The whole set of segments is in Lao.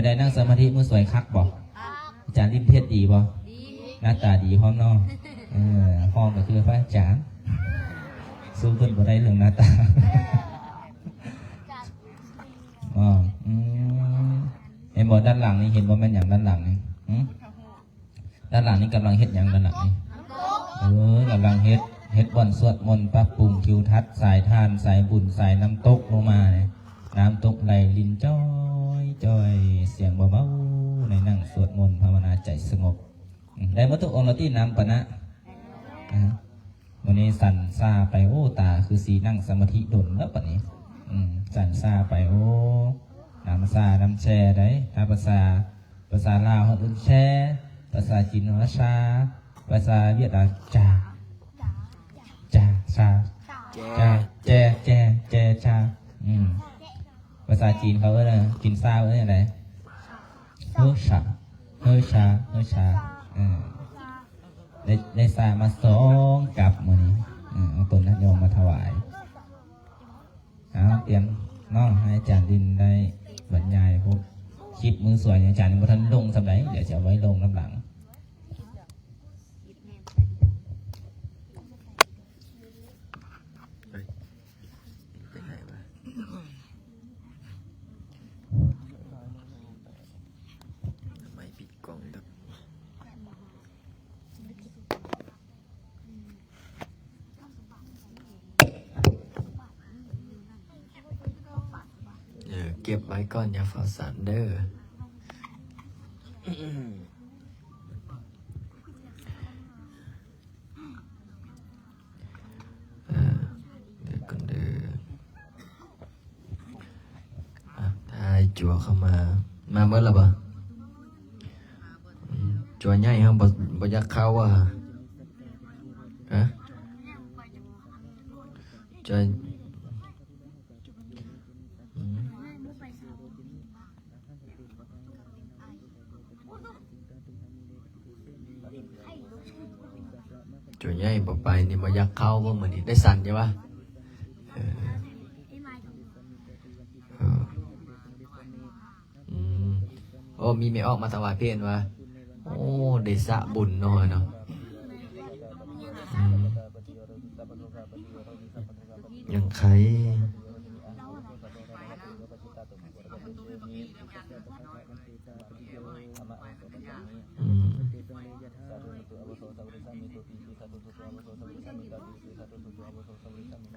ໄດ້ນັ່ງສະມາທິມື້ສວຍຄັກບໍ່? ອາຈານລິນເພັດດີບໍ່? ໜ້າຕາດີພ້ອມເນາະ. ເອີ ຮອງກໍຄືພະອາຈານ ສູ້ເພິ່ນບໍ່ໄດ້ເລື່ອງໜ້າຕາ. ອໍ ອືມ ເຫັນບໍ່? ດ້ານຫຼັງນີ້ ເຫັນບໍ່? ແມ່ນຫຍັງດ້ານຫຼັງນີ້? ຫື? ດ້ານຫຼັງນີ້ກຳລັງເຮັດຫຍັງ? ດ້ານຫຼັງນີ້ ເອີ ກຳລັງເຮັດ ເຮັດບ່ອນສວດມົນ ປັບປຸງທິວທັດ ສາຍທານ ສາຍບຸນ ສາຍນ້ຳຕົກລົງມານີ້ ນ້ຳຕົກໄຫຼລິນຈ້ອຍໆ ສຽງເບົາໆ ໃນນັ່ງສວດມົນພາວະນາໃຈສະຫງົບ. ອືມ ໄດ້ໝົດທຸກອົງແລ້ວຕິ ນ້ຳປານະ? ອາ ມື້ນີ້ສັນຊາໄປ ໂອ້ ຕາຄືຊິນັ່ງສະມາທິດົນແລ້ວປານນີ້. ອືມ ສັນຊາໄປ ໂອ້ ນ້ຳຊາ ນ້ຳແຊ່ໄດ໋ ຖ້າພາສາ ພາສາລາວເຮົາເອີ້ນແຊ່ ພາສາຈີນເອີ້ນວ່າຊາ ພາສາຫວຽດນາມ ຈາ ຈາ ຊາ ຈາ ແຈ ແຈ ແຈ ຈາ. ອືມ ພາສາຈີນເຂົາເອີ້ນ ກິນຊາເອີ້ນຫຍັງໃດ? ເຮີຊາ ເຮີຊາ ເຮີຊາ. ເອີ ໄດ້ ໄດ້ຊາມາສອງກັບມື້ນີ້. ເອີ ເອົາຕົ້ນຍາດໂຍມມາຖວາຍ. ເອົາ ຕຽມເນາະ ໃຫ້ອາຈານລິນໄດ້ບັນຍາຍ. ພວກຄລິບມື້ສວຍອາຈານຍັງບໍ່ທັນລົງສ່ຳໃດ ດຽວຈະເອົາໄວ້ລົງນຳຫຼັງ. ໄປ ໄປໄຫນວະ? ໄມປິດກ້ອງດັບ. ເອີ ເກັບໄວ້ກ່ອນ ຢ່າຟ້າວສັ່ນເດີ. ເອີ ເດີກ່ອນເດີ. ອ່ະ ຖ້າໃຫ້ຈົວເຂົ້າມາ ມາເບິດແລ້ວບໍ່? ອືມ ຈົວໃຫຍ່ເຮົາບໍ່ ບໍ່ຢາກເຂົ້າວ່າ? ຮະ? ຈົວ ອືມ ຈົວໃຫຍ່ບໍ່ໄປນີ້ ບໍ່ຢາກເຂົ້າບໍ່ມື້ນີ້? ໄດ້ສັ່ນຢູ່ຫວາ? ເອີ ເອີ ອືມ ໂອ້ ມີແມ່ອອກມາຖວາຍເພນຫວາ? ໂອ້ ໄດ້ສະບຸນເນາະ ເນາະ. ອືມ ຍັງໄຄ. ອືມ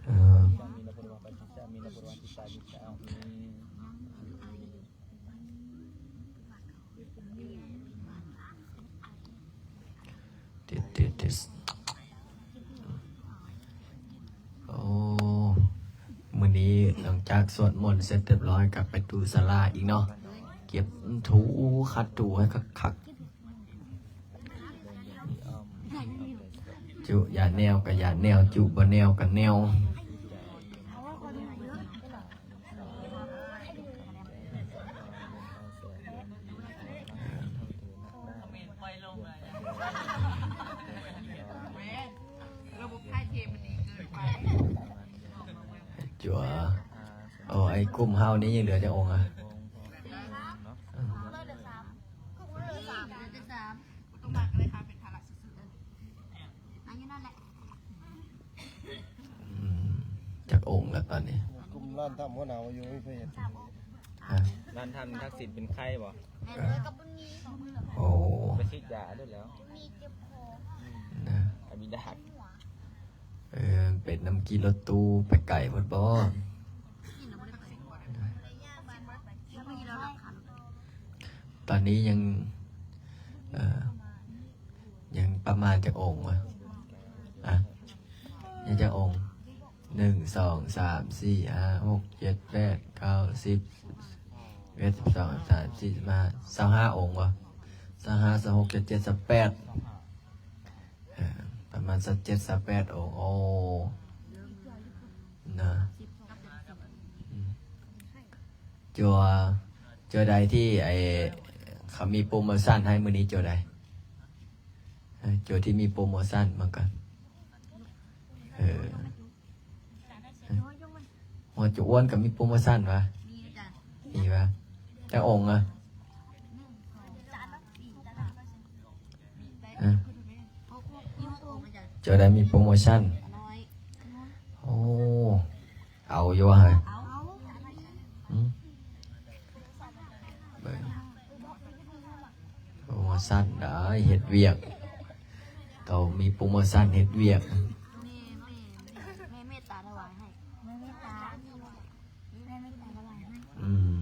ເອີ ຕິດ ຕິດ ຕິດ ໂອ້ ມື້ນີ້ຫຼັງຈາກສວດມົນເສັດຮຽບຮ້ອຍ ກັບໄປຖູສາລາອີກເນາະ ເກັບຖູ ຂັດຖູໃຫ້ຄັກໆ. ຈຸຢາແນວກໍຢາແນວ ຈຸບໍ່ແນວກໍແນວ. ຈົວ ໂອ້ ໄອ້ກຸ່ມເຮົານີ້ຍັງເຫຼືອຈັກອົງອະ? ອືມ ຈັກອົງລະຕອນນີ້? ກຸ່ມລ້ານຖ້ຳຫົວໜາວຢູ່ ມີໃຜເຫັນ? ຮະ? ລ້ານຖ້ຳທັກສິນເປັນໄຂ້ບໍ່? ໂອ້ ໄປສີດຢາໂລດແລ້ວ ນະ ອາບິດາດ. ເອີ ເປັນນຳຂີ່ລົດຕູ້ໄປໄກໂພດບໍ່? ຕອນນີ້ຍັງ ເອີ ຍັງປະມານຈັກອົງວະ? ອະ ຍັງຈັກອົງ? ໜຶ່ງ ສອງ ສາມ ສີ່ ຫ້າ ຫົກ ເຈັດ ແປດ ເກົ້າ ສິບ ສິບເອັດ ສິບສອງ ສິບສາມ ສິບສີ່ ສິບຫ້າ ຊາວຫ້າອົງວະ? ຊາວຫ້າ ຊາວຫົກ ຊາວເຈັດ ຊາວແປດ ເອີ ປະມານຊາວເຈັດ ຊາວແປດອົງ. ໂອ້ ນະ ອືມ ຈົວ ຈົວໃດທີ່ ໄອ້ ເຂົາມີໂປຣໂມຊັນໃຫ້ມື້ນີ້? ຈົວໃດ? ເອີ ຈົວທີ່ມີໂປຣໂມຊັນມັນກໍ ເອີ ຫົວຈຸອ້ວນກໍມີໂປຣໂມຊັນຫວາ? ມີຫວາ? ຈັກອົງອະ? ເຈົ້າໄດ້ມີໂປຣໂມຊັນ. ໂອ້ ເອົາຢູ່ຫວາເຮີ້ຍ? ເບິ່ງ ໂປຣໂມຊັນໄດ້ເຮັດວຽກ, ເຂົາມີໂປຣໂມຊັນເຮັດວຽກ. ອືມ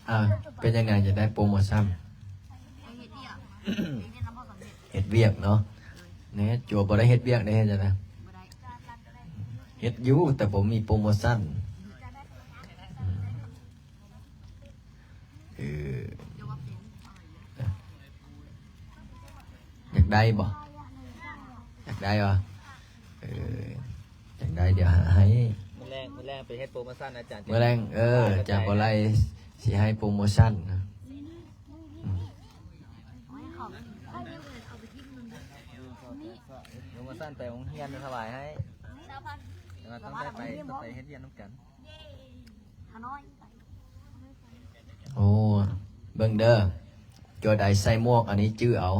ອ່າ ເປັນຫຍັງຈັ່ງໄດ້ໂປຣໂມຊັນ? ເຮັດວຽກເນາະ. ແນ່ ຈົວບໍ່ໄດ້ເຮັດວຽກໄດ້ເຮັດຈັ່ງໃດ? ເຮັດຢູ່ ແຕ່ບໍ່ມີໂປຣໂມຊັນ. ອືມ ເອີ ຢາກໄດ້ບໍ່? ຢາກໄດ້ບໍ່? ເອີ ຢາກໄດ້ ດຽວຫາໃຫ້. ມື້ແລງ ມື້ແລງໄປເຮັດໂປຣໂມຊັນອາຈານ. ມື້ແລງ ເອີ ອາຈານບໍ່ໄລຊິໃຫ້ໂປຣໂມຊັນນະ. ອືມ ໂປຣໂມຊັນໄປໂຮງຮຽນຖວາຍໃຫ້. ແຕ່ວ່າຕ້ອງໄດ້ໄປ ຕ້ອງໄປເຮັດວຽກນຳກັນ. ໂອ້ ເບິ່ງເດີ ຕົວໃດໃສ່ໝວກອັນນີ້ຈື່ເອົາ.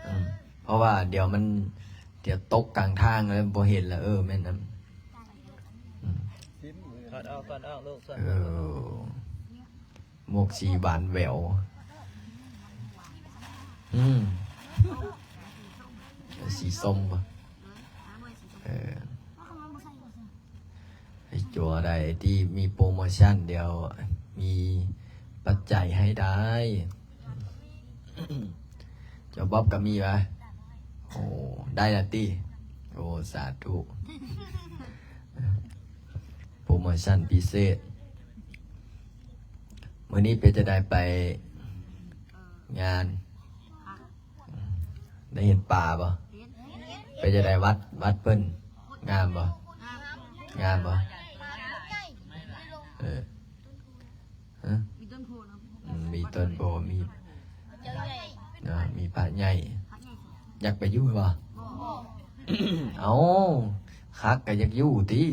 ອືມ ເພາະວ່າດຽວມັນ ດຽວຕົກກາງທາງແລ້ວບໍ່ເຫັນລະ. ເອີ ແມ່ນນຳ. ອືມ ຖອດອອກ ຖອດອອກລູກ ຖອດອອກ. ເອີ ໝວກສີຫວານແຫວວ. ອືມ ສີສົ້ມບໍ່? ເອີ ໃຫ້ຕົວໃດທີ່ມີໂປຣໂມຊັນ ດຽວມີປັດໄຈໃຫ້ໄດ້. ເຈົ້າບອບກໍມີຫວາ? ໂອ້ ໄດ້ລະຕິ? ໂອ້ ສາທຸ. ໂປຣໂມຊັນພິເສດ. ມື້ນີ້ເປັນຈັ່ງໃດໄປງານ? ໄດ້ເຫັນປາບໍ່? ເປັນຈັ່ງໃດວັດ ວັດເພິ່ນງາມບໍ່? ງາມບໍ່? ເອີ ຮະ? ມີຕົ້ນໂພ ມີ ເນາະ ມີພະໃຫຍ່. ຢາກໄປຢູ່ບໍ່? ເອົ້າ ຄັກກໍຢາກຢູ່ຕິ.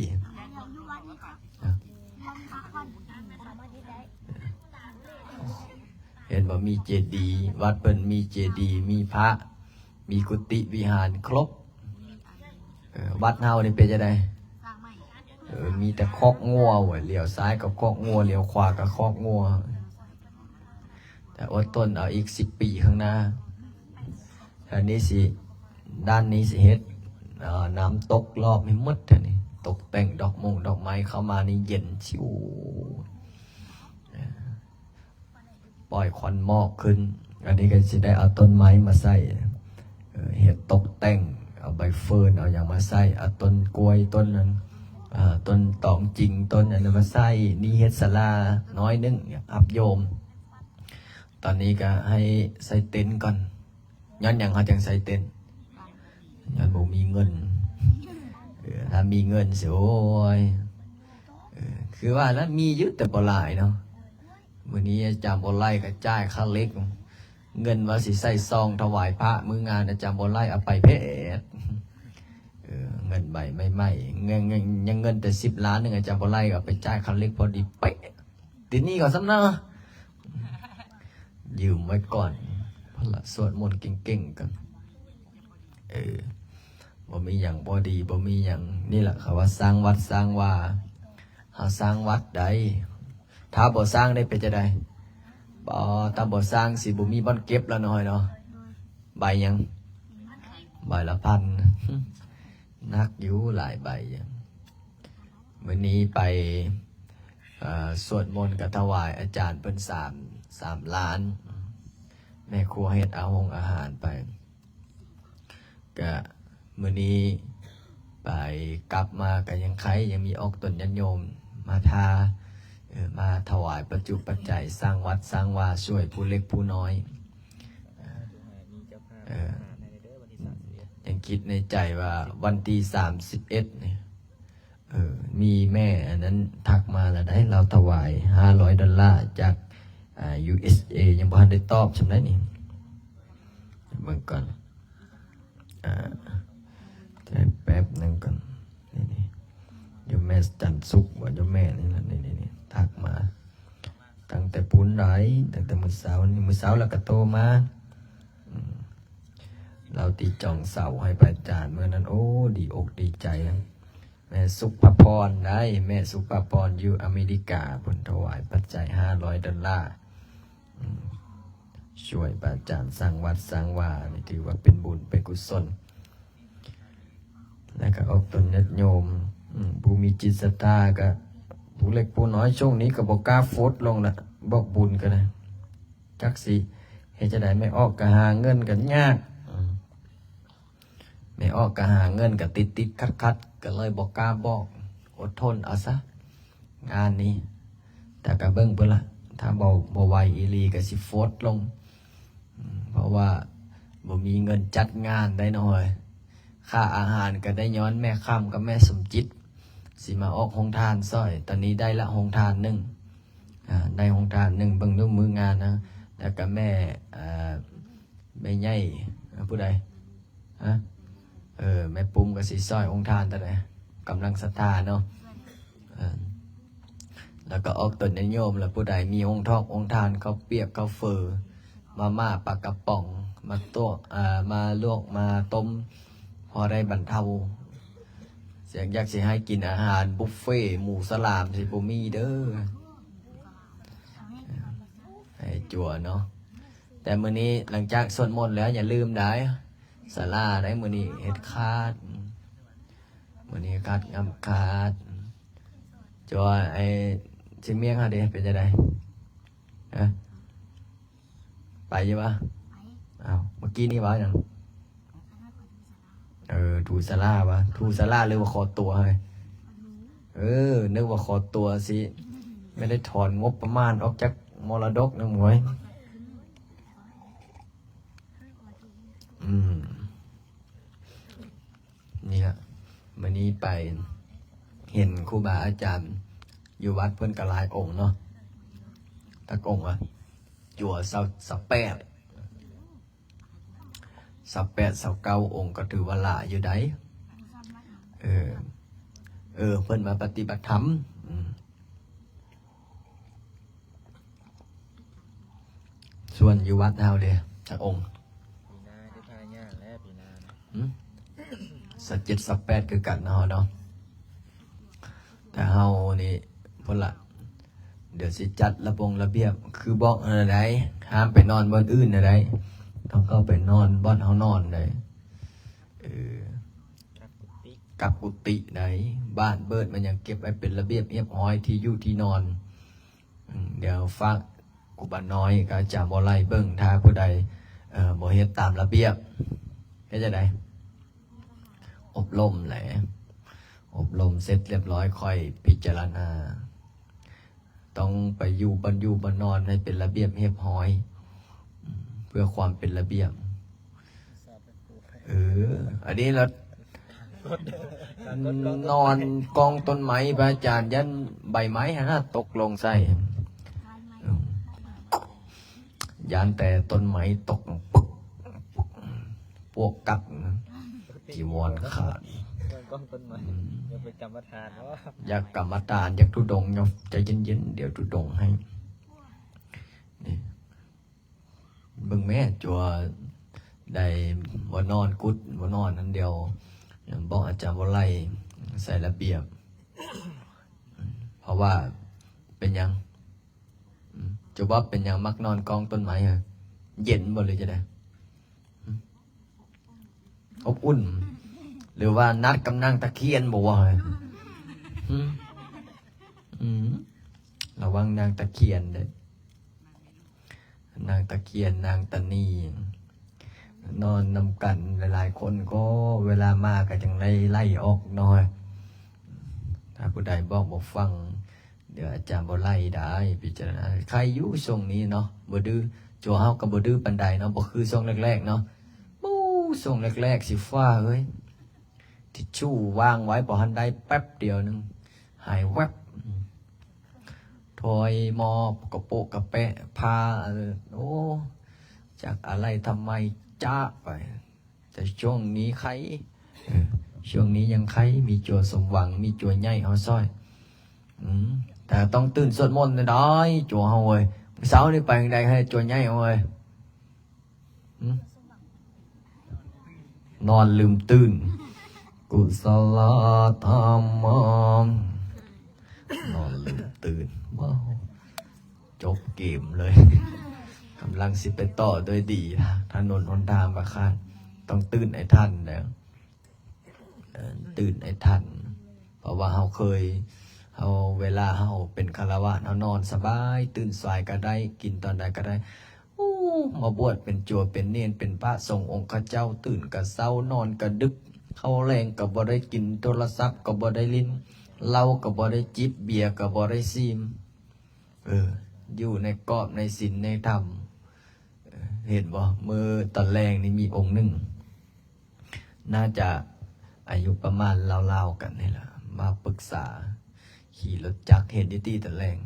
ເຫັນບໍ່ ມີເຈດີ ວັດເພິ່ນມີເຈດີ ມີພະ ມີກຸຕິວິຫານຄົບ. ເອີ ວັດເຮົານີ້ເປັນຈັ່ງໃດ? ເອີ ມີແຕ່ຄອກງົວເວີຍ ລ້ຽວຊ້າຍກໍຄອກງົວ ລ້ຽວຂວາກໍຄອກງົວ. ແຕ່ອົດທົນເອົາອີກສິບປີຂ້າງໜ້າ. ອັນນີ້ຊິ ດ້ານນີ້ຊິເຮັດ ເອີ ນ້ຳຕົກລອບໃຫ້ໝົດ. ອັນນີ້ຕົກແຕ່ງດອກມົງດອກໄມ້ ເຂົ້າມານີ້ເຢັນຊິວ. ປ່ອຍຄວັນໝອກຂຶ້ນ. ອັນນີ້ກໍຊິໄດ້ເອົາຕົ້ນໄມ້ມາໃສ່ ເອີ ເຮັດຕົກແຕ່ງ ເອົາໃບເຟີນ ເອົາຫຍັງມາໃສ່ ເອົາຕົ້ນກ້ວຍ ຕົ້ນນັ້ນ ເອີ ຕົ້ນຕອງຈິງ ຕົ້ນອັນນັ້ນມາໃສ່. ນີ້ເຮັດສາລານ້ອຍໜຶ່ງ ຮັບໂຍມ. ຕອນນີ້ກໍໃຫ້ໃສ່ເຕັນກ່ອນ. ຍ້ອນຫຍັງເຮົາຈັ່ງໃສ່ເຕັນ? ຍ້ອນບໍ່ມີເງິນ. ເອີ ຖ້າມີເງິນຊິ ໂອ້ຍ ເອີ ຄືວ່າລະ ມີຢູ່ແຕ່ບໍ່ຫຼາຍເນາະ. ມື້ນີ້ອາຈານບໍ່ໄລກໍຈ່າຍຄ່າເຫຼັກ, ເງິນວ່າຊິໃສ່ຊອງຖວາຍພະມື້ງານ ອາຈານບໍ່ໄລເອົາໄປເພັດ. ເອີ ເງິນໃບໃໝ່ໆ ຍັງ ຍັງ ຍັງເງິນແຕ່ສິບລ້ານໜຶ່ງ ອາຈານບໍ່ໄລເອົາໄປຈ່າຍຄ່າເຫຼັກພໍດີເປະ. ຕິດໜີ້ເຂົາຊ້ຳນະ ຢືມໄວ້ກ່ອນ ພະລະສວດມົນເກັ່ງໆ ກ່ອນ. ເອີ ບໍ່ມີຫຍັງບໍ່ດີ ບໍ່ມີຫຍັງ. ນີ້ລະເຂົາວ່າສ້າງວັດສ້າງວາ. ເຮົາສ້າງວັດໄດ້ ຖ້າບໍ່ສ້າງໄດ້ເປັນຈັ່ງໃດ? ບໍ່ ຖ້າບໍ່ສ້າງຊິບໍ່ມີບ່ອນເກັບລະນ້ອຍເນາະ. ໃບຫຍັງ? ໃບລະພັນ. ໜັກຢູ່ ຫຼາຍໃບຢູ່. ມື້ນີ້ໄປ ເອີ ສວດມົນກັບຖວາຍອາຈານເພິ່ນສາມ ສາມລ້ານ. ແມ່ຄົວເຮັດອາຫົງອາຫານໄປ. ກະມື້ນີ້ໄປ ກັບມາກະຍັງໄຄ ຍັງມີອອກຕົນຍາດໂຍມມາທາ ເອີ ມາຖວາຍປັດຈຸປັດໄຈ ສ້າງວັດສ້າງວາ ຊ່ວຍຜູ້ເລັກຜູ້ນ້ອຍ. ເອີ ຍັງຄິດໃນໃຈວ່າວັນທີສາມສິບເອັດນີ້ ເອີ ມີແມ່ອັນນັ້ນທັກມາລະໄດ໋ ລາວຖວາຍຫ້າຮ້ອຍດອນລາຈາກ ອາ ຢູເອສເອ ຍັງບໍ່ທັນໄດ້ຕອບຊ່ຳໃດນີ້. ເບິ່ງກ່ອນ ອາ ແປັບໜຶ່ງກ່ອນ. ນີ້ໆ ໂຍມແມ່ຈັນສຸກບໍ່ ໂຍມແມ່ນີ້ລະ ນີ້ໆ ທັກມາ. ຕັ້ງແຕ່ພຸ້ນໄດ໋ ຕັ້ງແຕ່ມື້ເຊົ້ານີ້ ມື້ເຊົ້າລາວກໍໂທມາ ອືມ ລາວຕິດຈອງເສົາໃຫ້ພະອາຈານມື້ນັ້ນ ໂອ້ ດີອົກດີໃຈ. ແມ່ສຸພາພອນໄດ໋ ແມ່ສຸພາພອນຢູ່ອາເມລິກາ ເພິ່ນຖວາຍປັດໄຈຫ້າຮ້ອຍດອນລາ ອືມ ຊ່ວຍພະອາຈານສ້າງວັດສ້າງວາ ນີ້ຖືວ່າເປັນບຸນເປັນກຸສົນ. ແລ້ວກໍອອກຕົນຍາດໂຍມ ອືມ ຜູ້ມີຈິດສັດທາ ກໍຜູ້ເລັກຜູ້ນ້ອຍ ຊ່ວງນີ້ກໍບໍ່ກ້າໂພສລົງລະ ບອກບຸນກໍໄດ້ ຈັກຊິເຮັດຈັ່ງໃດ ແມ່ອອກກໍຫາເງິນກໍຍາກ ອືມ ແມ່ອອກກໍຫາເງິນກໍຕິດໆຂັດໆ ກໍເລີຍບໍ່ກ້າບອກ ອົດທົນເອົາຊະ ງານນີ້ ແຕ່ກໍເບິ່ງເບິ່ງລະ ຖ້າບໍ່ ບໍ່ໄວອີ່ຫຼີກໍຊິໂພສລົງ ອືມ ເພາະວ່າບໍ່ມີເງິນຈັດງານໄດ໋ນ້ອງເອີຍ ຄ່າອາຫານກໍໄດ້ຍ້ອນແມ່ຄຳກັບແມ່ສົມຈິດ ຊິມາອອກໂຮງທານຊ່ອຍ ຕອນນີ້ໄດ້ລະໂຮງທານໜຶ່ງ ອາ ໄດ້ໂຮງທານໜຶ່ງ ເບິ່ງດູມື້ງານນະ ແລ້ວກໍແມ່ ອາ ແມ່ໃຫຍ່ ອາ ຜູ້ໃດ ຮະ ເອີ ແມ່ປຸ້ມກໍຊິຊ່ອຍໂຮງທານຕອນໃດ ກຳລັງສັດທາເນາະ ເອີ ແລ້ວກໍອອກຕົນຍາດໂຍມ ແລ້ວຜູ້ໃດມີໂຮງທອກໂຮງທານ ເຂົ້າປຽກເຂົ້າເຝີ ມາມ່າ ປາກະປ໋ອງ ມາຕົວະ ເອີ ມາລວກ ມາຕົ້ມ ພໍໄດ້ບັນເທົາ ສຽງຢາກຊິໃຫ້ກິນອາຫານບຸບເຟ ໝູສະຫຼາມຊິບໍ່ມີເດີ ໃຫ້ຈົວເນາະ. ແຕ່ມື້ນີ້ຫຼັງຈາກສວດມົນແລ້ວ ຢ່າລືມໄດ໋ ສາລາໄດ໋ ມື້ນີ້ເຮັດຂາດ ມື້ນີ້ຂາດງາມຂາດ ຈົວ ໄອ້ຊິມຽງເຮົາເດ ເປັນຈັ່ງໃດ ຮະ ໄປຢູ່ບໍ່? ອ້າວ ເມື່ອກີ້ນີ້ເວົ້າຫຍັງ? ເອີ ຖູສາລາວະ ຖູສາລາ ຫຼືວ່າຂໍຕົວເຮີ້ຍ? ເອີ ນຶກວ່າຂໍຕົວຊິ ແມ່ນໄດ້ຖອນງົບປະມານອອກຈາກມໍລະດົກນຳຫວຍ ອືມ ນີ້ລະ ມື້ນີ້ໄປເຫັນຄູບາອາຈານຢູ່ວັດເພິ່ນກໍຫຼາຍອົງເນາະ ຈັກອົງວະ ຈົວຊາວ ຊາວແປດ ຊາວແປດ ຊາວເກົ້າອົງ ກໍຖືວ່າຫຼາຍຢູ່ໃດ໋ ເອີ ເອີ ເພິ່ນມາປະຕິບັດທຳ ອືມ ສ່ວນຢູ່ວັດເຮົາເດ ຈັກອົງ? ປີໜ້າຊິພາຍ່າງແລ້ວ ປີໜ້ານະ ຫຶ? ຊາວເຈັດ ຊາວແປດຄືກັນເນາະ ເຮົາເນາະ ແຕ່ເຮົານີ້ພຸ້ນລະ ດຽວຊິຈັດລະບົງລະບຽບ ຄືບອກຫັ້ນນະໃດ໋ ຫ້າມໄປນອນບ່ອນອື່ນນະໃດ໋ ຕ້ອງເຂົ້າໄປນອນບ່ອນເຮົານອນໃດ໋ ເອີ ກັບກຸຕິ ກັບກຸຕິໃດ໋ ບ້ານເບີດມັນຍັງເກັບໄວ້ເປັນລະບຽບຮຽບຮ້ອຍ ທີ່ຢູ່ທີ່ນອນ ອືມ ດຽວຝາກຄູບານ້ອຍກັບອາຈານບໍ່ໄຫຼເບິ່ງ ຖ້າຜູ້ໃດ ເອີ ບໍ່ເຮັດຕາມລະບຽບ ເຮັດຈັ່ງໃດ? ອົບຮົມແຫຼະ ອົບຮົມເສັດລຽບຮ້ອຍ ຄ່ອຍພິຈາລະນາ ຕ້ອງໄປຢູ່ບ່ອນຢູ່ບ່ອນນອນໃຫ້ເປັນລະບຽບຮຽບຮ້ອຍ ອືມ ເພື່ອຄວາມເປັນລະບຽບ ເອີ ອັນນີ້ລະ ນອນກ້ອງຕົ້ນໄມ້ ພະອາຈານ ຢ້ານໃບໄມ້ຫັ້ນນະຕົກລົງໃສ່ ຢ້ານແຕ່ຕົ້ນໄມ້ຕົກ ປວກກັດ ຈີວອນຂາດ ນອນກ້ອງຕົ້ນໄມ້ ອືມ ຢາກໄປກຳມະຖານເນາະ ຢາກກຳມະຖານ ຢາກທຸດົງເນາະ ໃຈເຢັນໆ ດຽວທຸດົງໃຫ້ ນີ້ ເບິ່ງແມ້ ຈົວໄດ້ບໍ່ນອນກຸດ ບໍ່ນອນອັນດຽວ ບອກອາຈານບໍ່ໄຫຼໃສ່ລະບຽບ ເພາະວ່າເປັນຫຍັງ? ອືມ ຈະບອກເປັນຫຍັງມັກນອນກ້ອງຕົ້ນໄມ້ ເຢັນບໍ່ ຫຼືຈັ່ງໃດ? ອືມ ອົບອຸ່ນ ຫຼືວ່ານັດກັບນາງຕະຄຽນບໍ່ວະ? ຫືມ ອືມ ລະວັງນາງຕະຄຽນເດີ້ ນາງຕະຄຽນ ນາງຕານີ ນອນນຳກັນຫຼາຍໆຄົນ ກໍເວລາມາກໍຈັ່ງໄດ້ໄລ່ອອກເນາະ. ຖ້າຜູ້ໃດບອກບໍ່ຟັງ ດຽວອາຈານບໍ່ໄລ່ໄດ້ ພິຈາລະນາ. ໄຄຢູ່ຊ່ວງນີ້ເນາະ ບໍ່ດື້ ໂຈເຮົາກໍບໍ່ດື້ປານໃດເນາະ ບໍ່ຄືຊ່ວງແລກໆເນາະ. ໂອ້ ຊ່ວງແລກໆຊິຟ້າເອີຍ ທິດຊູວາງໄວ້ບໍ່ທັນໄດ້ແປັບດຽວໜຶ່ງ ຫາຍແວັບ ຖອຍໝໍ້ກະໂປະກະແປະ ພາ ໂອ້ ຈັກອາໄລທຳໄມ ຈະໄປ. ແຕ່ຊ່ວງນີ້ໄຄ ເອີ ຊ່ວງນີ້ຍັງໄຄ ມີຈົວສົມຫວັງ ມີຈົວໃຫຍ່ເຮົາຊ່ອຍ ອືມ ແ ແຕ່ຕ້ອງຕື່ນສວດມົນແດ່ ຈົວເຮົາເອີຍ. ມື້ເຊົ້ານີ້ໄປທາງໃດໃຫ້ຈົວໃຫຍ່ເອີຍ? ຫຶ? ນອນລືມຕື່ນ. ກຸສະລະທຳມັງ ນອນລືມຕື່ນ. ວ້າວ ຈົບເກມເລີຍ. ກຳລັງຊິໄປຕໍ່ດ້ວຍດີ. ຖະໜົນຫົນທາງບໍ່ຂາດ ຕ້ອງຕື່ນໃຫ້ທັນແລ້ວ. ເອີ ຕື່ນໃຫ້ທັນ ເພາະວ່າເຮົາເຄີຍ ເຮົາ ເວລາເຮົາເປັນຄາລະວາດ ເຮົານອນສະບາຍ ຕື່ນສາຍກໍໄດ້ ກິນຕອນໃດກໍໄດ້. ໂອ້ ມາບວດເປັນຈົວເປັນເນນ ເປັນພະສົງອົງຄະເຈົ້າ ຕື່ນກະເຊົ້າ ນອນກະດຶກ ເຂົ້າແລງກໍບໍ່ໄດ້ກິນ ໂທລະສັບກໍບໍ່ໄດ້ຫຼິ້ນ ເຫຼົ້າກໍບໍ່ໄດ້ຈິບ ເບຍກໍບໍ່ໄດ້ຊີມ. ເອີ ຢູ່ໃນກອບໃນສິນໃນທຳ. ເອີ ເຫັນບໍ່ ມື້ຕອນແລງນີ້ມີອົງໜຶ່ງ ໜ້າຈະອາຍຸປະມານລາວໆກັນນີ້ລະ ມາປຶກສາ ຂີ່ລົດຈັກເຮັດຢູ່ຕິຕອນແລງ.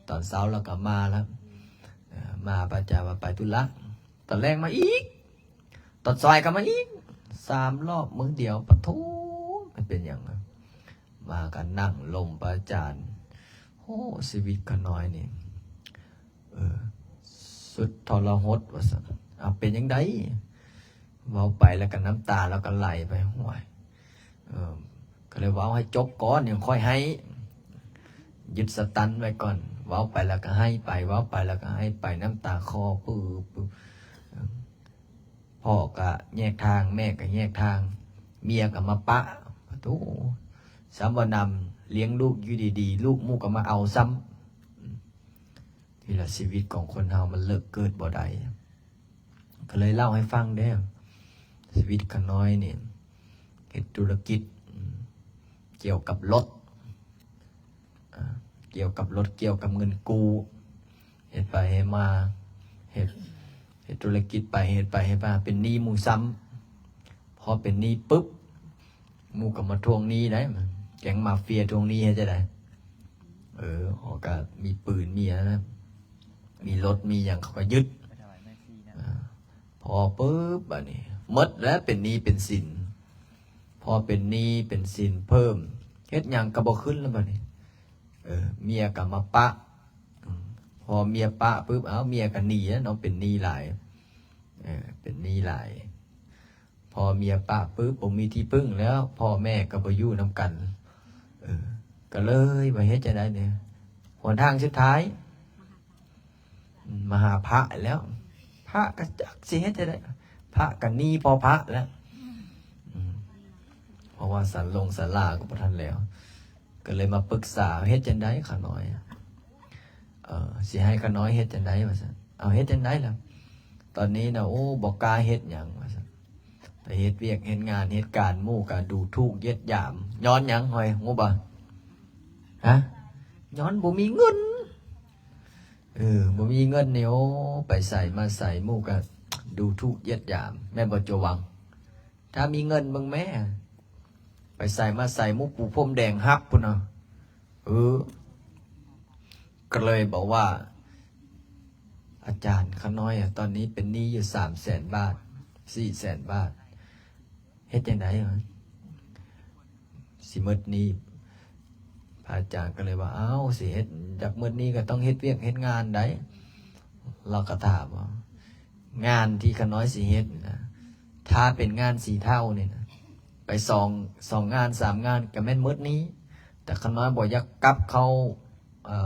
ຕອນເຊົ້າລາວກໍມາລະ ເອີ ມາປະຈຳວ່າໄປທຸລະ ຕອນແລງມາອີກ ຕອນສາຍກໍມາອີກ ສາມລອບມື້ດຽວ. ປະໂທ ມັນເປັນຫຍັງ? ມາກໍນັ່ງລົມພະອາຈານ. ໂອ້ ຊີວິດຂ້ານ້ອຍນີ້ ເອີ ສຸດທໍລະຫົດວ່າຊັ້ນ. ເອົາ ເປັນຈັ່ງໃດ? ເວົ້າໄປແລ້ວກໍນ້ຳຕາລາວກໍໄຫຼໄປ. ໂອ້ຍ ເອີ ກໍເລີຍເວົ້າໃຫ້ຈົບກ່ອນ ຍັງຄ່ອຍໄຫ້. ຍຶດສະຕັນໄວ້ກ່ອນ. ເວົ້າໄປແລ້ວກໍໄຫ້ໄປ ເວົ້າໄປແລ້ວກໍໄຫ້ໄປ ນ້ຳຕາຄໍປຶບໆ. ພໍ່ກໍແຍກທາງ ແມ່ກໍແຍກທາງ ເມຍກໍມາປະ. ໂອ້ ຊ້ຳບໍ່ນຳ ລ້ຽງລູກຢູ່ດີໆ ລູກໝູ່ກໍມາເອົາຊ້ຳ. ນີ້ລະ ຊີວິດຂອງຄົນເຮົາມັນເລີກເກີດບໍ່ໄດ້. ກໍເລີຍເລົ່າໃຫ້ຟັງເດີ້ ຊີວິດຂ້ານ້ອຍນີ້ ເຮັດທຸລະກິດ ອືມ ກ່ຽວກັບລົດ ອ່າ ກ່ຽວກັບລົດ ກ່ຽວກັບເງິນກູ້ ເຮັດໄປເຮັດມາ ເຮັດ ເຮັດທຸລະກິດໄປ ເຮັດໄປເຮັດມາ ເປັນໜີ້ໝູ່ຊ້ຳ. ພໍເປັນໜີ້ປຶບ ໝູ່ກໍມາທວງໜີ້ໄດ໋ ແກ້ງມາເຟຍທວງໜີ້ ເຮັດຈັ່ງໃດ? ເອີ ເຂົາກໍມີປືນມີອັນນັ້ນ ມີລົດມີຫຍັງ ເຂົາກໍຍຶດ. ອ່າ ພໍປຶບ ບາດນີ້ໝົດແລ້ວ ເປັນໜີ້ເປັນສິນ. ພໍເປັນໜີ້ເປັນສິນເພີ່ມ ເຮັດຫຍັງກໍບໍ່ຂຶ້ນແລ້ວບາດນີ້. ເອີ ເມຍກໍມາປະ ອືມ ພໍເມຍປະປຶບ ເອົ້າ ເມຍກໍໜີແລ້ວເນາະ ເປັນໜີ້ຫຼາຍ. ເອີ ເປັນໜີ້ຫຼາຍ ພໍເມຍປະປຶບ ບໍ່ມີທີ່ເພິ່ງແລ້ວ ພໍ່ແມ່ກໍບໍ່ຢູ່ນຳກັນ. ເອີ ກໍເລີຍວ່າເຮັດຈັ່ງໃດນີ້ ຫົນທາງສຸດທ້າຍ ມາຫາພະແລ້ວ. ພະກໍຈັກຊິເຮັດຈັ່ງໃດ ພະກໍໜີພໍພະແລ້ວ. ອືມ ເພາະວ່າສາລົງສາລາກໍບໍ່ທັນແລ້ວ ກໍເລີຍມາປຶກສາ ເຮັດຈັ່ງໃດຂ້ານ້ອຍ ເອີ ຊິໃຫ້ຂ້ານ້ອຍເຮັດຈັ່ງໃດວ່າຊັ້ນ. ເອົາ ເຮັດຈັ່ງໃດລະ ຕອນນີ້ນະ ໂອ້ ບໍ່ກ້າເຮັດຫຍັງວ່າຊັ້ນ. ໄປເຮັດວຽກເຮັດງານເຮັດການ ໝູ່ກໍດູຖູກຢຽດຫຍາມ ຍ້ອນຫຍັງ ຫອຍ ຮູ້ບໍ່? ຮະ? ຍ້ອນບໍ່ມີເງິນ. ເອີ ບໍ່ມີເງິນນີ້ ໂອ້ ໄປໃສມາໃສ ໝູ່ກໍດູຖູກຢຽດຫຍາມ ແມ່ນບໍ່ ໂຈວັງ? ຖ້າມີເງິນເບິ່ງແມ້ ໄປໃສມາໃສ ໝູ່ປູພົມແດງຮັບພຸ້ນນະ. ເອີ ກໍເລີຍບອກວ່າ ອາຈານ ຂ້ານ້ອຍອະ ຕອນນີ້ເປັນໜີ້ຢູ່ສາມແສນບາດ ສີ່ແສນບາດ ເຮັດຈັ່ງໃດວະ ຊິໝົດໜີ້? ພະອາຈານກໍເລີຍວ່າ ເອົ້າ ຊິເຮັດ ຢາກໝົດໜີ້ກໍຕ້ອງເຮັດວຽກເຮັດງານໃດ໋. ລາວກໍຖາມວ່າ ງານທີ່ຂ້ານ້ອຍຊິເຮັດນະ ຖ້າເປັນງານສີເທົານີ້ນະ ໄປສອງ ສອງງານສາມງານກໍແມ່ນໝົດໜີ້. ແຕ່ຂ້ານ້ອຍບໍ່ຢາກກັບເຂົ້າ ເອີ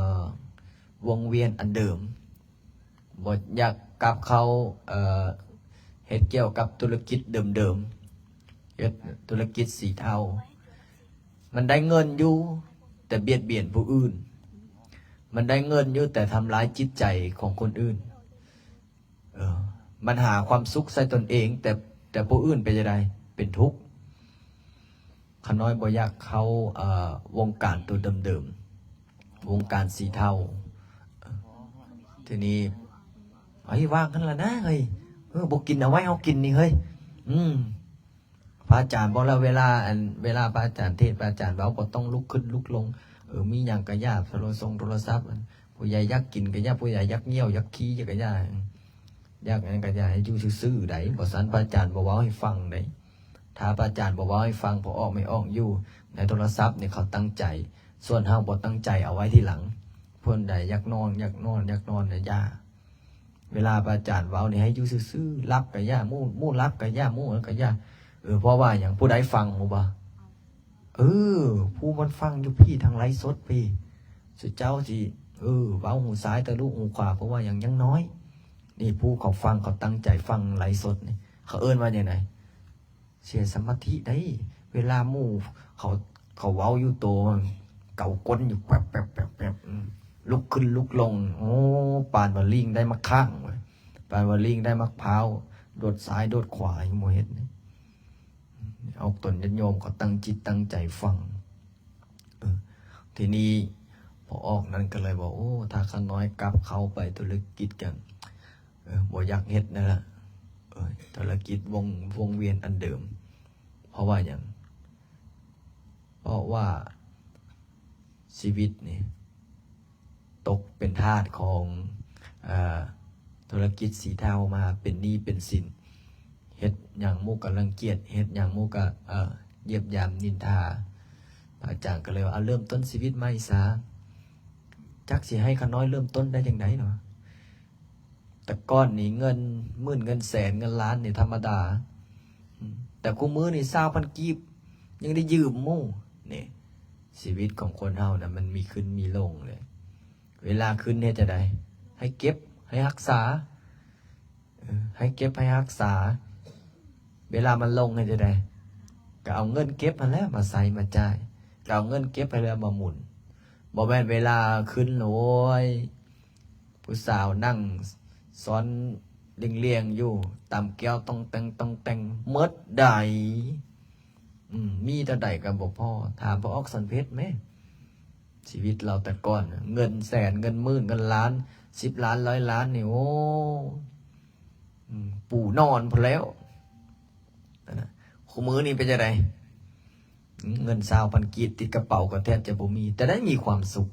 ວົງວຽນອັນເດີມ ບໍ່ຢາກກັບເຂົ້າ ເອີ ເຮັດກ່ຽວກັບທຸລະກິດເດີມໆ ເຮັດທຸລະກິດສີເທົາ. ມັນໄດ້ເງິນຢູ່ ແຕ່ບຽດບຽນຜູ້ອື່ນ ມັນໄດ້ເງິນຢູ່ ແຕ່ທຳລາຍຈິດໃຈຂອງຄົນອື່ນ. ເອີ ມັນຫາຄວາມສຸກໃສ່ຕົນເອງ ແຕ່ ແຕ່ຜູ້ອື່ນເປັນຈັ່ງໃດ? ເປັນທຸກ. ຂ້ານ້ອຍບໍ່ຢາກເຂົ້າ ເອີ ວົງການໂຕເດີມໆ ວົງການສີເທົາ. ເອີ ທີນີ້ ເອີຍ ວ່າງຫັ້ນລະນາເຮີ້ຍ ເອີ ບໍ່ກິນ ເອົາໄວ້ເຮົາກິນນີ້ເຮີ້ຍ. ອືມ ພະອາຈານບອກແລ້ວ ເວລາ ອັນ ເວລາພະອາຈານເທດ ພະອາຈານເວົ້າ ບໍ່ຕ້ອງລຸກຂຶ້ນລຸກລົງ. ເອີ ມີຫຍັງກະຢ່າ ໂທລະສົງໂທລະສັບ ອັນ ຜູ້ໃຫຍ່ຢາກກິນກະຢ່າ ຜູ້ໃຫຍ່ຢາກຍ່ຽວຢາກຂີ້ກະຢ່າ ຢາກຫຍັງກະຢ່າ ໃຫ້ຢູ່ຊື່ໆໃດ໋ ບໍ່ຊັ້ນພະອາຈານບໍ່ເວົ້າໃຫ້ຟັງໃດ໋. ຖ້າພະອາຈານບໍ່ເວົ້າໃຫ້ຟັງ ພໍ່ອອກແມ່ອອກຢູ່ໃນໂທລະສັບນີ້ ເຂົາຕັ້ງໃຈ, ສ່ວນເຮົາບໍ່ຕັ້ງໃຈ ເອົາໄວ້ທີຫຼັງ. ຜູ້ໃດຢາກນອນ ຢາກນອນ ຢາກນອນ ກະຢ່າ. ເວລາພະອາຈານເວົ້ານີ້ໃຫ້ຢູ່ຊື່ໆ ຫຼັບກະຢ່າ ໝູ່ ໝູ່ຫຼັບກະຢ່າ ໝູ່ກະຢ່າ. ເອີ ເພາະວ່າຫຍັງ? ຜູ້ໃດຟັງ ຮູ້ບໍ່? ເອີ ຜູ້ມັນຟັງຢູ່ພີ້ ທາງໄລຟ໌ສົດພີ້ ສຸເຈົ້າຊິ ເອີ ເວົ້າຫູຊ້າຍທະລຸຫູຂວາ ເພາະວ່າຫຍັງ? ຍັງນ້ອຍ. ນີ້ຜູ້ເຂົາຟັງ ເຂົາຕັ້ງໃຈຟັງໄລຟ໌ສົດນີ້ ເຂົາເອີ້ນວ່າຈັ່ງໃດ? ເສຍສະມາທິໄດ໋. ເວລາໝູ່ເຂົາ ເຂົາເວົ້າຢູ່ໂຕ ເກົາກົ້ນຢູ່ແປັບໆໆ ອືມ ລຸກຂຶ້ນລຸກລົງ ໂອ້ ປານວ່າລີງໄດ້ໝາກຂ່າງ ປານວ່າລີງໄດ້ໝາກພ້າວ ໂດດຊ້າຍໂດດຂວາ ຍັງບໍ່ເຮັດນີ້. ອອກຕົນຍາດໂຍມເຂົາຕັ້ງຈິດຕັ້ງໃຈຟັງ. ເອີ ທີນີ້ພໍອອກນັ້ນກໍເລີຍວ່າ ໂອ້ ຖ້າຂ້ານ້ອຍກັບເຂົ້າໄປທຸລະກິດກໍ ເອີ ບໍ່ຢາກເຮັດນັ້ນລະ ເອີ ທຸລະກິດວົງ ວົງວຽນອັນເດີມ. ເພາະວ່າຫຍັງ? ເພາະວ່າຊີວິດນີ້ຕົກເປັນທາດຂອງ ເອີ ທຸລະກິດສີເທົາມາ ເປັນໜີ້ເປັນສິນ. ເຮັດຫຍັງໝູ່ກໍລັງກຽດ ເຮັດຫຍັງໝູ່ກໍ ເອີ ຢຽບຢາມນິນທາ. ພະອາຈານກໍເລີຍວ່າ ເອົາເລີ່ມຕົ້ນຊີວິດໃໝ່ຊະ ຈັກຊິໃຫ້ຂ້ານ້ອຍເລີ່ມຕົ້ນໄດ້ຈັ່ງໃດເນາະ. ແຕ່ກ່ອນນີ້ເງິນໝື່ນ ເງິນແສນ ເງິນລ້ານນີ້ທຳມະດາ ອືມ ແຕ່ຄູ່ມື້ນີ້ຊາວພັນກີບ ຍັງໄດ້ຢືມໝູ່. ນີ້ ຊີວິດຂອງຄົນເຮົານະ ມັນມີຂຶ້ນມີລົງເລີຍ. ເວລາຂຶ້ນເຮັດຈັ່ງໃດ? ໃຫ້ເກັບ ໃຫ້ຮັກສາ ເອີ ໃຫ້ເກັບໃຫ້ຮັກສາ. ເວລາມັນລົງເຮັດຈັ່ງໃດ? ກໍເອົາເງິນເກັບຫັ້ນແຫຼະມາໃຊ້ມາຈ່າຍ ກໍເອົາເງິນເກັບຫັ້ນແຫຼະມາໝູນ. ບໍ່ແມ່ນເວລາຂຶ້ນ ໂອ້ຍ ຜູ້ສາວນັ່ງຊ້ອນລ້ຽງໆຢູ່ ຕຳແກ້ວຕ່ອງແຕ່ງຕ່ອງແຕ່ງ ໝົດໃດ໋. ອືມ ມີເທົ່າໃດກໍບໍ່ພໍ. ຖາມພໍ່ອອກສັນເພັດແມ້ ຊີວິດລາວແຕ່ກ່ອນ ເງິນແສນ ເງິນໝື່ນ ເງິນລ້ານ ສິບລ້ານ ຮ້ອຍລ້ານນີ້ ໂອ້ ອືມ ປູນອນພຸ້ນແລ້ວ. ນັ້ນນະ ຄູ່ມື້ນີ້ເປັນຈັ່ງໃດ? ເງິນຊາວພັນກີບຕິດກະເປົາກໍແທບຈະບໍ່ມີ ແຕ່ໄດ້ມີຄວາມສຸກ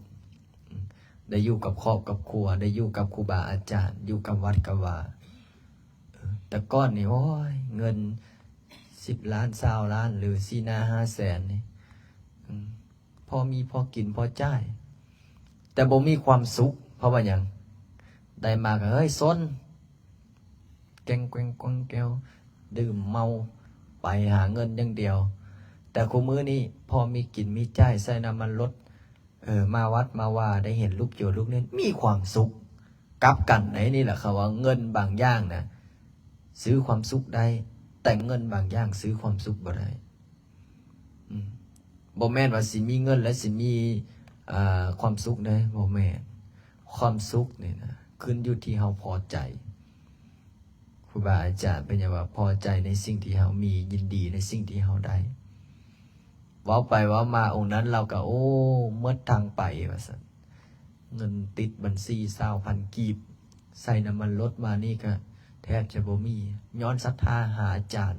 ໄດ້ຢູ່ກັບຄອບກັບຄົວ ໄດ້ຢູ່ກັບຄູບາອາຈານ ຢູ່ກັບວັດກັບວາ. ແຕ່ກ່ອນນີ້ ໂອ້ຍ ເງິນສິບລ້ານ ຊາວລ້ານ ຫຼື ສີ່ຫ້າແສນນີ້ ພໍມີພໍກິນພໍຈ່າຍ ແຕ່ບໍ່ມີຄວາມສຸກ. ເພາະວ່າຫຍັງ? ໄດ້ມາກໍເຮີ້ຍຊົນ ແກ້ງແກວ່ງກອງແກວ ດື່ມເມົາ ໄປຫາເງິນຢ່າງດຽວ. ແຕ່ຄູ່ມື້ນີ້ ພໍມີກິນມີຈ່າຍ ໃຊ້ນ້ຳມັນລົດ ເອີ ມາວັດມາວາ ໄດ້ເຫັນລູກໂຈລູກເໜັນ ມີຄວາມສຸກ. ກັບກັນໃດ໋ ນີ້ແຫຼະ ເຂົາວ່າເງິນບາງຢ່າງນະ ຊື້ຄວາມສຸກໄດ້ ແຕ່ເງິນບາງຢ່າງຊື້ຄວາມສຸກບໍ່ໄດ້. ອືມ ບໍ່ແມ່ນວ່າຊິມີເງິນແລ້ວຊິມີ ເອີ ຄວາມສຸກເດ້ ບໍ່ແມ່ນ. ຄວາມສຸກນີ້ນະ ຂຶ້ນຢູ່ທີ່ເຮົາພໍໃຈ. ຄູບາອາຈານເພິ່ນຍັງວ່າ ພໍໃຈໃນສິ່ງທີ່ເຮົາມີ ຍິນດີໃນສິ່ງທີ່ເຮົາໄດ້. ເວົ້າໄປເວົ້າມາ ອົງນັ້ນລາວກໍ ໂອ້ ໝົດທາງໄປວ່າຊັ້ນ. ເງິນຕິດບັນຊີຊາວພັນກີບ ໃສ່ນ້ຳມັນລົດມານີ້ກໍແທບຈະບໍ່ມີ ຍ້ອນສັດທາຫາອາຈານ.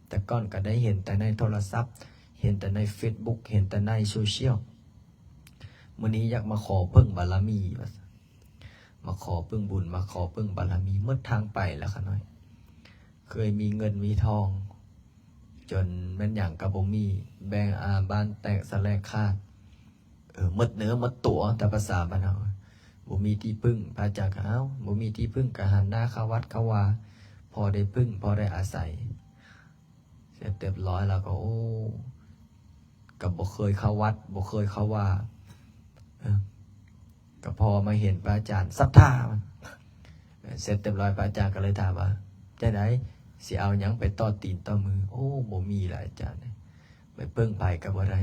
ແຕ່ກ່ອນກໍໄດ້ເຫັນແຕ່ໃນໂທລະສັບ ເຫັນແຕ່ໃນເຟສບຸກ ເຫັນແຕ່ໃນໂຊຊຽວ. ມື້ນີ້ຢາກມາຂໍເພິ່ງບາລະມີວ່າຊັ້ນ ມາຂໍເພິ່ງບຸນ ມາຂໍເພິ່ງບາລະມີ. ໝົດທາງໄປແລ້ວຂ້ານ້ອຍ. ເຄີຍມີເງິນມີທອງ ຈົນແມ່ນຫຍັງກໍບໍ່ມີ ແບ່ງອາ ບ້ານແຕກສະແຫຼກຂາດ. ເອີ ໝົດເນື້ອໝົດຕົວ ຕາມພາສາບ້ານເຮົາ ບໍ່ມີທີ່ເພິ່ງ. ພະອາຈານກໍ ເອົ້າ ບໍ່ມີທີ່ເພິ່ງ ກໍຫັນໜ້າເຂົ້າວັດເຂົ້າວາ ພໍໄດ້ເພິ່ງ ພໍໄດ້ອາໄສ. ເສັດຮຽບຮ້ອຍແລ້ວກໍ ໂອ້ ກໍບໍ່ເຄີຍເຂົ້າວັດ ບໍ່ເຄີຍເຂົ້າວາ ເອີ ກໍພໍມາເຫັນພະອາຈານ ສັດທາ. ເສັດຮຽບຮ້ອຍ ພະອາຈານກໍເລີຍຖາມວ່າ ຈັ່ງໃດ ຊິເອົາຫຍັງໄປຕໍ່ຕີນຕໍ່ມື? ໂອ້ ບໍ່ມີລະອາຈານ ໄປເພິ່ງໃຜກໍບໍ່ໄດ້.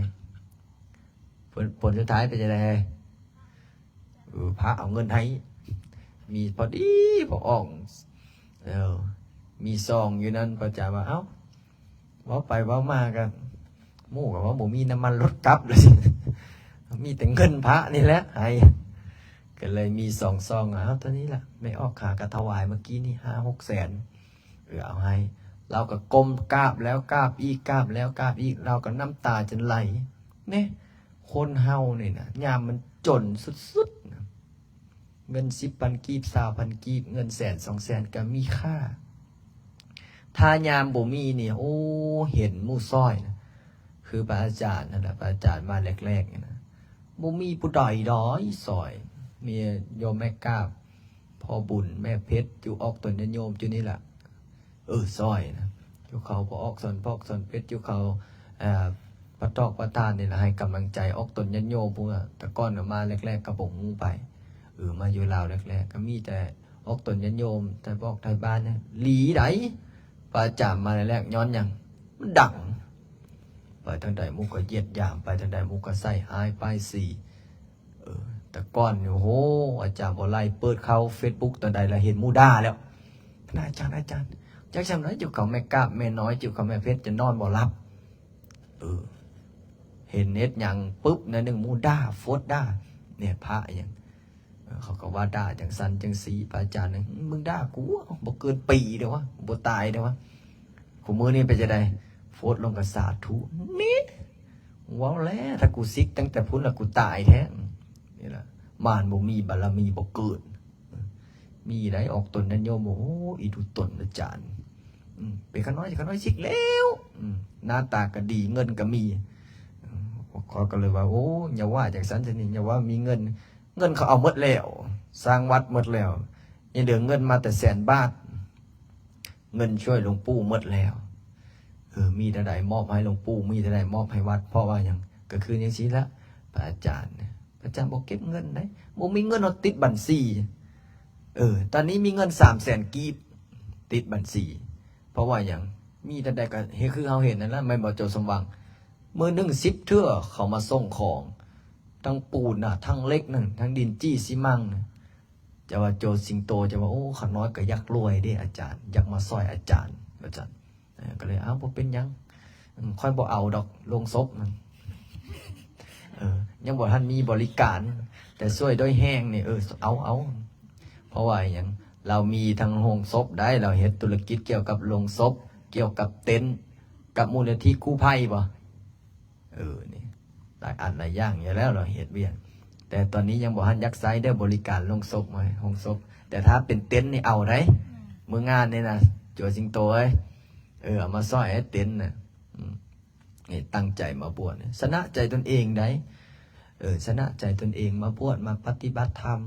ຜົນ ຜົນສຸດທ້າຍເປັນຈັ່ງໃດ? ເອີ ພະເອົາເງິນໃຫ້ ມີພໍດີພໍອອກ ເອີ ມີຊອງຢູ່ນັ້ນ. ພະອາຈານວ່າ ເອົ້າ ເວົ້າໄປເວົ້າມາກໍ ໝູ່ກໍວ່າບໍ່ມີນ້ຳມັນລົດກັບລະ ມີແຕ່ເງິນພະນີ້ແຫຼະໃຫ້. ກໍເລີຍມີສອງຊອງ. ເອົາ ຕົວນີ້ລະ ແມ່ອອກຂາກໍຖວາຍເມື່ອກີ້ນີ້ ຫ້າຫົກແສນ ເອີ ເອົາໃຫ້. ລາວກໍກົ້ມກາບແລ້ວກາບອີກ ກາບແລ້ວກາບອີກ ລາວກໍນ້ຳຕາຈົນໄຫຼ. ເນ ຄົນເຮົານີ້ນະ ຍາມມັນຈົນສຸດໆນະ ເງິນສິບພັນກີບ ຊາວພັນກີບ ເງິນແສນສອງແສນກໍມີຄ່າ. ຖ້າຍາມບໍ່ມີນີ້ ໂອ້ ເຫັນໝູ່ຊ້ອຍນະ ຄືພະອາຈານຫັ້ນນະ ພະອາຈານມາແລກໆນີ້ນະ ບໍ່ມີຜູ້ໃດດອກຊ່ອຍ ມີໂຍມແມ່ກາບ ພໍ່ບຸນ ແມ່ເພັດ ຢູ່ອອກຕົນຍາດໂຍມຢູ່ນີ້ລະ ເອີ ຊ່ອຍນະ ຢູ່ເຂົາພະອອກສອນພອກສອນເພັດ ຢູ່ເຂົາ ເອີ ພະຕອກພະທ່ານນີ້ລະ ໃຫ້ກຳລັງໃຈອອກຕົນຍາດໂຍມພວກ ແຕ່ກ່ອນກໍມາແລກໆກໍບໍ່ຮູ້ໄປ ເອີ ມາຢູ່ລາວແລກໆກໍມີແຕ່ອອກຕົນຍາດໂຍມ ໄທບອກໄທບ້ານນີ້ ຫຼີໃດ ພະອາຈານມາແລກໆ ຍ້ອນຫຍັງ? ມັນດັງ ໄປທາງໃດໝູ່ກໍຢຽດຢາມ ໄປທາງໃດໝູ່ກໍໃສ່ຮ້າຍປ້າຍສີ ເອີ ແຕ່ກ່ອນນີ້ ໂອ້ໂຫ ອາຈານບໍ່ໄລ່ ເປີດເຂົ້າເຟສບຸກຕອນໃດລະເຫັນໝູ່ດ່າແລ້ວ ອາຈານ ອາຈານ ຈັກຊ່ຳໃດ ເຈົ້າເຂົາແມ່ກາບແມ່ນ້ອຍ ເຈົ້າເຂົາແມ່ເພັດ ຈະນອນບໍ່ຫຼັບ ເອີ ເຫັນເຮັດຫຍັງປຶບ ໜ້ອຍໜຶ່ງໝູ່ດ່າ ຟວດດ່າ ແມ່ພະອີ່ຫຍັງ ເອີ ເຂົາກໍວ່າດ່າຈັ່ງຊັ້ນຈັ່ງຊີ້ ພະອາຈານ ມຶງດ່າກູ ບໍ່ເກີນປີເດ້ວະ ບໍ່ຕາຍເດ້ວະ ຄູ່ມື້ນີ້ເປັນຈັ່ງໃດ? ຟວດລົງກໍສາທຸ ນີ້ ເວົ້າແລ້ວ ຖ້າກູສິກຕັ້ງແຕ່ພຸ້ນລະ ກູຕາຍແທ້ ນີ້ລະ ມານບໍ່ມີ ບາລະມີບໍ່ເກີດ ມີໄດ໋ ອອກຕົນຍາດໂຍມ ໂອ້ ອີດູຕົນອາຈານ ອືມ ເປັນຂ້ານ້ອຍ ຂ້ານ້ອຍສິກແລ້ວ ອືມ ໜ້າຕາກໍດີ ເງິນກໍມີ ອືມ ຂ້ອຍກໍເລີຍວ່າ ໂອ້ ຢ່າວ່າຈັ່ງຊັ້ນຊະນີ້ ຢ່າວ່າມີເງິນ ເງິນເຂົາເອົາໝົດແລ້ວ ສ້າງວັດໝົດແລ້ວ ຍັງເຫຼືອເງິນມາແຕ່ແສນບາດ ເງິນຊ່ວຍຫຼວງປູ່ໝົດແລ້ວ ເອີ ມີແຕ່ໃດມອບໃຫ້ຫຼວງປູ່ ມີແຕ່ໃດມອບໃຫ້ວັດ ເພາະວ່າຫຍັງ? ກໍຄືຈັ່ງຊີ້ລະ ພະອາຈານ ພະອາຈານບໍ່ເກັບເງິນໃດ ບໍ່ມີເງິນເອົາຕິດບັນຊີ ເອີ ຕອນນີ້ມີເງິນສາມແສນກີບ ຕິດບັນຊີ ເພາະວ່າຫຍັງ? ມີແຕ່ໃດກໍເຮັດຄືເຮົາເຫັນນັ້ນລະ ແມ່ນບໍ່ ໂຈສົມຫວັງ? ມື້ໜຶ່ງສິບເທື່ອເຂົາມາສົ່ງຂອງ ທັງປູນນະ ທັງເຫຼັກນັ້ນ ທັງດິນຈີ່ຊີມັງນະ ຈະວ່າໂຈສິງໂຕ ຈະວ່າ ໂອ້ ຂ້ານ້ອຍກໍຢາກລວຍເດ້ອາຈານ ຢາກມາຊ່ອຍອາຈານ ວ່າຊັ້ນ ເອີ ກໍເລີຍ ເອົ້າ ບໍ່ເປັນຫຍັງ ຂ້ອຍບໍ່ເອົາດອກໂລງສົບນັ້ນ ເອີ ຍັງບໍ່ທັນມີບໍລິການ ແຕ່ຊ່ວຍດ້ວຍແຮງນີ້ ເອີ ເອົາ ເອົາ ເພາະວ່າຫຍັງ? ລາວມີທັງໂຮງສົບໄດ໋ ລາວເຮັດທຸລະກິດກ່ຽວກັບໂລງສົບ ກ່ຽວກັບເຕັນ ກັບມູນນິທິກູ້ໄພບໍ່? ເອີ ນີ້ ຫຼາຍອັນຫຼາຍຢ່າງຢູ່ແລ້ວ ລາວເຮັດວຽກ ແຕ່ຕອນນີ້ຍັງບໍ່ທັນຢາກໃຊ້ເດີ ບໍລິການໂລງສົບ ໂຮງສົບ ແຕ່ຖ້າເປັນເຕັນນີ້ເອົາໄດ໋ ອືມ ມື້ງານນີ້ນະ ໂຈສິງໂຕເອີຍ ເອີ ເອົາມາຊ່ອຍໃຫ້ເຕັນນະ ອືມ ນີ້ຕັ້ງໃຈມາບວດ ຊະນະໃຈຕົນເອງໄດ໋ ເອີ ຊະນະໃຈຕົນເອງ ມາບວດ ມາປະຕິບັດທຳ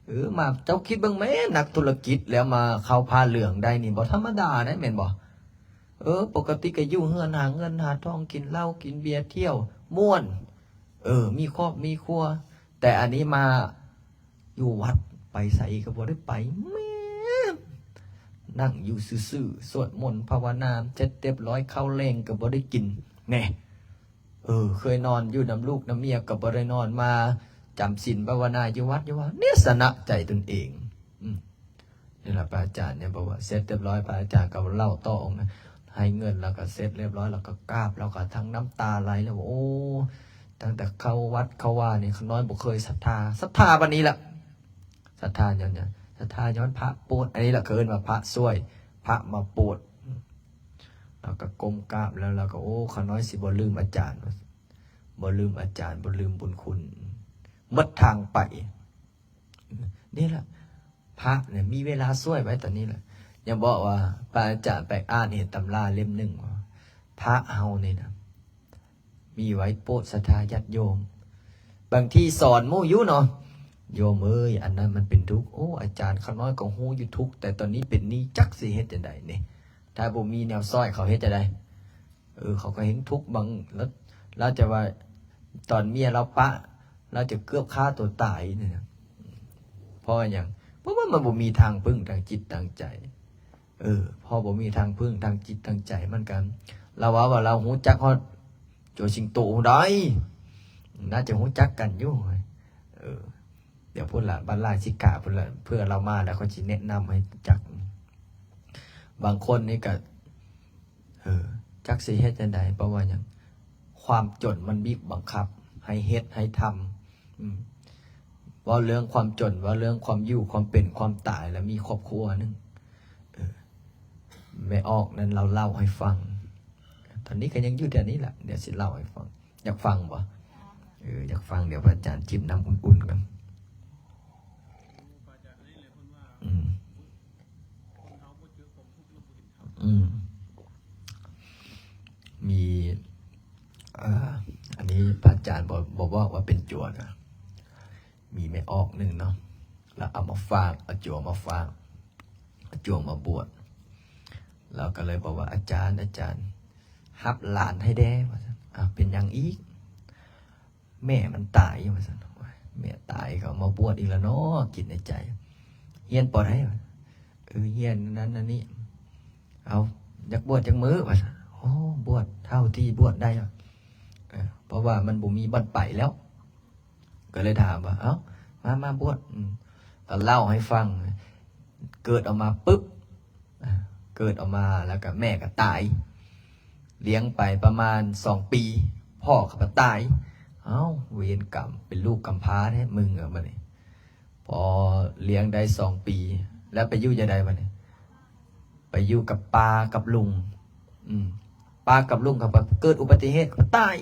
ເອີ ມາ ເຈົ້າຄິດເບິ່ງແມ້ ນັກທຸລະກິດແລ້ວມາເຂົ້າຜ້າເຫຼືອງໄດ້ນີ້ ບໍ່ທຳມະດາໄດ໋ ແມ່ນບໍ່? ເອີ ປົກກະຕິກໍຢູ່ເຮືອນຫາເງິນຫາທອງ ກິນເຫຼົ້າກິນເບຍ ທ່ຽວມ່ວນ ເອີ ມີຄອບມີຄົວ ແຕ່ອັນນີ້ມາຢູ່ວັດ ໄປໃສກໍບໍ່ໄດ້ໄປ ແມ່ນ ນັ່ງຢູ່ຊື່ໆ ສວດມົນພາວະນາ ເສັດຮຽບຮ້ອຍ ເຂົ້າແລງກໍບໍ່ໄດ້ກິນ ແນ່ ເອີ ເຄີຍນອນຢູ່ນຳລູກນຳເມຍກໍບໍ່ໄດ້ນອນ ມາຈຳສິນພາວະນາຢູ່ວັດຢູ່ວ່າ ເນ ຊະນະໃຈຕົນເອງ ອືມ ນີ້ລະພະອາຈານ ເນ ບອກວ່າເສັດຮຽບຮ້ອຍ ພະອາຈານກໍເລົ່າຕໍ່ ໃຫ້ເງິນ ແລ້ວກໍເສັດຮຽບຮ້ອຍ ແລ້ວກໍກາບ ແລ້ວກໍທັງນ້ຳຕາໄຫຼ ແລ້ວ ໂອ້ ຕັ້ງແຕ່ເຂົ້າວັດເຂົ້າວານີ້ ຂ້ານ້ອຍບໍ່ເຄີຍສັດທາ ສັດທາປານນີ້ລະ ສັດທາຍ້ອນຫຍັງ? ສັດທາຍ້ອນພະໂປດ ອັນນີ້ລະເຂົາເອີ້ນວ່າພະຊ່ວຍ ພະມາໂປດ ລາວກໍກົ້ມກາບແລ້ວ ລາວກໍ ໂອ້ ຂ້ານ້ອຍຊິບໍ່ລືມອາຈານ ບໍ່ລືມອາຈານ ບໍ່ລືມບຸນຄຸນ ໝົດທາງໄປ ນີ້ລະ ພະນີ້ມີເວລາຊ່ວຍໄວ້ຕອນນີ້ລະ ຢ່າບອກວ່າພະອາຈານໄປອ່ານເຫັນຕຳລາເຫຼັ້ມໜຶ່ງວ່າ ພະເຮົານີ້ນະ ມີໄວ້ໂປດສັດທາຍາດໂຍມ ບາງທີສອນໝູ່ຢູ່ເນາະ ໂຍມເອີຍ ອັນນັ້ນມັນເປັນທຸກ ໂອ້ ອາຈານ ຂ້ານ້ອຍກໍຮູ້ຢູ່ທຸກ ແຕ່ຕອນນີ້ເປັນໜີ້ ຈັກຊິເຮັດຈັ່ງໃດນີ້ ຖ້າບໍ່ມີແນວຊ່ອຍ ເຂົາເຮັດຈັ່ງໃດ? ເອີ ເຂົາກໍເຮັງທຸກ ບາງ ລາວ ລາວຈະວ່າ ຕອນເມຍລາວປະ ລາວຈະເກືອບຂ້າຕົວຕາຍນີ້ນະ ເພາະວ່າຫຍັງ? ເພາະວ່າມັນບໍ່ມີທາງເພິ່ງທາງຈິດທາງໃຈ ເອີ ພໍບໍ່ມີທາງເພິ່ງທາງຈິດທາງໃຈ ມັນກໍ ລາວເວົ້າວ່າລາວຮູ້ຈັກຮອດໂຈສິງໂຕໄດ໋ ໜ້າຈະຮູ້ຈັກກັນຢູ່ ເອີ ດຽວພຸ້ນລະ ບັດລາສິກຂາພຸ້ນລະ ເພື່ອລາວມາແລ້ວ ຂ້ອຍຊິແນະນຳໃຫ້ຈັກ ບາງຄົນນີ້ກໍ ເອີ ຈັກຊິເຮັດຈັ່ງໃດ ເພາະວ່າຫຍັງ? ຄວາມຈົນມັນບີບບັງຄັບໃຫ້ເຮັດໃຫ້ທຳ ອືມ ເວົ້າເລື່ອງຄວາມຈົນ ເວົ້າເລື່ອງຄວາມຢູ່ຄວາມເປັນຄວາມຕາຍ ແລ້ວມີຄອບຄົວໜຶ່ງ ເອີ ແມ່ອອກນັ້ນລາວເລົ່າໃຫ້ຟັງ ຕອນນີ້ກໍຍັງຢູ່ແຖວນີ້ແຫຼະ ດຽວຊິເລົ່າໃຫ້ຟັງ ຢາກຟັງບໍ່? ເອີ ຢາກຟັງ ດຽວພະອາຈານຈິບນ້ຳອຸ່ນໆກ່ອນ ອືມ ອືມ ມີ ເອີ ອັນ ນີ້ພະອາຈານບໍ່ ບໍ່ບອກວ່າເປັນຈົວນະ ມີແມ່ອອກໜຶ່ງເນາະ ລາວເອົາມາຝາກ ເອົາຈົວມາຝາກ ເອົາຈົວມາບວດ ລາວກໍເລີຍບອກວ່າ ອາຈານ ອາຈານ ຮັບຫຼານໃຫ້ແດ່ ວ່າຊັ້ນ. ອ້າວ ເປັນຫຍັງອີກ? ແມ່ມັນຕາຍ ວ່າຊັ້ນ. ໂອ້ຍ ແມ່ຕາຍກໍເອົາມາບວດອີກລະເນາະ ຄິດໃນໃຈ. ຮຽນປໍໃດ? ເອີ ຮຽນນັ້ນອັນນີ້. ເອົາ ຢາກບວດຈັກມື້? ວ່າຊັ້ນ. ໂອ້ ບວດເທົ່າທີ່ບວດໄດ້ ເອີ ເພາະວ່າມັນບໍ່ມີບ່ອນໄປແລ້ວ. ກໍເລີຍຖາມວ່າ ເອົ້າ ມາ ມາບວດ. ອືມ ກໍເລົ່າໃຫ້ຟັງ ເກີດອອກມາປຶບ ອາ ເກີດອອກມາແລ້ວກໍແມ່ກໍຕາຍ ລ້ຽງໄປປະມານສອງປີ ພໍ່ກໍມາຕາຍ. ເອົ້າ ເວນກຳ ເປັນລູກກຳພ້າແທ້ມຶງ ເອີ ບັດນີ້. ພໍລ້ຽງໄດ້ສອງປີ ແລ້ວໄປຢູ່ຈັ່ງໃດບັດນີ້? ໄປຢູ່ກັບປ້າກັບລຸງ. ອືມ ປ້າກັບລຸງກໍເກີດອຸບັດຕິເຫດກໍຕາຍ.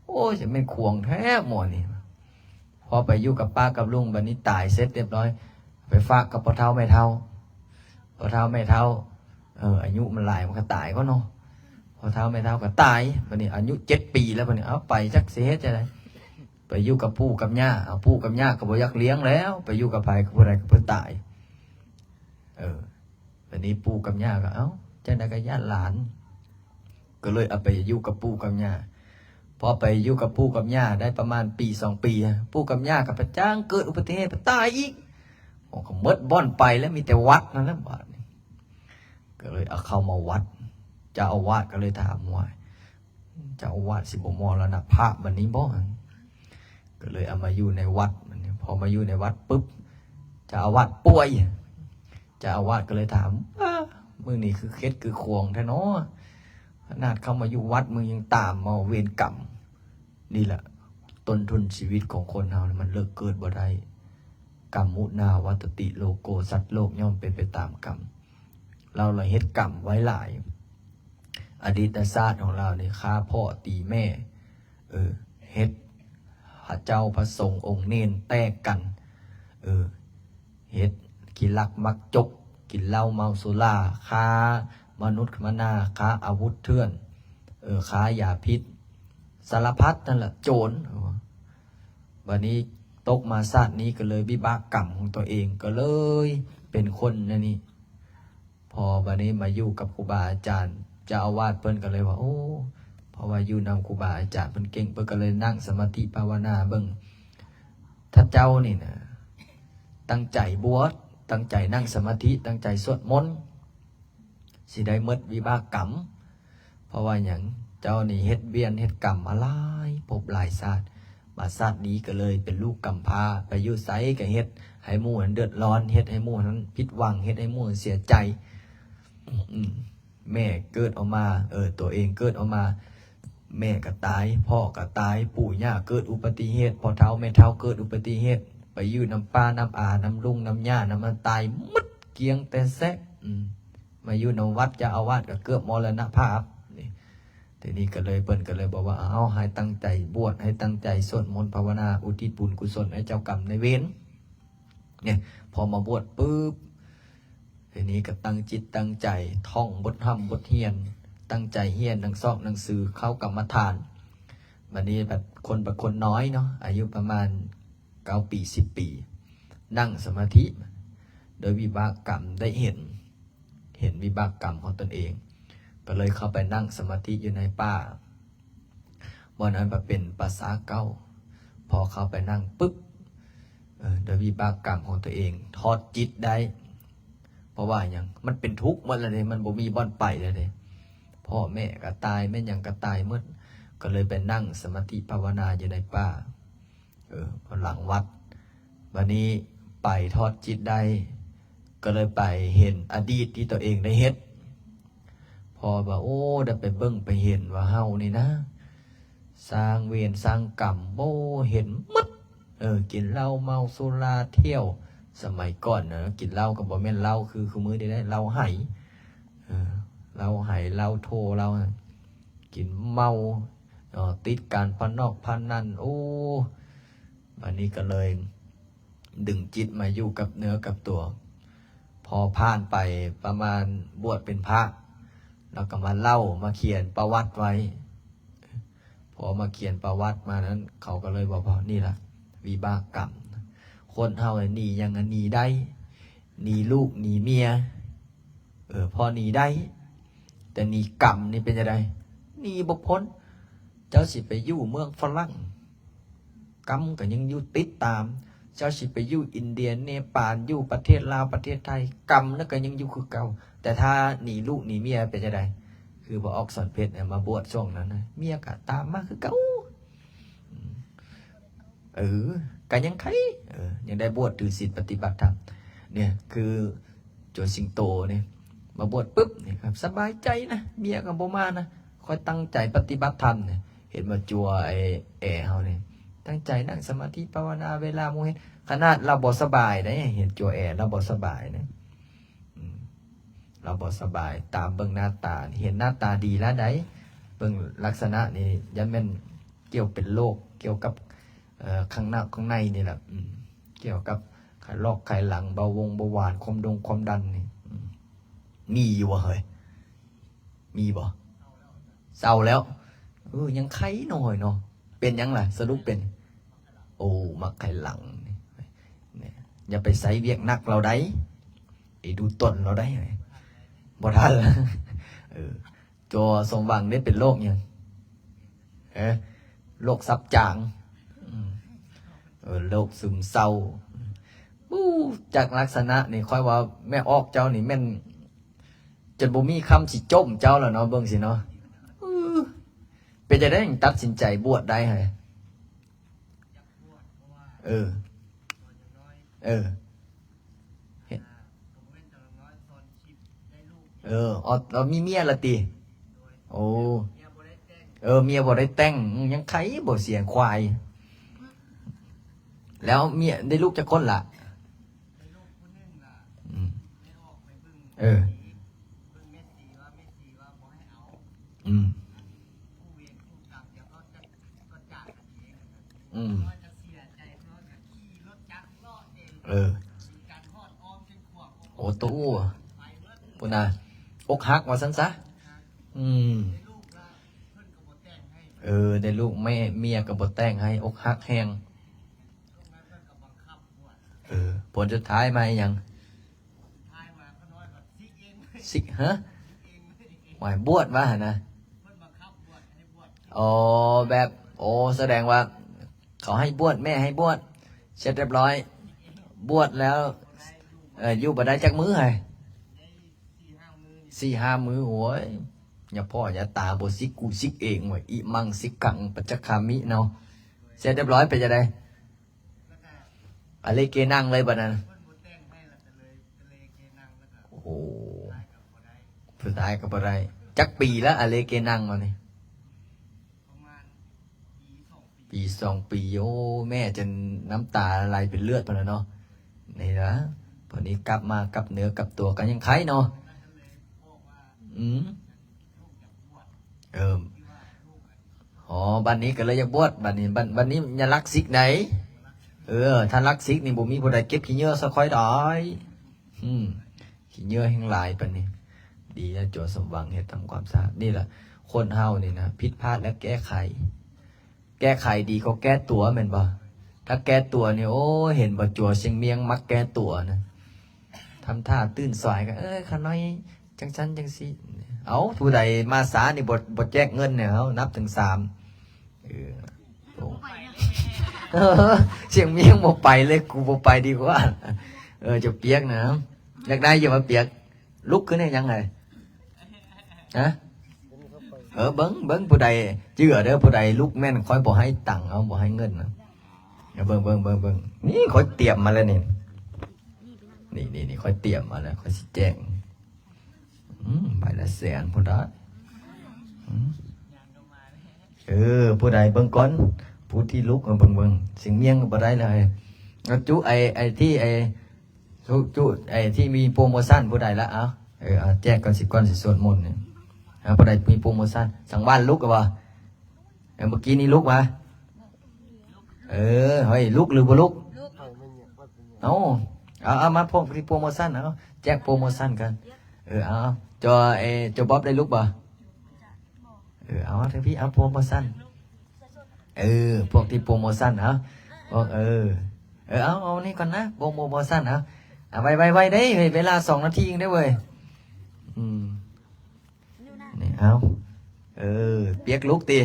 ໂອ້ຍ ຈະແມ່ນຂວາງແທ້ໝໍນີ້. ພໍໄປຢູ່ກັບປ້າກັບລຸງ ບັດນີ້ຕາຍເສັດຮຽບຮ້ອຍ ໄປຝາກກັບພໍ່ເຖົ້າແມ່ເຖົ້າ. ພໍ່ເຖົ້າແມ່ເຖົ້າ ເອີ ອາຍຸມັນຫຼາຍ ມັນກໍຕາຍກ່ອນເນາະ. ພໍ່ເຖົ້າແມ່ເຖົ້າກໍຕາຍ. ບັດນີ້ອາຍຸເຈັດປີແລ້ວ ບັດນີ້ ເອົາ ໄປຈັກຊິເຮັດຈັ່ງໃດ? ໄປຢູ່ກັບປູ່ກັບຍ່າ. ເອົາ ປູ່ກັບຍ່າກໍບໍ່ຢາກລ້ຽງແລ້ວ ໄປຢູ່ກັບໃຜ ກັບຜູ້ໃດກໍເພິ່ນຕາຍ. ເອີ ບັດນີ້ປູ່ກັບຍ່າກໍ ເອົ້າ ຈັ່ງໃດກໍຢ້ານຫຼານ ກໍເລີຍເອົາໄປຢູ່ກັບປູ່ກັບຍ່າ. ພໍໄປຢູ່ກັບປູ່ກັບຍ່າໄດ້ປະມານປີສອງປີ ປູ່ກັບຍ່າກໍໄປຈ້າງເກີດອຸບັດຕິເຫດ ໄປຕາຍອີກ. ໂອ້ ກໍໝົດບ່ອນໄປແລ້ວ ມີແຕ່ວັດນັ້ນແຫຼະບາດນີ້. ກໍເລີຍເອົາເຂົ້າມາວັດ. ເຈົ້າອາວາດກໍເລີຍຖາມວ່າ ເຈົ້າອາວາດຊິບໍ່ມໍລະນະພາບບັດນີ້ບໍ່? ກໍເລີຍເອົາມາຢູ່ໃນວັດ. ພໍມາຢູ່ໃນວັດປຶບ ເຈົ້າອາວາດປ່ວຍ. ເຈົ້າອາວາດກໍເລີຍຖາມ ອ້າ ມຶງນີ້ຄືເຂັດຄືຂວາງແທ້ເນາະ ຂະໜາດເຂົ້າມາຢູ່ວັດ ມຶງຍັງຕາມເອົາເວນກຳ. ນີ້ແຫຼະ ຕົ້ນທຶນຊີວິດຂອງຄົນເຮົາ ມັນເລີກເກີດບໍ່ໄດ້. ກຳມຸນາວັດຕະຕິໂລໂກ ສັດໂລກຍ່ອມເປັນໄປຕາມກຳ. ເຮົາລະເຮັດກຳໄວ້ຫຼາຍ. ອະດີດຕະຊາດຂອງເຮົານີ້ ຂ້າພໍ່ຕີແມ່ ເອີ ເຮັດພະເຈົ້າພະສົງອົງເນນແຕກກັນ ເອີ ເຮັດຂີ້ລັກມັກຈົກ ກິນເຫຼົ້າເມົາສຸລາ ຄ້າມະນຸດມະນາ ຄ້າອາວຸດເຖື່ອນ ເອີ ຄ້າຢາພິດ ສາລະພັດນັ້ນລະ ໂຈນ. ບັດນີ້ຕົກມາຊາດນີ້ກໍເລີຍວິບາກກຳຂອງຕົວເອງ ກໍເລີຍເປັນຄົນແນວນີ້. ພໍບັດນີ້ມາຢູ່ກັບຄູບາອາຈານ ເຈົ້າອາວາດເພິ່ນກໍເລີຍວ່າ ໂອ້ ເພາະວ່າຢູ່ນຳຄູບາອາຈານເພິ່ນເກັ່ງ ເພິ່ນກໍເລີຍນັ່ງສະມາທິພາວະນາເບິ່ງ ທ່ານເຈົ້ານີ້ນະ ຕັ້ງໃຈບວດ ຕັ້ງໃຈນັ່ງສະມາທິ ຕັ້ງໃຈສວດມົນ ຊິໄດ້ໝົດວິບາກກຳ. ເພາະວ່າຫຍັງ? ເຈົ້ານີ້ເຮັດວຽນເຮັດກຳມາຫຼາຍພົບຫຼາຍຊາດ ມາຊາດນີ້ກໍເລີຍເປັນລູກກຳພ້າ ໄປຢູ່ໃສກໍເຮັດໃຫ້ໝູ່ຫັ້ນເດືອດຮ້ອນ ເຮັດໃຫ້ໝູ່ຫັ້ນຜິດຫວັງ ເຮັດໃຫ້ໝູ່ເສຍໃຈ. ອືມ ແມ່ເກີດອອກມາ ເອີ ຕົວເອງເກີດອອກມາ ແມ່ກໍຕາຍ ພໍ່ກໍຕາຍ ປູ່ຍ່າເກີດອຸບັດຕິເຫດ ພໍ່ເຖົ້າແມ່ເຖົ້າເກີດອຸບັດຕິເຫດ ໄປຢູ່ນຳປ້ານຳອາ ນຳລຸງນຳຍ່າ ນຳມັນຕາຍໝົດ ກ້ຽງແຕ່ແຊະ. ອືມ ມາຢູ່ນຳວັດ ເຈົ້າອາວາດກໍເກືອບມໍລະນະພາບນີ້. ທີນີ້ກໍເລີຍ ເພິ່ນກໍເລີຍບອກວ່າ ເອົາ ໃຫ້ຕັ້ງໃຈບວດ ໃຫ້ຕັ້ງໃຈສວດມົນພາວະນາ ອຸທິດບຸນກຸສົນໃຫ້ເຈົ້າກຳນາຍເວນ. ນີ້ ພໍມາບວດປຶບ ທີນີ້ກໍຕັ້ງຈິດຕັ້ງໃຈ ທ່ອງບົດຮ່ຳບົດຮຽນ ຕັ້ງໃຈຮຽນໜັງຊອກໜັງສື ເຂົ້າກຳມະຖານ. ບັດນີ້ບັດຄົນ ບັດຄົນນ້ອຍເນາະ ອາຍຸປະມານເກົ້າປີ ສິບປີ ນັ່ງສະມາທິ ໂດຍວິບາກກຳໄດ້ເຫັນ ເຫັນວິບາກກຳຂອງຕົນເອງ ກໍເລີຍເຂົ້າໄປນັ່ງສະມາທິຢູ່ໃນປ່າ. ບ່ອນນັ້ນກໍເປັນປ່າຊ້າເກົ່າ. ພໍເຂົ້າໄປນັ່ງປຶບ ເອີ ໂດຍວິບາກກຳຂອງຕົວເອງ ຖອດຈິດໄດ້. ເພາະວ່າຫຍັງ? ມັນເປັນທຸກໝົດແລ້ວເດ້ ມັນບໍ່ມີບ່ອນໄປແລ້ວເດ້. ພໍ່ແມ່ກໍຕາຍ ແມ່ນຫຍັງກໍຕາຍໝົດ ກໍເລີຍໄປນັ່ງສະມາທິພາວະນາຢູ່ໃນປ່າ ເອີ ຫຼັງວັດ. ບັດນີ້ໄປຖອດຈິດໄດ້ ກໍເລີຍໄປເຫັນອະດີດທີ່ຕົວເອງໄດ້ເຮັດ. ພໍວ່າ ໂອ້ ໄດ້ໄປເບິ່ງໄປເຫັນວ່າເຮົານີ້ນະ ສ້າງເວນສ້າງກຳ ໂອ້ ເຫັນໝົດ. ເອີ ກິນເຫຼົ້າເມົາສຸລາ ທ່ຽວ ສະໄໝກ່ອນນະ ກິນເຫຼົ້າກໍບໍ່ແມ່ນເຫຼົ້າຄື ຄືມື້ນີ້ໄດ໋ ເຫຼົ້າໄຫ ເອີ ເຫຼົ້າໄຫ ເຫຼົ້າໂທ ເຫຼົ້າ ກິນເມົາ ເອີ ຕິດການພະນອກພະນັນ. ໂອ້ ບັດນີ້ກໍເລີຍດຶງຈິດມາຢູ່ກັບເນື້ອກັບຕົວ. ພໍຜ່ານໄປປະມານບວດເປັນພະ ແລ້ວກໍມາເລົ່າ ມາຂຽນປະຫວັດໄວ້. ພໍ ພໍມາຂຽນປະຫວັດມານັ້ນ ເຂົາກໍເລີຍວ່າ ນີ້ລະວິບາກກຳ. ຄົນເຮົານີ້ໜີຫຍັງກໍໜີໄດ້ ໜີລູກ ໜີເມຍ ເອີ ພໍໜີໄດ້ ແຕ່ໜີກຳນີ້ເປັນຈັ່ງໃດ? ໜີບໍ່ພົ້ນ. ເຈົ້າຊິໄປຢູ່ເມືອງຝຣັ່ງ ກຳກໍຍັງຢູ່ຕິດຕາມ. ເຈົ້າຊິໄປຢູ່ອິນເດຍ ເນປານ ຢູ່ປະເທດລາວ ປະເທດໄທ ກຳນັ້ນກໍຍັງຢູ່ຄືເກົ່າ. ແຕ່ຖ້າໜີລູກໜີເມຍເປັນຈັ່ງໃດ? ຄືບໍ່ອອກສອນເພັດນະ ມາບວດຊ່ວງນັ້ນນະ ເມຍກໍຕາມມາຄືເກົ່າ. ອືມ ເອີ ກໍຍັງໄຄ ເອີ ຍັງໄດ້ບວດຖືສິນປະຕິບັດທຳ. ເນີ້ຍ ຄືໂຈຊິງໂຕນີ້ ມາບວດປຶບນີ້ ສະບາຍໃຈນະ ເມຍກໍບໍ່ມານະ. ຂ້ອຍຕັ້ງໃຈປະຕິບັດທຳນີ້ ເຫັນບໍ່ ຈົວໄອ້ແອເຮົານີ້ ຕັ້ງໃຈນັ່ງສະມາທິພາວະນາເວລາໝູ່ເຮັດ. ຂະໜາດລາວບໍ່ສະບາຍໃດ ເຫັນຈົວແອລາວບໍ່ສະບາຍນະ. ອືມ ລາວບໍ່ສະບາຍ ຕາມເບິ່ງໜ້າຕາ ເຫັນໜ້າຕາດີລະໃດ. ເບິ່ງລັກສະນະນີ້ ຢ້ານແມ່ນກ່ຽວເປັນໂລກ ກ່ຽວກັບ ເອີ ຂ້າງນອກຂ້າງໃນນີ້ລະ. ອືມ ກ່ຽວກັບໄຂ້ລອກໄຂ້ຫຼັງ ເບົາວົງເບົາຫວານ ຄວາມດົງຄວາມດັນນີ້. ອືມ ມີຢູ່ບໍ່ເຮີ້ຍ? ມີບໍ່? ເຊົາແລ້ວ. ເອີ ຍັງໄຄໜ້ອຍເນາະ. ເປັນຫຍັງລະ? ສະຫຼຸບເປັນ ໂອ້ ມັກໄຄຫຼັງນີ້ ນີ້ ຢ່າໄປໃສ່ວຽກໜັກລາວໃດ໋ ໄປດູຕົນລາວໃດ໋ ບໍ່ທັນລະ. ເອີ ໂຈສົມຫວັງນີ້ເປັນໂລກຫຍັງ? ເອີ ໂລກສັບຈາງ. ອືມ ເອີ ໂລກຊຶມເສົ້າ. ປູ້ ຈາກລັກສະນະນີ້ ຂ້ອຍວ່າແມ່ອອກເຈົ້ານີ້ແມ່ນ ຈົນບໍ່ມີຄຳຊິຈົ່ມເຈົ້າແລ້ວເນາະ ເບິ່ງຊິເນາະ. ເອີ ເປັນຈັ່ງໃດຈຶ່ງຕັດສິນໃຈບວດໄດ້ຫັ້ນ? ເອີ ເອີ ເຮັດ ເອີ ເອົາ ເອົາມີເມຍລະຕິ? ໂອ້ ເອີ ເມຍບໍ່ໄດ້ແຕ່ງ ຍັງໄຄບໍ່ເສຍຄວາຍ. ແລ້ວເມຍໄດ້ລູກຈັກຄົນລະ? ອືມ ເອີ ອືມ ອືມ ເອີ ໂອ້ ໂຕ ພຸ້ນນະ ອົກຫັກວ່າຊັ້ນຊະ. ອືມ ເອີ ໄດ້ລູກ ແມ່ ເມຍກໍບໍ່ແຕ່ງໃຫ້ ອົກຫັກແຮງ. ເອີ ຜົນສຸດທ້າຍມາອີ່ຫຍັງ? ສິກ ຮະ? ຫວາຍ ບວດວ່າຫັ້ນນະ. ອໍ ແບບ ໂອ້ ສະແດງວ່າເຂົາໃຫ້ບວດ ແມ່ໃຫ້ບວດ ເສັດຮຽບຮ້ອຍ ບວດແລ້ວ ເອີ ຢູ່ບໍ່ໄດ້ຈັກມື້ຫັ້ນ ສີ່ຫ້າມື້. ໂອ້ຍ ຍາພໍ່ຍາຕາບໍ່ສິກ ກູສິກເອງເວີຍ ອິມັງສິກຂັງປັດຈະຄາມິເນາະ. ເສັດຮຽບຮ້ອຍ ເປັນຈັ່ງໃດ? ອາເລເກນັງເລີຍບັດນັ້ນ. ໂອ້ໂຫ ສຸດທ້າຍກໍບໍ່ໄດ້. ຈັກປີລະ ອາເລເກນັງມານີ້? ປີສອງປີ. ໂອ້ ແມ່ຈົນນ້ຳຕາໄຫຼເປັນເລືອດພຸ້ນລະເນາະ. ນີ້ລະ ບັດນີ້ກັບມາກັບເນື້ອກັບຕົວກໍຍັງໄຄເນາະ. ອືມ ເອີ ອໍ ບັດນີ້ກໍເລີຍຢາກບວດ ບັດນີ້ ບັດ ບັດນີ້ຢ່າລັກສິກໃດ. ເອີ ຖ້າລັກສິກນີ້ບໍ່ມີຜູ້ໃດເກັບຂີ້ເຫຍື້ອໃສ່ຂ້ອຍດອກ. ອືມ ຂີ້ເຫຍື້ອແຮ່ງຫຼາຍປານນີ້. ດີແລ້ວ ຈົວສົມຫວັງເຮັດທຳຄວາມສະອາດ. ນີ້ລະ ຄົນເຮົານີ້ນະ ຜິດພາດແລ້ວແກ້ໄຂ ແກ້ໄຂດີກວ່າແກ້ຕົວແມ່ນບໍ່? ຖ້າແກ້ຕົວນີ້ ໂອ້ຍ ເຫັນບໍ່ ຈົວຊຽງມຽງມັກແກ້ຕົວນະ. ທຳທ່າຕື່ນສາຍກໍ ເອີ ຂ້ານ້ອຍຈັ່ງຊັ້ນຈັ່ງຊີ້. ເອົ້າ ຜູ້ໃດມາຊ້ານີ້ບໍ່ ບໍ່ແຈກເງິນໃຫ້ເຮົາ ນັບເຖິງສາມ. ເອີ ໂອ້ ຊຽງມຽງບໍ່ໄປເລີຍ ກູບໍ່ໄປດີກວ່າ. ເອີ ເຈົ້າປຽກນະ ຢາກໄດ້ຢູ່ວ່າປຽກ. ລຸກຂຶ້ນເຮັດຫຍັງໃຫ້? ຮະ? ເອີ ເບິ່ງ ເບິ່ງ ຜູ້ໃດເຈື່ອເດີ ຜູ້ໃດລຸກແມ່ນ ຂ້ອຍບໍ່ໃຫ້ຕັງເອົາ ບໍ່ໃຫ້ເງິນນະ. ເບິ່ງ ເບິ່ງ ເບິ່ງ ເບິ່ງ ນີ້ຂ້ອຍຕຽມມາແລ້ວນີ້ ນີ້ ນີ້ ນີ້ ຂ້ອຍຕຽມມາແລ້ວ ຂ້ອຍຊິແຈ້ງ. ອືມ ໃບລະແສນພຸ້ນດາ. ອືມ ເອີ ຜູ້ໃດເບິ່ງກ່ອນ ຜູ້ທີ່ລຸກ ເບິ່ງ ເບິ່ງ ຊຽງມຽງກໍບໍ່ໄດ້ແລ້ວ. ເອົາຈຸ ໄອ້ ໄອ້ທີ່ ໄອ້ ຈຸ ຈຸ ໄອ້ທີ່ມີໂປຣໂມຊັນຜູ້ໃດລະ? ເອົາ ເອີ ເອົາ ແຈກກ່ອນ ຊິ ກ່ອນຊິສວດມົນນີ້. ເອົາ ຜູ້ໃດມີໂປຣໂມຊັນ? ສັງວານລຸກແລ້ວບໍ່? ເອີ ເມື່ອກີ້ນີ້ລຸກຫວາ? ເອີ ເຮີ້ຍ ລຸກຫຼືບໍ່ລຸກ? ເອົາ ເອົາ ເອົາ ມາພວກທີ່ໂປຣໂມຊັນ ເອົາ ແຈກໂປຣໂມຊັນກັນ. ເອີ ເອົາ ເຈົ້າ ເອີ ເຈົ້າບອບໄດ້ລຸກບໍ່? ເອີ ເອົາ ທາງພີ້ ເອົາ ໂປຣໂມຊັນ. ເອີ ພວກທີ່ໂປຣໂມຊັນ ເອົາ ພວກ ເອີ ເອີ ເອົາ ເອົານີ້ກ່ອນນະ ໂປຣໂມຊັນ ເອົາ ເອົາ ໄວໆໆເດ້ ເວລາສອງນາທີເອງເດ້ເວີຍ ອືມ ນີ້ ເອົາ ເອີ ປຽກລຸກຕິ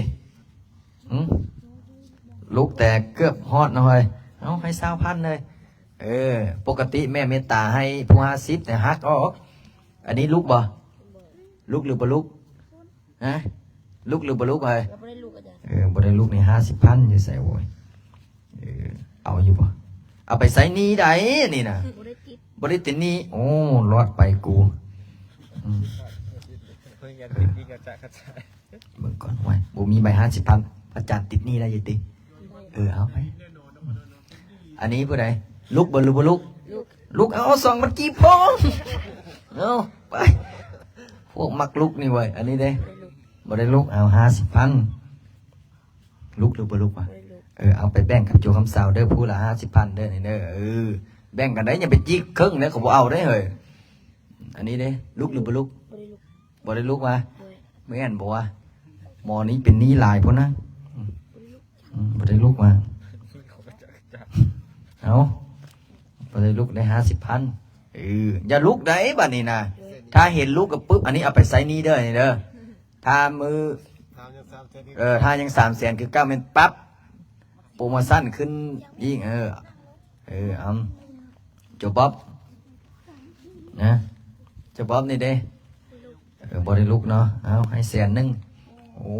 ຫຶ ລຸກແຕ່ເກືອບຮອດເນາະເຮີ້ຍ ເອົາ ໃຫ້ຊາວພັນເລີຍ ເອີ ປົກກະຕິແມ່ເມດຕາໃຫ້ຜູ້ຫ້າສິບ ແຕ່ຫັກອອກ ອັນນີ້ລຸກບໍ່? ລຸກຫຼືບໍ່ລຸກ? ຮະ ລຸກຫຼືບໍ່ລຸກເຮີ້ຍ? ເຮົາບໍ່ໄດ້ລຸກ ອາຈານ ເອີ ບໍ່ໄດ້ລຸກນີ້ ຫ້າສິບພັນ ຢູ່ໃສໂວ້ຍ? ເອີ ເອົາຢູ່ບໍ່? ເອົາໄປໃຊ້ໜີ້ໃດນີ້ນະ ບໍ່ໄດ້ຕິດ ບໍ່ໄດ້ຕິດໜີ້ ໂອ້ ລອດໄປກູ ອືມ ເບິ່ງກ່ອນ ໂອ້ຍ ບໍ່ມີໃບຫ້າສິບພັນ ພະອາຈານຕິດໜີ້ໄດ້ຢູ່ຕິ? ເອີ ເອົາໄປ ອັນນີ້ຜູ້ໃດ? ລຸກບໍ່ ຫຼືບໍ່ລຸກ? ລຸກ ເອົາ ສອງພັນກີບພ້ອມ ເອົາ ໄປ ພວກມັກລຸກນີ້ເວີຍ ອັນນີ້ເດ້ ບໍ່ໄດ້ລຸກ ເອົາ ຫ້າສິບພັນ ລຸກຫຼືບໍ່ລຸກວະ? ເອີ ເອົາໄປແບ່ງກັບໂຈຄຳເຊົາເດີ ຜູ້ລະຫ້າສິບພັນເດີ ນີ້ເດີ ເອີ ແບ່ງກັນໄດ໋ ຢ່າໄປຈິກເຄິ່ງເດີ ເຂົາບໍ່ເອົາໄດ໋ເຮີ້ຍ ອັນນີ້ເດ້ ລຸກຫຼືບໍ່ລຸກ? ບໍ່ໄດ້ລຸກວະ? ແມ່ນບໍ່ວະ? ໝໍນີ້ເປັນໜີ້ຫຼາຍພຸ້ນນະ ອືມ ບໍ່ໄດ້ລຸກວະ? ເອົາ ບໍ່ໄດ້ລຸກໄດ້ຫ້າສິບພັນ ເອີ ຢ່າລຸກໄດ໋ ບາດນີ້ນະ ຖ້າເຫັນລຸກກໍປຶບ ອັນນີ້ເອົາໄປໃຊ້ໜີ້ເດີ ນີ້ເດີ ຖ້າມື້ ຖ້າຍັງສາມແສນ ເອີ ຖ້າຍັງສາມແສນຄືເກົ່າ ແມ່ນປັບ ໂປຣໂມຊັນຂຶ້ນອີກ ເອີ ເອີ ເອົາ ໂຈບອບ ນະ ໂຈບອບນີ້ເດ້ ເອີ ບໍ່ໄດ້ລຸກເນາະ ເອົາ ໃຫ້ແສນໜຶ່ງ ໂອ້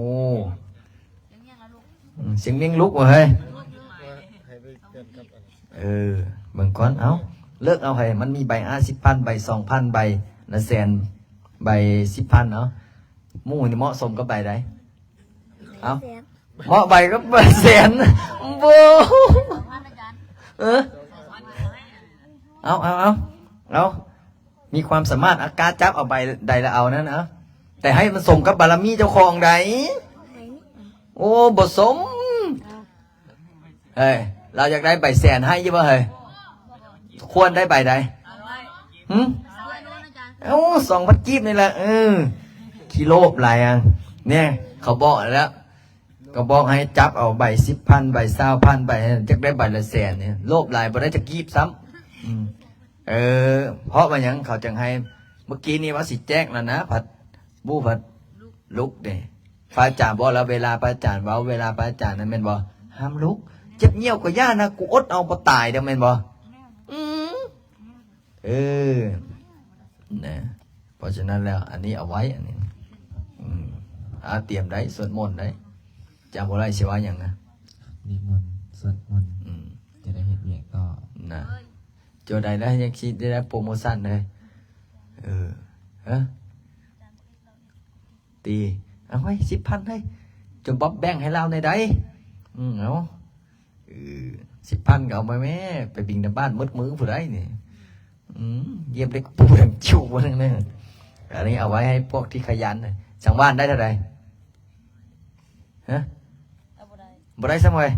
ອືມ ສຽງວຽງລຸກວະເຮີ້ຍ ເອີ ເບິ່ງກ່ອນ ເອົາ ເລືອກເອົາໃຫ້ ມັນມີໃບຫ້າສິບພັນ ໃບສອງພັນ ໃບລະແສນ ໃບສິບພັນ ເອົາ ໝູ່ນີ້ເໝາະສົມກັບໃບໃດ? ເອົາ ເໝາະໃບກັບໃບແສນ ໂອ້ ເອີ ເອົາ ເອົາ ເອົາ ເອົາ ມີຄວາມສາມາດ ອາ ກ້າຈັບເອົາໃບໃດລະເອົານັ້ນ ເອົາ ແຕ່ໃຫ້ມັນສົມກັບບາລະມີເຈົ້າຂອງໃດ໋ ໂອ້ ບໍ່ສົມ ເຮີ້ຍ ລາວຢາກໄດ້ໃບແສນໃຫ້ຢູ່ບໍ່ເຮີ້ຍ? ຄວນໄດ້ໃບໃດ? ຫຶ? ເອົ້າ ສອງພັນກີບນີ້ແຫຼະ ເອີ ຂີ້ໂລບຫຼາຍອະ ແນ່ ເຂົາບອກແລ້ວ ກໍບອກໃຫ້ຈັບເອົາໃບສິບພັນ ໃບຊາວພັນ ໃບ ຢາກໄດ້ໃບລະແສນນີ້ ໂລບຫຼາຍ ບໍ່ໄດ້ຈັກກີບຊ້ຳ ອືມ ເອີ ເພາະວ່າຫຍັງເຂົາຈຶ່ງໃຫ້ ເມື່ອກີ້ນີ້ວ່າຊິແຈກແລ້ວນະ ພັດ ບູ ພັດລຸກເດ້ ພະອາຈານບອກແລ້ວ ເວລາພະອາຈານເວົ້າ ເວລາພະອາຈານນັ້ນແມ່ນບໍ່? ຫ້າມລຸກ ເຈັບຍ່ຽວກໍຢ່ານະ ກູອົດເອົາບໍ່ຕາຍດອກ ແມ່ນບໍ່? ອືມ ເອີ ນະ ເພາະສະນັ້ນແລ້ວ ອັນນີ້ເອົາໄວ້ ອັນນີ້ ອືມ ອາ ຕຽມໄດ້ ສວດມົນໄດ້ ຈຳບໍ່ໄດ້ຊິວ່າຫຍັງນະ ນິມົນ ສວດມົນ ອືມ ຈະໄດ້ເຮັດວຽກຕໍ່ ນະ ໂຈໃດໄດ້ ຍັງຊິໄດ້ໂປຣໂມຊັນເລີຍ ເອີ ຮະ ຕິ ເອົາໄວ້ ສິບພັນເລີຍ ຈົນບອບແບ່ງໃຫ້ລາວແດ່ໃດ ອືມ ເອົາ ເອີ ສິບພັນກໍເອົາໄປແມ້ ໄປບິນທະບາດໝົດມື້ຜູ້ໃດນີ້ ອືມ ຢຽບເຫຼັກປູດັງຈິ້ວບໍ່ນັ້ນນະ ອັນນີ້ເອົາໄວ້ໃຫ້ພວກທີ່ຂະຫຍັນນະ ສັງວານໄດ້ເທົ່າໃດ? ຮະ? ບໍ່ໄດ້ຊ້ຳເຮີ້ຍ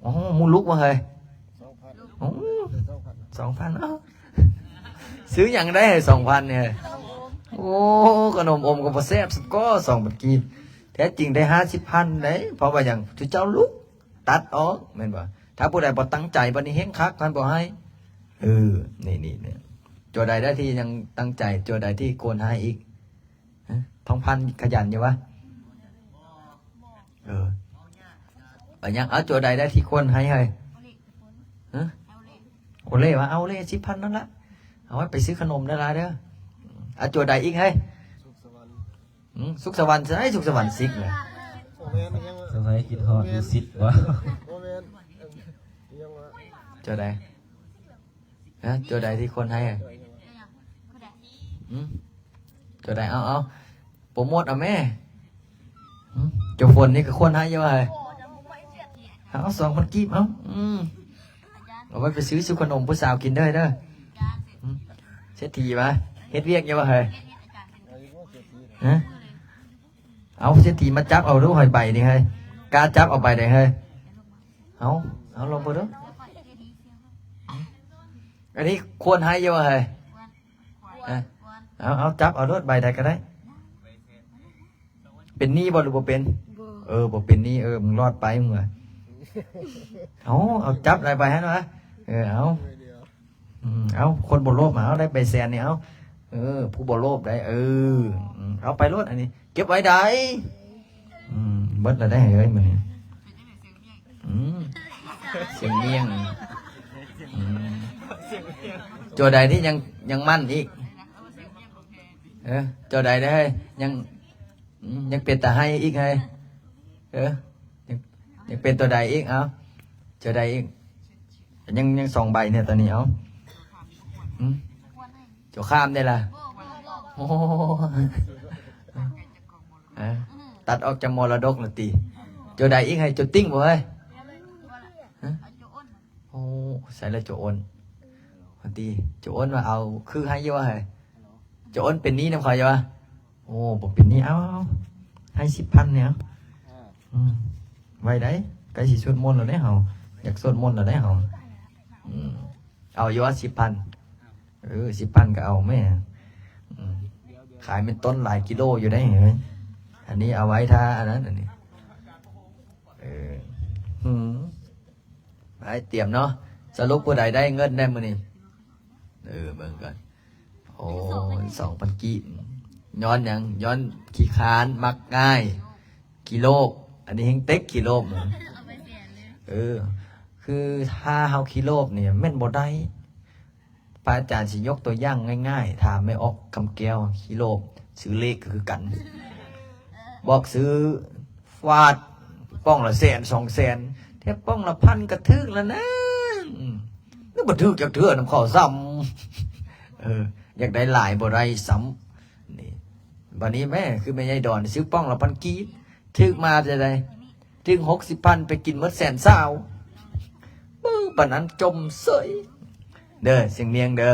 ໂອ້ ໝູລຸກບໍ່ເຮີ້ຍ? ໂອ້ ສອງພັນ ເອົ້າ ຊື້ຫຍັງໄດ້ເຮີ້ຍ ສອງພັນນີ້ເຮີ້ຍ? ໂອ້ ຂະໜົມອົມກໍບໍ່ແຊບຊ້ຳກໍ ສອງພັນກີບ ແທ້ຈິງໄດ້ຫ້າສິບພັນເດ້ ເພາະວ່າຫຍັງ? ເຈົ້າລຸກຕັດອອກແມ່ນບໍ່? ຖ້າຜູ້ໃດບໍ່ຕັ້ງໃຈ ບັດນີ້ແຮ່ງຄັກ ຄັນບໍ່ໃຫ້ ເອີ ນີ້ໆ ໂຈໃດໄດ້ທີ່ຍັງຕັ້ງໃຈ ໂຈໃດທີ່ຄວນໃຫ້ອີກ? ຮະ ທອງພັນຂະຫຍັນຢູ່ວະ? ເອີ ໄປຍັງ ເອົາ ໂຈໃດໄດ້ທີ່ຄວນໃຫ້ເຮີ້ຍ? ຮະ ໂອເລວະ ເອົາເລ ສິບພັນນັ້ນລະ ເອົາໄວ້ໄປຊື້ຂະໜົມເດີຫຼາຍເດີ ເອົາ ໂຈໃດອີກເຮີ້ຍ? ສຸກສະຫວັນ ຫຶ ສຸກສະຫວັນ ໃສສຸກສະຫວັນ ສິບເລີຍ ບໍ່ແມ່ນ ຍັງວ່າ ສະໄພຄິດຮອດຢູ່ ສິບ ບໍ່ ບໍ່ແມ່ນ ຍັງວ່າ ໂຈໃດ? ຮະ ໂຈໃດທີ່ຄວນໃຫ້? ຫຶ ໂຈໃດ? ເອົາ ເອົາ ໂປຣໂມດເອົາແມ້ ຫຶ ໂຈຝົນນີ້ກໍຄວນໃຫ້ຢູ່ວ່າເຮີ້ຍ? ເອົາ ສອງພັນກີບ ເອົາ ອືມ ເອົາໄວ້ໄປຊື້ ຊື້ຂະໜົມຜູ້ສາວກິນເດີ ເດີ ຫຶ ເສດຖີວ່າ ເຮັດວຽກຢູ່ວ່າເຮີ້ຍ? ຮະ ເອົາ ເສດຖີມາຈັບເອົາດູ ໃບນີ້ເຮີ້ຍ ກ້າຈັບເອົາໃບໃດເຮີ້ຍ? ເອົາ ເອົາ ລອງເບິ່ງດູ ອັນນີ້ຄວນໃຫ້ຢູ່ບໍ່ເຮີ້ຍ? ຮະ ເອົາ ເອົາ ຈັບເອົາໂລດ ໃບໃດກໍໄດ້ ເປັນໜີ້ບໍ່ ຫຼືບໍ່ເປັນ? ບໍ່ ເອີ ບໍ່ເປັນໜີ້ ເອີ ມຶງລອດໄປ ມຶງວ່າ. ເອົາ ເອົາ ຈັບໄດ້ໄປຫັ້ນວະ. ເອີ ເອົາ ອືມ ເອົາ ຄົນບໍ່ໂລບ ເອົາ ໄດ້ໃບແສນນີ້ ເອົາ ເອີ ຜູ້ບໍ່ໂລບໄດ໋. ເອີ ອືມ ເອົາໄປໂລດ ອັນນີ້ເກັບໄວ້ໄດ໋. ອືມ ເບິດແລ້ວໄດ໋ເອີຍ ມື້ນີ້. ອືມ ສຽງມ້ຽງ. ອືມ ຕົວໃດທີ່ຍັງ ຍັງໝັ້ນອີກ? ເອີ ຕົວໃດໄດ໋ ຍັງ ອືມ ຍັງເປັນຕາໄຫ້ອີກໄດ໋? ເອີ ຍັງ ຍັງເປັນຕົວໃດອີກ? ເອົາ ຕົວໃດອີກ? ຍັງ ຍັງສອງໃບແດ່ຕອນນີ້. ເອົາ ອືມ ຕົວຂ້າມໄດ້ລະ. ໂອ້ ເອີ ຕັດອອກຈາກມໍລະດົກລະຕິ. ຕົວໃດອີກໃຫ້? ຕົວຕິ່ງບໍ່ເຮີ້ຍ? ຮະ? ໂອ້ ໃສ່ລະໂຈໂອນ ວ່າຕິ ໂຈໂອນວ່າເອົາຄືໃຫ້ຢູ່ວ່າເຮີ້ຍ. ໂຈໂອນເປັນໜີ້ນຳຂ້ອຍຢູ່ວ່າ. ໂອ້ ບໍ່ເປັນໜີ້ ເອົາ ເອົາ ໃຫ້ສິບພັນແດ່. ອືມ ໄວໄດ໋ ໃກ້ຊິສວດມົນແລ້ວເດ້ເຮົາ ຢາກສວດມົນແລ້ວເດ້ເຮົາ. ອືມ ເອົາຢູ່ວ່າສິບພັນ. ເອີ ສິບພັນກໍເອົາແມ້. ອືມ ຂາຍເປັນຕົ້ນຫຼາຍກິໂລຢູ່ໄດ໋. ອັນນີ້ເອົາໄວ້ຖ້າອັນນັ້ນ ອັນນີ້. ເອີ ອືມ ໄປຕຽມເນາະ. ສະຫຼຸບຜູ້ໃດໄດ້ເງິນໄດ້ມື້ນີ້? ເອີ ເບິ່ງກ່ອນ. ໂອ້ ສອງພັນກີບ. ຍ້ອນຫຍັງ? ຍ້ອນຂີ້ຄ້ານ ມັກງ່າຍ ຂີ້ໂລບ. ອັນນີ້ແຮ່ງເຕັກຂີ້ໂລບ. ເອີ ຄືຖ້າເຮົາຂີ້ໂລບນີ້ແມ່ນບໍ່ໄດ້. ພະອາຈານຊິຍົກຕົວຢ່າງງ່າຍໆ ຖ້າແມ່ອອກຄຳແກ້ວຂີ້ໂລບ ຊື້ເລກກໍຄືກັນ ບອກຊື້ຟາດ ປ່ອງລະແສນ ສອງແສນ ແທ້ປ່ອງລະພັນກໍຖືກແລ້ວນະ. ອືມ ບໍ່ຖືກຈັກເທື່ອນຳເຂົາຊ້ຳ. ເອີ ຢາກໄດ້ຫຼາຍບໍ່ໄດ້ຊ້ຳ. ນີ້ ບາດນີ້ແມ່ ຄືແມ່ໃຫຍ່ດອນ ຊື້ປ່ອງລະພັນກີບ ຖືກມາຈະໄດ້ ຖືກຫົກສິບພັນ ໄປກິນໝົດແສນຊາວ. ເບິ່ງປານນັ້ນຈົ່ມເສີຍເດີ ສຽງມ້ຽງເດີ.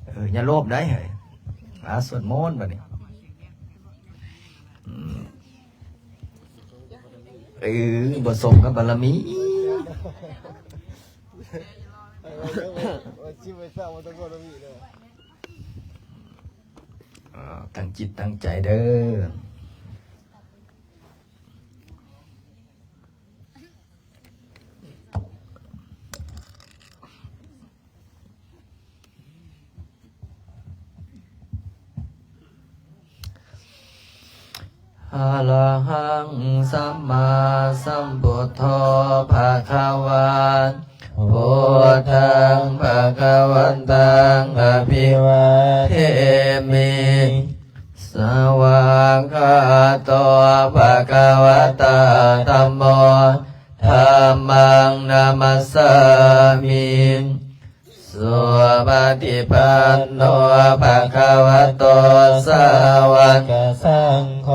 ເອີ ຢ່າໂລບໄດ໋ເຮີ້ຍ. ອາ ສວດມົນບາດນີ້. ອືມ ເອີ ບໍ່ສົມກັບບາລະມີ. ອາ ຕັ້ງຈິດຕັ້ງໃຈເດີ. ອະລະຫັງ ສຳມາສຳພຸດໂທ ພະຄະວາ. ພຸດທັງ ພະຄະວັນຕັງ ອະພິວາເທມິ. ສະວາກາໂຕ ພະຄະວະຕາ ທຳໂມ ທຳມັງ ນະມັດສາມິ. ສຸປະຕິປັນໂນ ພະຄະວະໂຕ ສາວະກະສັງໂຄ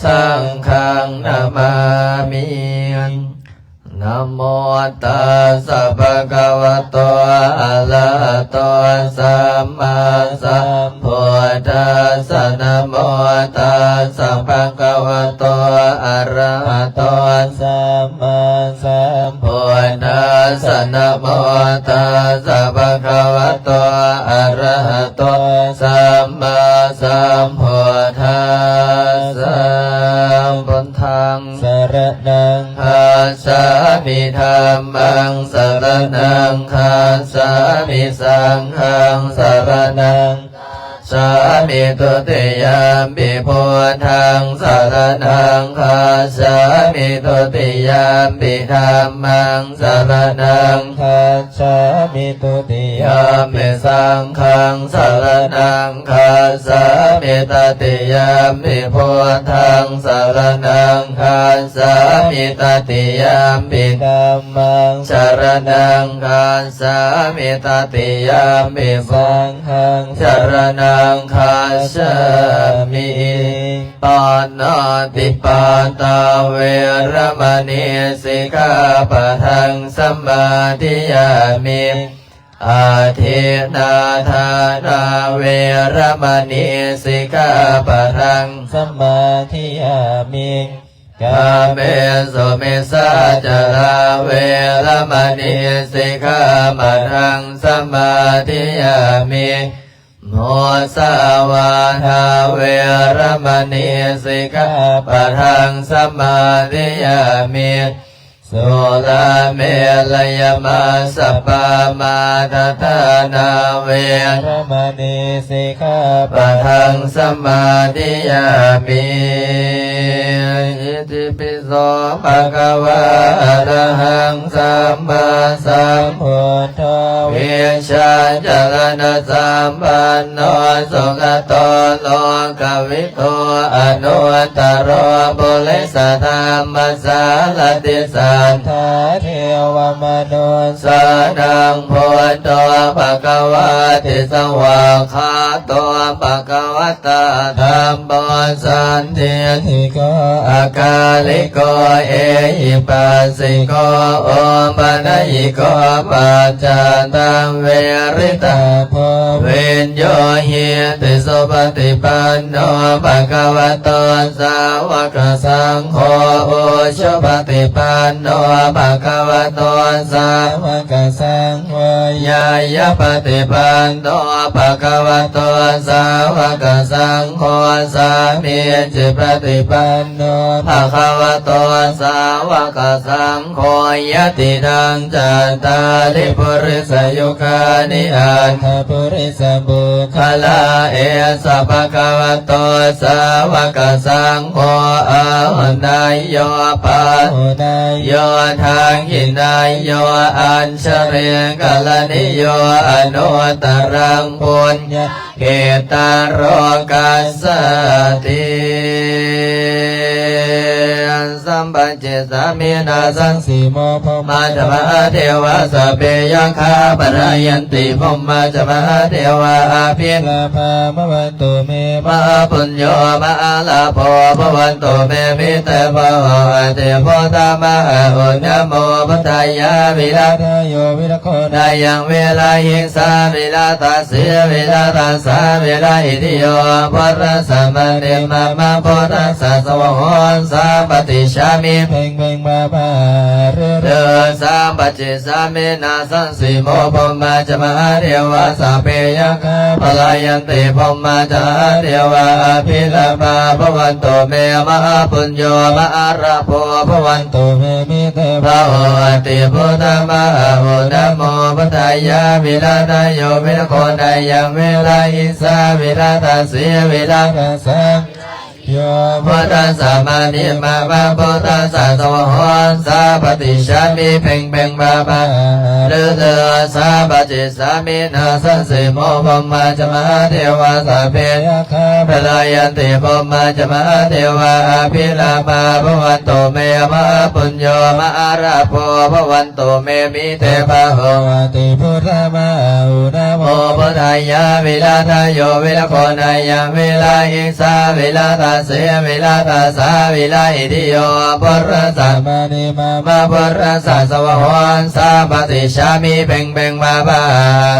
ສັງຄັງ ນະມາມິ. ນະໂມຕັດສະ ພະຄະວະໂຕ ອະລະຫະໂຕ ສຳມາສຳພຸດທັດສະ. ນະໂມຕັດສະ ພະຄະວະໂຕ ອະລະຫະໂຕ ສຳມາສຳພຸດທັດສະ. ນະໂມຕັດສະ ພະຄະວະໂຕ ອະລະຫະໂຕ ສຳມາສຳພຸດທັດສະ. ພຸດທັງ ສະລະນັງ ຄັດສາມິ. ທຳມັງ ສະລະນັງ ຄັດສາມິ. ສັງຄັງ ສະລະນັງ ສາມິ. ທຸຕິຍຳປິ ພຸດທັງ ສະລະນັງ ຄັດສາມິ. ທຸຕິຍຳປິ ທຳມັງ ສະລະນັງ ຄັດສາມິ. ທຸຕິຍຳປິ ສັງຄັງ ສະລະນັງ ຄັດສາມິ. ຕະຕິຍຳປິ ພຸດທັງ ສະລະນັງ ຄັດສາມິ. ຕະຕິຍຳປິ ທຳມັງ ສະລະນັງ ຄັດສາມິ. ຕະຕິຍຳປິ ສັງຄັງ ສະລະນັງ ຄັດສາມິ. ປານາຕິປາຕາ ເວລະມະນີ ສິກຂາປະທັງ ສະມາທິຍາມິ. ອາທິນນາທານາ ເວລະມະນີ ສິກຂາປະທັງ ສະມາທິຍາມິ. ກາເມສຸມິດສາຈາລາ ເວລະມະນີ ສິກຂາປະທັງ ສະມາທິຍາມິ. ໂມສາວາທາເວລະມະນີ ສິກຂາປະທັງສະມາທິຍາມິ. ສຸລາເມລະຍະມັດສະປາມາທະຖານາ ເວລະມະນີ ສິກຂາປະທັງສະມາທິຍາມິ. ອິຕິປິ ໂສ ພະຄະວາ ອະລະຫັງ ສຳມາສຳພຸດໂທ ວິຊາຈະລະນະສຳປັນໂນ ສຸກະໂຕ ໂລກະວິທູ ອະນຸດຕະໂລ ປຸລິສະທຳມະສາລະຕິ ສັດຖາເທວະມະນຸດສານັງ ພຸດໂທ ພະຄະວາຕິ ສະຫວາກຂາໂຕ ພະຄະວະຕາ ທຳໂມ ສັນທິດຖິໂກ ອາກາລິໂກ ເອຫິປັດສິໂກ ໂອປະນະຍິໂກ ປັດຈັນຕັງ ເວລິຕາໂພ ວິນໂຍຫິຕິ ສຸປະຕິປັນໂນ ພະຄະວະໂຕ ສາວະກະສັງໂຄ ອຸຈຸປະຕິປັນໂນ ພະຄະວະໂຕ ສາວະກະສັງໂຄ ຍາຍະປະຕິປັນໂນ ພະຄະວະໂຕ ສາວະກະສັງໂຄ ສາມີຈິປະຕິປັນໂນ ພະຄະວະໂຕ ສາວະກະສັງໂຄ ຍະຕິນັງ ຈັດຕາລິ ປຸລິສະຍຸການິ ອັດຖະປຸລິສະບຸກຄະລາ ເອສະ ພະຄະວະໂຕ ສາວະກະສັງໂຄ ອາຫຸເນຍໂຍ ປາຫຸເນຍໂຍ ທັກຂິເນຍໂຍ ອັນຊະລີກະລະນິໂຍ ອະນຸດຕະລັງ ປຸນຍະ ເຂດຕະໂລກັດສາຕິ. ສຳປະຈິດສາມິນາສັງ ສີໂມ ພົມມາຈະມະຫາເທວາ ສັບເພຍັກຂາ ປະລາຍັນຕິ ພົມມາຈະມະຫາເທວາ ອະພິລາພາ ພະວັນຕຸເມ ມະຫາປຸນໂຍ ມະຫາລາໂພ ພະວັນຕຸເມ ມິເຕ ພະໂຫ ອະຕິ ພຸດທະມະຫາອຸນນະໂມ ພຸດທາຍາ ວິລາທາໂຍ ວິລາໂຄ ນາຍັງ ວິລາຫິງສາ ວິລາທາ ສາ ວິລາທັດສາ ວິລາອິດທິໂຍ ພຸດທັດສະມະະນິມະມະ ພຸດທັດສະ ສະວາໂຫ ສາ ປະຕິດສາມິ ເພັງເພັງ ພາພາ ເລີເລີ ສຳປະຈິດສາມິນາສັງ ສີໂມ ພົມມາຈະມະຫາເທວາ ສັບເພຍັກຂາ ພະລາຍັນຕິ ພົມມາຈະມະຫາເທວາ ອະພິລາພາ ພະວັນຕຸເມ ມະຫາປຸນໂຍ ມະຫາລາໂພ ພະວັນຕຸເມ ມິເຕ ພະໂຫ ອະຕິ ພຸດທະມະຫາອຸນນະໂມ ພຸດທາຍາ ວິລາທາໂຍ ວິລາໂຄ ນາຍັງ ວິລາຫິງສາ ວິລາທັດສາ ວິລາທັດສະ ໂຍ ພຸດທັດສະມະະນິມະມະ ພຸດທັດສະ ສະວາໂຫ ສາ ປະຕິດສາມິ ເພັງເພັງ ພາພາ ເລີເລີ ສຳປະຈິດສາມິນາສັງ ສີໂມ ພົມມາຈະມະຫາເທວາ ສັບເພຍັກຂາ ພະລາຍັນຕິ ພົມມາຈະມະຫາເທວາ ອະພິລາພາ ພະວັນຕຸເມ ມະຫາປຸນໂຍ ມະຫາລາໂພ ພະວັນ ຕຸເມ ມິເຕ ພະໂຫ ອະຕິ ພຸດທະມະຫາອຸນນະໂມ ພຸດທາຍາ ວິລາທາໂຍ ວິລາໂຄ ນາຍັງ ວິລາຫິງສາ ວິລາທັດສາ ວິລາທັດສາ ວິລາອິດທິໂຍ ພຸດທັດສະມະະນິມະມະ ພຸດທັດສະ ສະວາໂຫ ສາ ປະຕິດສາມິ ເພັງເພັງ ພາພາ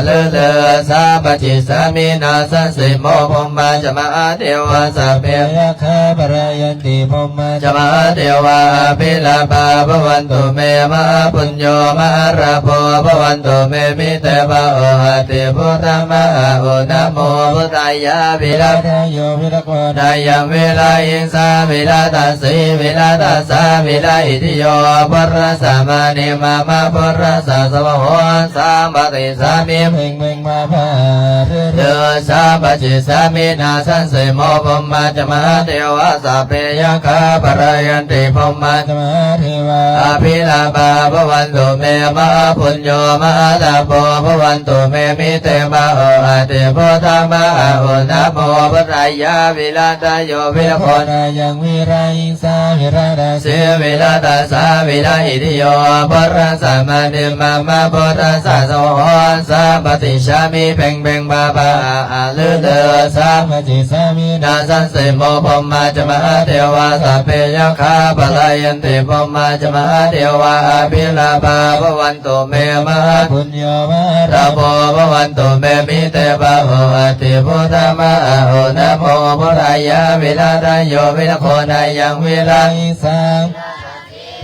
ເລີເລີ ສຳປະຈິດສາມິນາສັງ ສີໂມ ພົມມາຈະມະຫາເທວາ ສັບເພຍັກຂາ ພະລາຍັນ ຕິ ພົມມາຈະມະຫາເທວາ ອະພິລາພາ ພະວັນຕຸເມ ມະຫາປຸນໂຍ ມະຫາລາໂພ ພະວັນຕຸເມ ມິເຕ ພະໂຫ ອະຕິ ພຸດທະມະຫາອຸນນະໂມ ພຸດທາຍາ ວິລາທາໂຍ ວິລາໂຄ ນາຍັງ ວິລາຫິງສາ ວິລາທັດສາ ວິລາທັດສາ ວິລາອິດທິໂຍ ພຸດທັດສະມະະນິມະມະ ພຸດທັດສະ ສະວາໂຫ ສາ ປະຕິດສາມິ ເພັງເພັງ ພາພາ ເລີ ສຳປະຈິດສາມິນາສັງ ສີໂມ ພົມມາຈະມະຫາເທວາ ສັບເພຍັກຂາ ພະລາຍັນຕິ ພົມມາຈະມະຫາເທວາ ອະພິລາພາ ພະວັນຕຸເມ ມະຫາປຸນໂຍ ມະຫາລາໂພ ພະວັນຕຸເມ ມິເຕ ພະໂຫ ອະຕິ ພຸດທະມະຫາອຸນນະໂມ ພຸດທາຍາ ວິລາທາໂຍ ວິລາໂຄ ນາຍັງ ວິລາຫິງສາ ວິລາທັດສາ ວິລາທັດສາ ວິລາອິດທິໂຍ ພຸດທັດສະມະະນິມະມະ ພຸດທັດສະ ສະວາໂຫ ສາ ປະຕິດສາມິ ເພັງເພັງ ພາພາ ເລີເລີ ສຳປະຈິດສາມິນາສັງ ສີໂມ ພົມມາຈະມະຫາເທວາ ສັບເພຍັກຂາ ພະລາຍັນຕິ ພົມມາຈະມະຫາເທວາ ອະພິລາພາ ພະວັນຕຸເມ ມະຫາປຸນໂຍ ມະຫາລາໂພ ພະວັນຕຸເມ ມິເຕ ພະໂຫ ອະຕິ ພຸດທະມະຫາອຸນນະໂມ ພຸດທາຍາ ວິລາທາໂຍ ວິລາໂຄ ນາຍັງ ວິລາຫິງສາ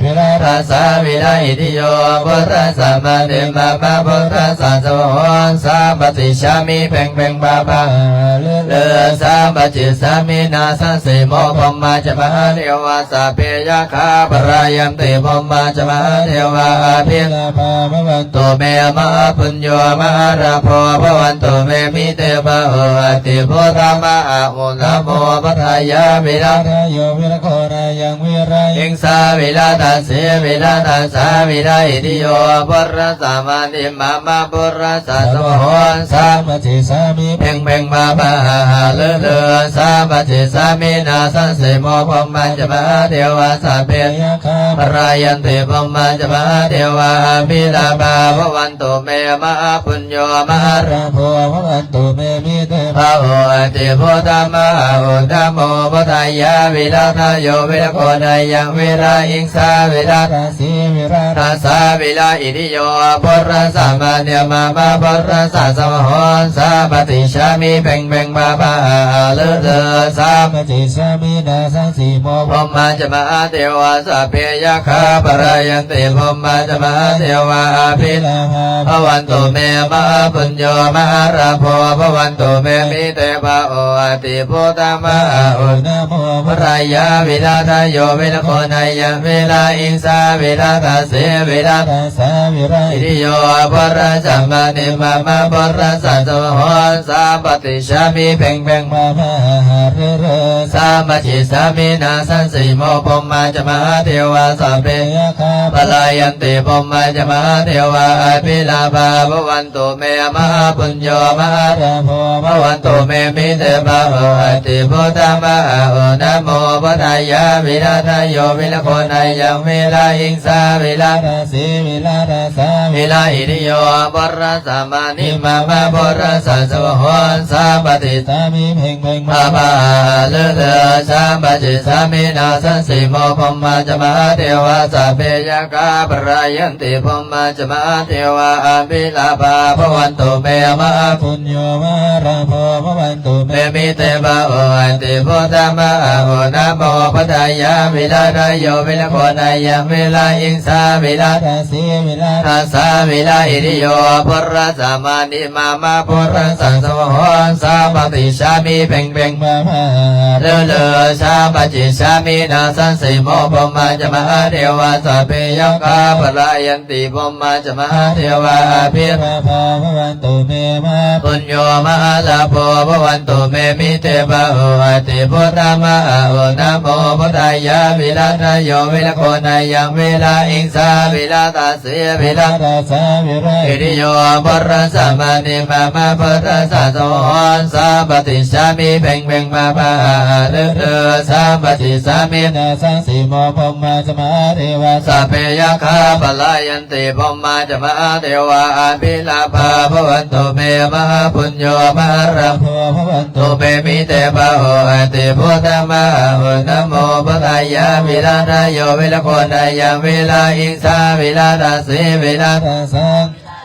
ວິລະທັດສະ ວິລະອິດທິໂຍ ພຸດທັດສະ ມະະຕິ ມະມະ ພຸດທັດສະ ສະວາໂຫ ສະ ປະຕິສສາມິ ເພັງເພັງ ພະພະ ຫະ ຫະ ລື ລື ສະ ປະຈິດສາມິ ນາສັງສີໂມ ພົມມາຈະ ມະຫາເທວາ ສັບເພ ຍັກຂາ ພະລາຍັນຕິ ພົມມາຈະ ມະຫາເທວາ ອະພິລາພາ ພະວັນ ຕຸ ເມ ມະຫາປຸນໂຍ ມະຫາລາໂພ ພະວັນຕຸ ເມ ມິເຕພະໂຫ ອະຕິ ພຸດທະ ມະຫາອຸນນະໂມ ພຸດທາຍາ ວິລະທະໂຍ ວິລະໂຄນາຍັງ ວິລະອິງສາ ວິລະທັດສີ ວິລະທັດສາ ວິລະອິດທິໂຍ ພຸດທັດສະ ມະະຕິ ມະມະ ພຸດທັດສະ ສະວາໂຫ ສະ ປະຈິດສາມິ ເພັງເພັງ ພະພະ ຫະ ຫະ ລື ລື ສະ ປະຈິດສາມິ ນາສັງສີໂມ ພົມມາຈະ ມະຫາເທວາ ສັບເພ ຍັກຂາ ພະລາຍັນຕິ ພົມມາຈະ ມະຫາເທວາ ອະພິລາພາ ພະວັນ ຕຸ ເມ ມະຫາປຸນໂຍ ມະຫາລາໂພ ພະວັນຕຸ ເມ ມິເຕພະໂຫ ອະຕິ ພຸດທະ ມະຫາອຸນນະໂມ ພຸດທາຍາ ວິລະທະໂຍ ວິລະໂຄນາຍັງ ວິລະອິງສາ ວິລະທັດສີ ວິລະທັດສາ ວິລະອິດທິໂຍ ພຸດທັດສະ ມະະຕິ ມະມະ ພຸດທັດສະ ສະວາໂຫ ສະ ປະຕິສສາມິ ເພັງເພັງ ພະພະ ຫະ ຫະ ລື ລື ສະ ປະຈິດສາມິ ນາສັງສີໂມ ພົມມາຈະ ມະຫາເທວາ ສັບເພ ຍັກຂາ ພະລາຍັນຕິ ພົມມາຈະ ມະຫາເທວາ ອະພິລາພາ ພະວັນຕຸ ເມ ມະຫາປຸນໂຍ ມະຫາລາໂພ ພະວັນຕຸ ເມ ມິເຕພະໂຫ ອະຕິ ພຸດທະ ມະຫາອຸນນະໂມ ພຸດທາຍາ ວິລະທະໂຍ ວິລະໂຄນາຍັງ ວິລະອິງສາ ວິລະທັດສີ ວິລະທັດສາ ວິລະອິດທິໂຍ ພຸດທັດສະ ມະະຕິ ມະມະ ພຸດທັດສະ ສະວາໂຫ ສະ ປະຕິສສາມິ ເພັງເພັງ ພະພະ ຫະ ຫະ ລື ລື ສະ ປະຈິດສາມິ ນາສັງສີໂມ ພົມມາຈະ ມະຫາເທວາ ສັບເພ ຍັກຂາ ພະລາຍັນຕິ ພົມມາຈະ ມະຫາເທວາ ອະພິລາພາ ພະວັນຕຸ ເມ ມະຫາປຸນໂຍ ມະຫາລາໂພ ພະວັນຕຸ ເມ ມິເຕພະໂຫ ອະຕິ ພຸດທະ ມະຫາອຸນນະໂມ ພຸດທາຍາ ວິລະທະໂຍ ວິລະໂຄນາຍັງ ວິລະອິງສາ ວິລະທັດສີ ວິລະທັດສາ ວິລະອິດທິໂຍ ພຸດທັດສະ ມະະຕິ ມະມະ ພຸດທັດສະ ສະວາໂຫ ສະ ປະຕິສສາມິ ເພັງເພັງ ພະພະ ຫະ ຫະ ລື ລື ສະ ປະຈິດສາມິ ນາສັງສີໂມ ພົມມາຈະ ມະຫາເທວາ ສັບເພ ຍັກຂາ ພະລາຍັນ ຕິ ພົມມາຈະ ມະຫາເທວາ ອະພິລາພາ ພະວັນຕຸ ເມ ມະຫາປຸນໂຍ ມະຫາລາໂພ ພະວັນຕຸ ເມ ມິເຕພະໂຫ ອະຕິ ພຸດທະ ມະຫາອຸນນະໂມ ພຸດທາຍາ ວິລະທະໂຍ ວິລະໂຄນາຍັງ ວິລະອິງສາ ວິລະທັດສີ ວິລະທັດສາ ວິລະອິດທິໂຍ ພຸດທັດສະ ມະະຕິ ມະມະ ພຸດທັດສະ ສະວາໂຫ ສະ ປະຕິສສາມິ ເພັງເພັງ ພະພະ ຫະ ຫະ ລື ລື ສະ ປະຈິດສາມິ ນາສັງສີໂມ ພົມມາຈະ ມະຫາເທວາ ສັບເພ ຍັກຂາ ພະລາຍັນ ຕິ ພົມມາຈະ ມະຫາເທວາ ອະພິລາພາ ພະວັນຕຸ ເມ ມະຫາປຸນໂຍ ມະຫາລາໂພ ພະວັນຕຸ ເມ ມິເຕພະໂຫ ອະຕິ ພຸດທະ ມະຫາອຸນນະໂມ ພຸດທາຍາ ວິລະທະໂຍ ວິລະໂຄນາຍັງ ວິລະອິງສາ ວິລະທັດສີ ວິລະທັດສາ ວິລະອິດທິໂຍ ພຸດທັດສະ ມະະຕິ ມະມະ ພຸດທັດສະ ສະວາໂຫ ສະ ປະຕິສສາມິ ເພັງເພັງ ພະພະ ຫະ ຫະ ລື ລື ສະ ປະຕິສສາມິ ນາສັງສີໂມ ພົມມາຈະ ມະຫາເທວາ ສັບເພ ຍັກຂາ ພະລາຍັນ ຕິ ພົມມາຈະ ມະຫາເທວາ ອະພິລາພາ ພະວັນຕຸ ເມ ມະຫາປຸນໂຍ ມະຫາລາໂພ ພະວັນຕຸ ເມ ມິເຕພະໂຫ ອະຕິ ພຸດທະ ມະຫາອຸນນະໂມ ພຸດທາຍາ ວິລະທະໂຍ ວິລະໂຄນາຍັງ ວິລະອິງສາ ວິລະທັດສີ ວິລະທັດສາ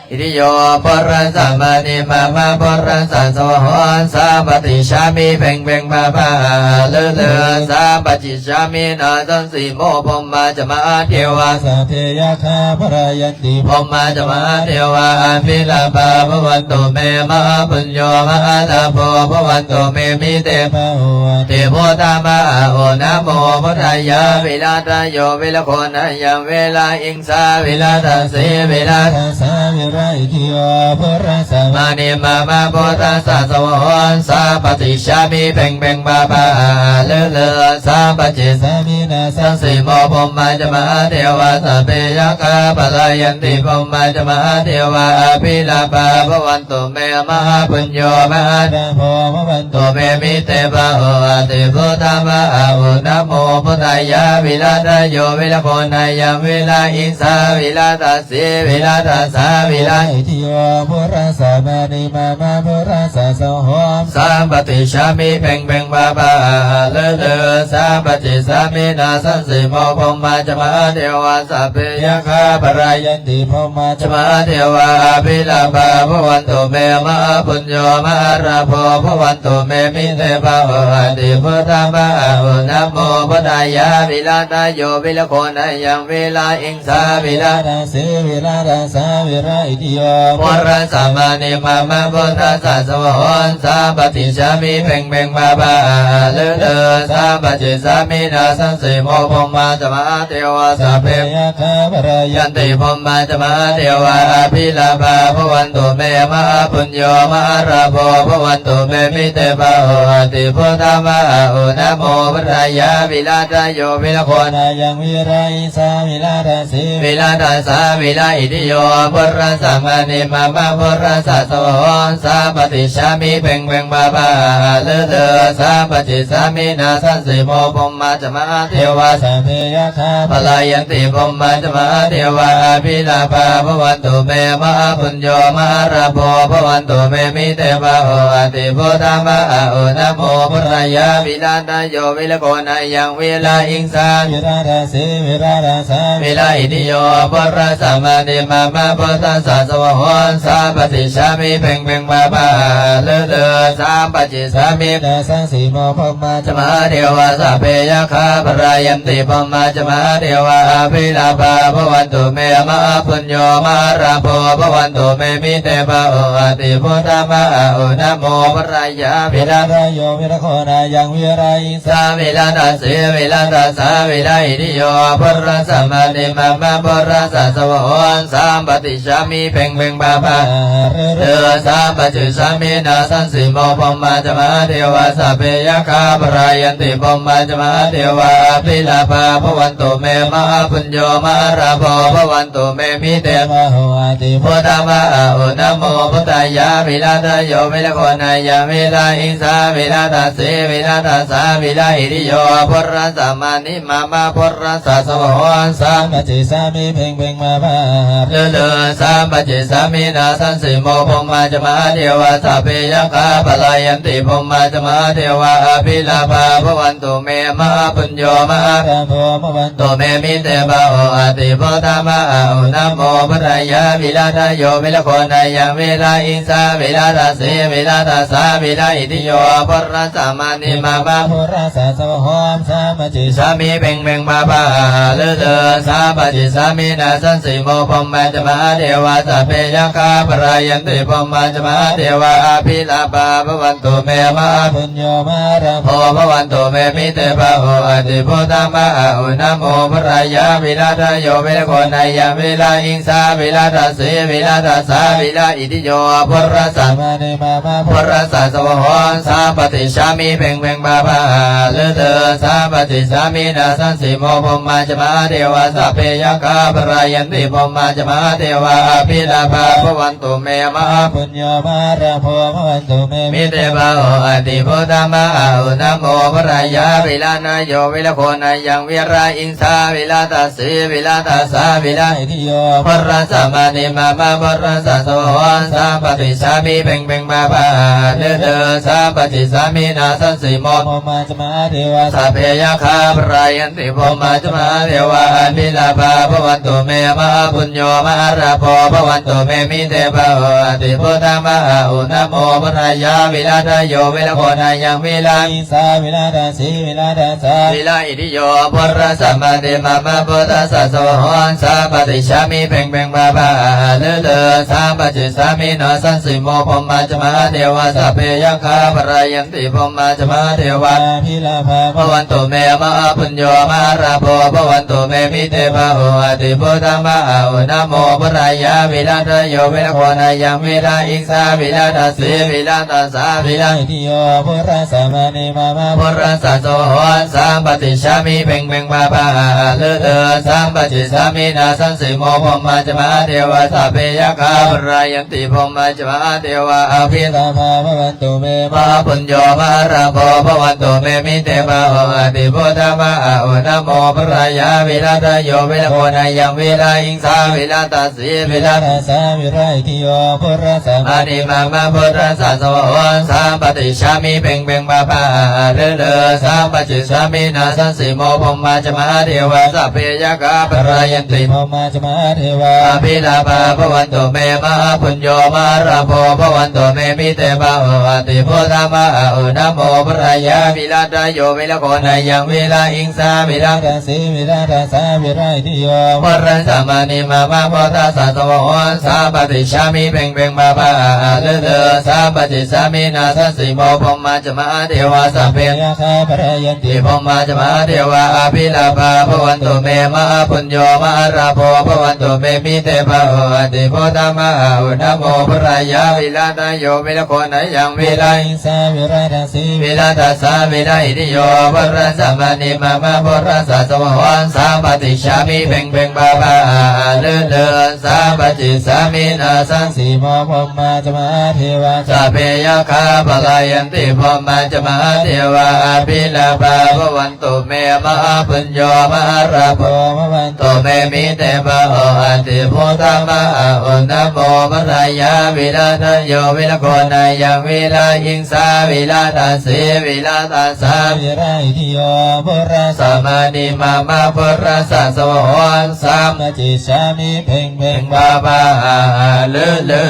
ອິດທິໂຍ ພຸດທັດສະ ມະະຕິ ມະມະ ພຸດທັດສະ ສະວາໂຫ ສະ ປະຕິສສາມິ ເພັງເພັງ ພະພະ ຫະ ຫະ ລື ລື ສະ ປະຈິດສາມິ ນາສັງສີໂມ ພົມມາຈະ ມະຫາເທວາ ສັບເພ ຍັກຂາ ພະລາຍັນ ຕິ ພົມມາຈະ ມະຫາເທວາ ອະພິລາພາ ພະວັນຕຸ ເມ ມະຫາປຸນໂຍ ມະຫາລາໂພ ພະວັນຕຸ ເມ ມິເຕພະໂຫ ອະຕິ ພຸດທະ ມະຫາອຸນນະໂມ ພຸດທາຍາ ວິລະທະໂຍ ວິລະໂຄນາຍັງ ວິລະອິງສາ ວິລະທັດສີ ວິລະທັດສາ ວິລະອິດທິໂຍ ພຸດທັດສະ ມະະຕິ ມະມະ ພຸດທັດສະ ສະວາໂຫ ສະ ປະຕິສສາມິ ເພັງເພັງ ພະພະ ຫະ ຫະ ລື ລື ສະ ປະຈິດສາມິ ນາສັງສີໂມ ພົມມາຈະ ມະຫາເທວາ ສັບເພ ຍັກຂາ ພະລາຍັນ ຕິ ພົມມາຈະ ມະຫາເທວາ ອະພິລາພາ ພະວັນຕຸ ເມ ມະຫາປຸນໂຍ ມະຫາລາໂພ ພະວັນຕຸ ເມ ມິເຕພະໂຫ ອະຕິ ພຸດທະ ມະຫາອຸນນະໂມ ພຸດທາຍາ ວິລະທະໂຍ ວິລະໂຄນາຍັງ ວິລະອິງສາ ວິລະທັດສີ ວິລະທັດສາ ວິລ Itiyo purassa mani mama purassa sahoham sampatissāmi. Pheṅ pheṅ pā pā ahaṃ lū lū sampatissāmi. Nassaṃsimo brahmā ca mahādevā sabbe yakkhā parāyanti. Brahmā ca mahādevā abhilābhā bhavantu me, mahāpuñño mahālābho bhavantu me, mite bāhuhati. Buddha ma a u. Namo buddhāya. Virādayo viragonāyaṃ virā iṃsā virā rājī virā rājā virā itiyo purassa mani mama purassa sahoham sampatissāmi. Pheṅ pheṅ pā pā ahaṃ lū lū sampatissāmi. Nassaṃsimo brahmā ca mahādevā sabbe yakkhā parāyanti. Brahmā ca mahādevā abhilābhā bhavantu me, mahāpuñño mahālābho bhavantu me, mite bāhuhati. Buddha ma a u. Namo buddhāya. Virādayo viragonāyaṃ virā iṃsā virā rājī virā rājā virā itiyo purassa mani mama purassa sahoham sampatissāmi. Pheṅ pheṅ pā pā ahaṃ lū lū sampatissāmi. Nassaṃsimo brahmā ca mahādevā sabbe yakkhā parāyanti. Brahmā ca mahādevā abhilābhā bhavantu me, mahāpuñño mahālābho bhavantu me, mite bāhuhati. Buddha ma a u. Namo buddhāya. Virādayo viragonāyaṃ virā iṃsā virā rājī virā rājā virā itiyo purassa mani mama purassa sahoham sampatissāmi. Pheṅ pheṅ pā pā ahaṃ lū lū sampatissāmi. Nassaṃsimo brahmā ca mahādevā sabbe yakkhā parāyanti. Brahmā ca mahādevā abhilābhā bhavantu me, mahāpuñño mahālābho bhavantu me, mite bāhuhati. Buddha ma a u. Namo buddhāya. Virādayo viragonāyaṃ virā iṃsā virā rājī virā rājā virā itiyo purassa mani mama purassa sahoham sampati sāmi. Pheṅ pheṅ pā pā ahaṃ lū lū sampacicchāmi. Nassaṃsimo brahmā ca mahādevā sabbe yakkhā parāyanti. Brahmā ca mahādevā abhilābhā bhavantu me, mahāpuñño mahālābho bhavantu me, mite bāhuhati. Buddha ma a u. Namo buddhāya. Virādayo viragonāyaṃ virā iṃsā virā dāsī virā dāsā virā itiyo purassa mani mama purassa sahoham sampacicchāmi. Pheṅ pheṅ pā pā ahaṃ lū lū sampacicchāmi. Nassaṃsimo brahmā ca mahādevā sabbe yakkhā parāyanti. Brahmā ca mahādevā abhilābhā bhavantu me, mahāpuñño mahālābho bhavantu me, mite bāhuhati. Buddha ma a u. Namo buddhāya. Virādayo viragonāyaṃ virā iṃsā virā dāsī virā dāsā virā itiyo purassa mani mama purassa sahoham sampacicchāmi. Pheṅ pheṅ pā pā ahaṃ lū lū sampacicchāmi. Nassaṃsimo brahmā ca mahādevā sabbe yakkhā parāyanti. Brahmā ca mahādevā abhilābhā bhavantu me, mahāpuñño mahālābho bhavantu me, mite bāhuhati. Buddha ma a u. Namo buddhāya. Virādayo viragonāyaṃ virā iṃsā virā dāsī virā dāsā virā itiyo purassa mani mama purassa sahoham sampacicchāmi. Pheṅ pheṅ pā pā ahaṃ lū lū sampacicchāmi. Nassaṃsimo brahmā ca mahādevā sabbe yakkhā parāyanti. Brahmā ca mahādevā abhilābhā bhavantu me, mahāpuñño mahālābho bhavantu me, mite bāhuhati. Buddha ma a u. Namo buddhāya. Virādayo viragonāyaṃ virā iṃsā virā dāsī virā dāsā virā itiyo purassa mani mama purassa sahoham sampacicchāmi. Pheṅ pheṅ pā pā ahaṃ lū lū sampacicchāmi. Nassaṃsimo brahmā ca mahādevā sabbe yakkhā parāyanti. Brahmā ca mahādevā abhilābhā bhavantu me, mahāpuñño mahālābho bhavantu me, mite bāhuhati. Buddha ma a u. Namo buddhāya. Virādayo viragonāyaṃ virā iṃsā virā dāsī virā dāsā virā itiyo purassa mani mama purassa sahoham sampacicchāmi. Pheṅ pheṅ pā pā ahaṃ lū lū sampacicchāmi. Nassaṃsimo brahmā ca mahādevā sabbe yakkhā parāyanti. Brahmā ca mahādevā abhilābhā bhavantu me, mahāpuñño mahālābho bhavantu me, mite bāhuhati. Buddha ma a u. Namo buddhāya. Virādayo viragonāyaṃ virā iṃsā virā dāsī virā dāsā virā itiyo purassa mani mama purassa sahoham sampacicchāmi. Pheṅ pheṅ pā pā ahaṃ lū lū sampacicchāmi. Nassaṃsimo brahmā ca mahādevā sabbe yakkhā parāyanti. Brahmā ca mahādevā abhilābhā bhavantu me, mahāpuñño mahālābho bhavantu me, mite bāhuhati. Buddha ma a u. Namo buddhāya. Virādayo viragonāyaṃ virā iṃsā virā dāsī virā ທາສະວິລະອິຕິໂຍ ພຸດທະສະມານິມາມະ ພຸດທະສະສະວະໂຫນ ສາມປະຕິສາມິ ເພັງເພັງ ພາພາ ອາອາ ເລີເລີ ສາມປະຈິດສາມິ ນາສັງສີໂມ ພົມມາຈະມະຫາເທວາ ສັບເພຍັກຂາພະລາຍັນຕິ ພົມມາຈະມະຫາເທວາ ອະພິລາພາພະວັນຕຸເມ ມະຫາປຸນໂຍ ມະຫາລາໂພ ພະວັນຕຸເມ ມິເຕພະໂຫອະຕິ ພຸດທະມະຫາອຸນະໂມ ພະລາຍາ ວິລະທະໂຍ ວິລະໂຄນາຍັງ ວິລະຫິງສາ ວິລະ ສາ ວິລະທັດສະ ວິລະອິດທິໂຍ ພຸດທະສະມານິມາມະ ພຸດທະສະສະວະໂຫນ ສາປະຕິສາມິ ເພັງເພັງ ພາພາ ອາອາ ເລີເລີ ສາປະຈິດສາມິ ນາສັງສີໂມ ພົມມາຈະມະຫາເທວາ ສັບເພຍັກຂາພະລາຍັນຕິ ພົມມາຈະມະຫາເທວາ ອະພິລາພາພະວັນຕຸເມ ມະຫາປຸນໂຍ ມະຫາລາໂພ ພະວັນຕຸເມ ມິເຕພະໂຫອະຕິ ພຸດທະມະຫາອຸນະໂມ ພະລາຍາ ວິລະທະໂຍ ວິລະໂຄນາຍັງ ວິລະ ສາ ວິລະທັດສະ ວິລະທັດສະ ວິລະອິດທິໂຍ ພຸດທະສະມານິມາມະ ພຸດທະສະສະວະໂຫນ ສາປະຕິສາມິ ເພັງເພັງ ພາພາ ອາອາ ເລີເລີ ສາປະຈິດສາມິ ນາສັງສີໂມ ພົມມາຈະມະຫາເທວາ ສັບເພຍັກຂາພະລາຍັນຕິ ພົມມາຈະມະຫາເທວາ ອະພິລາພາພະວັນຕຸເມ ມະຫາປຸນໂຍ ມະຫາລາໂພ ພະວັນຕຸເມ ມິເຕພະໂຫອະຕິ ພຸດທະມະຫາອຸນະໂມ ພະລາຍາ ວິລະທະໂຍ ວິລະໂຄນາຍັງ ວິລະຫິງສາ ວິລະທັດສະ ວິລະທັດສະ ວິລະອິດທິໂຍ ພຸດທະສະມານິມາມະ ພຸດທະສະສະວະໂຫນ ສາປະຈິດສາມິ ເພັງເພັງ ພາພາ ອາອາ ເລີເລີ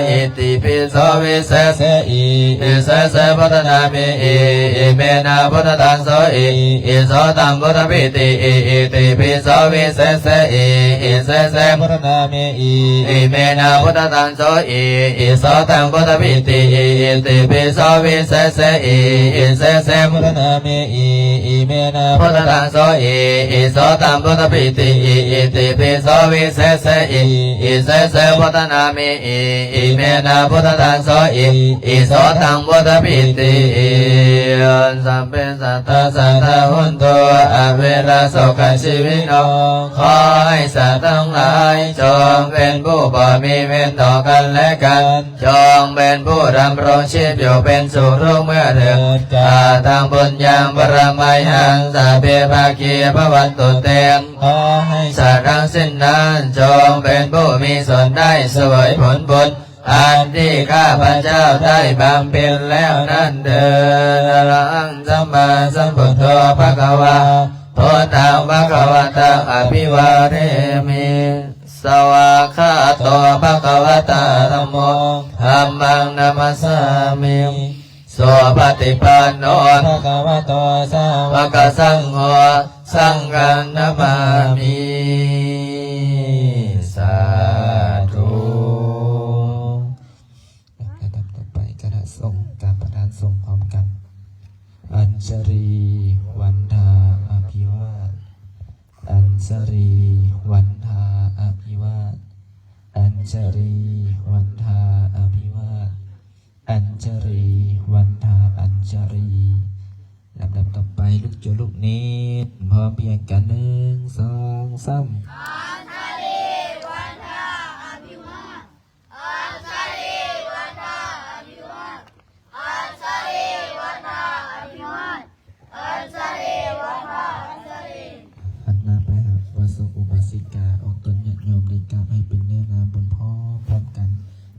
ອິຕິປິໂສ ວິເສສະ ເສ ເສ ເສ ພຸດທະນາມິ ເອ ເອ ເມນະ ພຸດທະທັງ ໂສ ເອ ເອ ໂສຕັງ ພຸດທະປິຕິ ເອ ເອ ເອ ເອ ເອ ເມນະ ພຸດທະທັງ ໂສ ເອ ເອ ໂສຕັງ ພຸດທະປິຕິ ເອ ເອ ເຕຕິປິໂສ ວິເສສະ ເອ ເອ ເສສະ ພຸດທະນາມິ ເອ ເອ ເມນະ ພຸດທະທັງ ໂສ ເອ ເອ ໂສຕັງ ພຸດທະປິຕິ ເອ ເອ ເຕປິໂສ ວິເສສະ ເອ ເອ ເສສະ ພຸດທະນາມິ ເອ ເອ ເມນະ ພຸດທະທັງ ໂສ ເອ ເອ ໂສຕັງ ພຸດທະປິຕິ ເອ ສັບເພ ສັດຕາ ສາທາ ໂຫນຕຸ ອະເວລາ ສຸຂະ ຊີວິໂນ ຂໍໃຫ້สัตว์ทั้งหลาย จงเป็นผู้บ่มีเวรต่อกันและกัน จงเป็นผู้ดำรงชีพอยู่เป็นสุขทุกเมื่อเถิด กะตัง ปุญญัง ปะระมะหัง สัพเพ ภะคะวะโต เต ขอให้สัตว์ทั้งสิ้นนั้น จงเป็นผู้มีส่วนได้เสวยผลบุญ อันที่ข้าพเจ้าได้บำเพ็ญแล้วนั้นเถิด อะระหัง สัมมาสัมพุทโธ ภะคะวา พุทธัง ภะคะวันตัง อะภิวาเทมิ สวากขาโต ภะคะวะตา ธัมโม ธัมมัง นะมัสสามิ สุปะฏิปันโน ภะคะวะโต สาวะกะสังโฆ สังฆัง นะมามิ สาธุ ລຳດັບຕໍ່ໄປ ຄະນະສົງກາບປະທານສົງພ້ອມກັນ ອັນຊະລີ ວັນທາ ອະພິວາດ ອັນຊະລີ ວັນທາ ອະພິວາດ ອັນຊະລີ ວັນທາ ອະພິວາດ ອັນຊະລີ ວັນທາ ອັນຊະລີ ລຳດັບຕໍ່ໄປ ລູກໂຈລູກເນນ ພ້ອມພຽງກັນ ໜຶ່ງ ສອງ ສາມ ອັນຊະລີ ວັນທາ ອະພິວາດ ອັນຊະລີ ວັນທາ ອະພິວາດ ອັນຊະລີ ວັນທາ ອະພິວາດ ອັນຊະລີ ວັນທາ ອັນຊະລີ ຫັນໜ້າໄປຫາອຸບາສົກອຸບາສິກາ ອອກຕົນຍາດໂຍມ ໄດ້ກາບໃຫ້ເປັນເນື້ອນາບຸນພ້ອມ ພ້ອມກັນ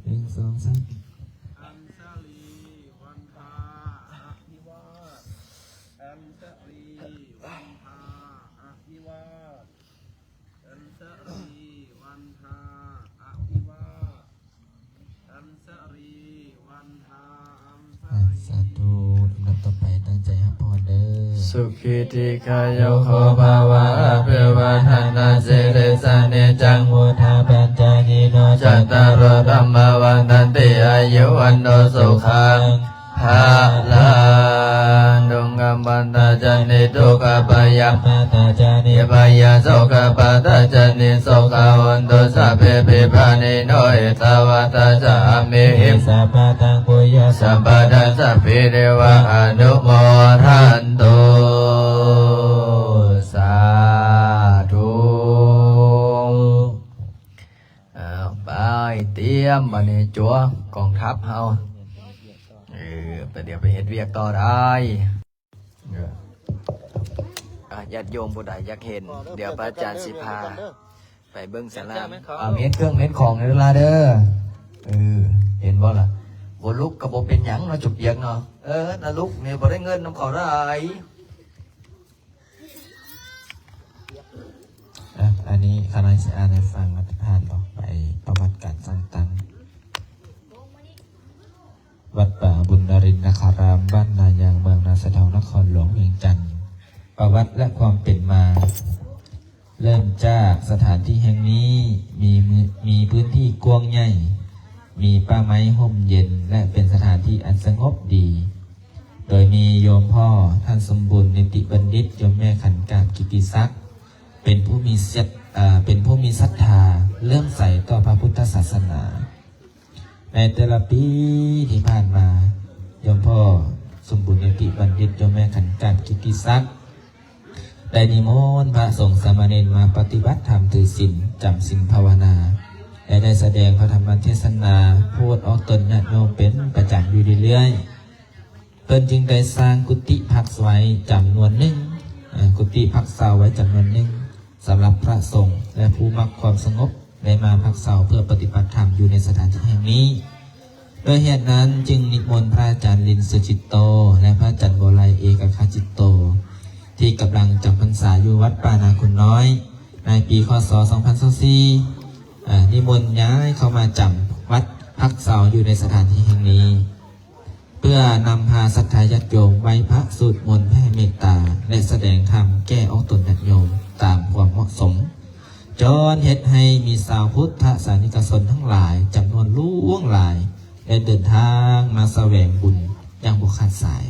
ໜຶ່ງ ສອງ ສາມ ອັນຊະລີ ວັນທາ ອະພິວາດ ອັນຊະລີ ວັນທາ ອະພິວາດ ອັນຊະລີ ວັນທາ ອະພິວາດ ອັນຊະລີ ວັນທາ ອັນຊະລີ ສາທຸ ລຳດັບຕໍ່ໄປ ຕັ້ງໃຈຮັບພອນເດີ ສຸຂີ ດີຄາຍຸ ໂກ ພະວະ ອະພິວາທະນະສີລິສະ ນິຈຈັງ ວຸດທາ ປັດຈາຍິໂນ ຈັດຕາໂລ ທຳມາ ວັດທັນຕິ ອາຍຸ ວັນໂນ ສຸຂັງ ພະລັງ ທຸກຂະ ປັດຕາ ຈະນິ ທຸກຂະ ພະຍາ ປັດຕາ ຈະນິ ພະຍາ ໂສກະ ປັດຕາ ຈະນິ ໂສກາ ໂຫນຕຸ ສັບເພ ພິບານີໂນ ເອຕາວັດຕາ ຊະ ອາເມຫິ ສັບພະທັງ ປຸນຍະ ສຳປະດາ ສັບພີ ເດວາ ອະນຸໂມທັນຕຸ ສາທຸ ເອົາ ໄປ ຕຽມ ບາດນີ້ ຈົວ ກອງທັບເຮົາ ເອີ ໄປ ດຽວໄປເຮັດວຽກຕໍ່ໄດ້ ເອີ ອາ ຍາດໂຍມຜູ້ໃດຢາກເຫັນ ດຽວພະອາຈານຊິພາ ໄປເບິ່ງສາລາ ເຮັດເຄື່ອງເຮັດຂອງໃຫ້ລາເດີ. ເອີ ເຫັນບໍ່ລະ? ບໍ່ລຸກກໍບໍ່ເປັນຫຍັງເນາະ ຈຸກຢຽກເນາະ. ເອີ ນະລຸກນີ້ບໍ່ໄດ້ເງິນນຳເຂົາຫຼາຍ. ອ່ະ ອັນນີ້ຂ້ານ້ອຍຊິອ່ານໃຫ້ຟັງ ແລ້ວທ່ານຕໍ່ໄປ ປະຫວັດການສ້າງຕັ້ງ ວັດປ່າບຸນນາລິນນະຄາລາມ ບ້ານນາຍາງ ເມືອງນາຊາຍທອງ ນະຄອນຫຼວງວຽງຈັນ. ປະຫວັດ ແລະ ຄວາມເປັນມາ. ເລີ່ມຈາກສະຖານທີ່ແຫ່ງນີ້ມີ ມີພື້ນທີ່ກວ້າງໃຫຍ່, ມີປ່າໄມ້ຮົ່ມເຢັນ ແລະ ເປັນສະຖານທີ່ອັນສະຫງົບດີ, ໂດຍມີໂຍມພໍ່ທ່ານສົມບູນ ນິຕິບັນດິດ, ໂຍມແມ່ຂັນກາມ ກິດຕິສັກ ເປັນຜູ້ມີສັດ ເປັນຜູ້ມີສັດທາເຫຼື້ອມໃສຕໍ່ພະພຸດທະສາສະໜາ. ໃນແຕ່ລະປີທີ່ຜ່ານມາ, ໂຍມພໍ່ສົມບູນ ນິຕິບັນດິດ, ໂຍມແມ່ຂັນກາມ ກິດຕິສັກ ໄດ້ນິມົນພະສົງສາມະເນນມາປະຕິບັດທຳ, ຖືສິນ, ຈຳສິນພາວະນາ ແລະ ໄດ້ສະແດງພະທຳມະເທດສະໜາ ໂປດອອກຕົນຍາດໂຍມເປັນປະຈຳຢູ່ເລື້ອຍໆ. ເພິ່ນຈຶ່ງໄດ້ສ້າງກຸຕິພັກໄວ້ຈຳນວນໜຶ່ງ, ເອີ ກຸຕິພັກເຊົາໄວ້ຈຳນວນໜຶ່ງ ສຳລັບພະສົງ ແລະ ຜູ້ມັກຄວາມສະຫງົບ ໄດ້ມາພັກເຊົາເພື່ອປະຕິບັດທຳຢູ່ໃນສະຖານທີ່ແຫ່ງນີ້. ດ້ວຍເຫດນັ້ນຈຶ່ງນິມົນພະອາຈານລິນ ສຸຈິດໂຕ ແລະ ພະອາຈານໂບໄລ ເອກະຄະຈິດໂຕ ທີ່ກຳລັງຈຳພັນສາຢູ່ວັດປ່ານາຄຸນນ້ອຍ ໃນປີ ຄ.ສ. ສອງພັນຊາວສີ່ ອາ ນິມົນຍ້າຍເຂົ້າມາຈຳວັດພັກເຊົາຢູ່ໃນສະຖານທີ່ແຫ່ງນີ້ ເພື່ອນຳພາສັດທາຍາດໂຍມໄຫວ້ພະ, ສູດມົນ, ແຜ່ເມດຕາ ແລະ ສະແດງທຳແກ່ອອກຕົນຍາດໂຍມຕາມຄວາມເໝາະສົມ, ຈົນເຮັດໃຫ້ມີຊາວພຸດທະສານິກະຊົນທັງຫຼາຍຈຳນວນຫຼວງຫຼາຍ ໄດ້ເດີນທາງມາສະແຫວງບຸນຢ່າງບໍ່ຂາດສາຍ,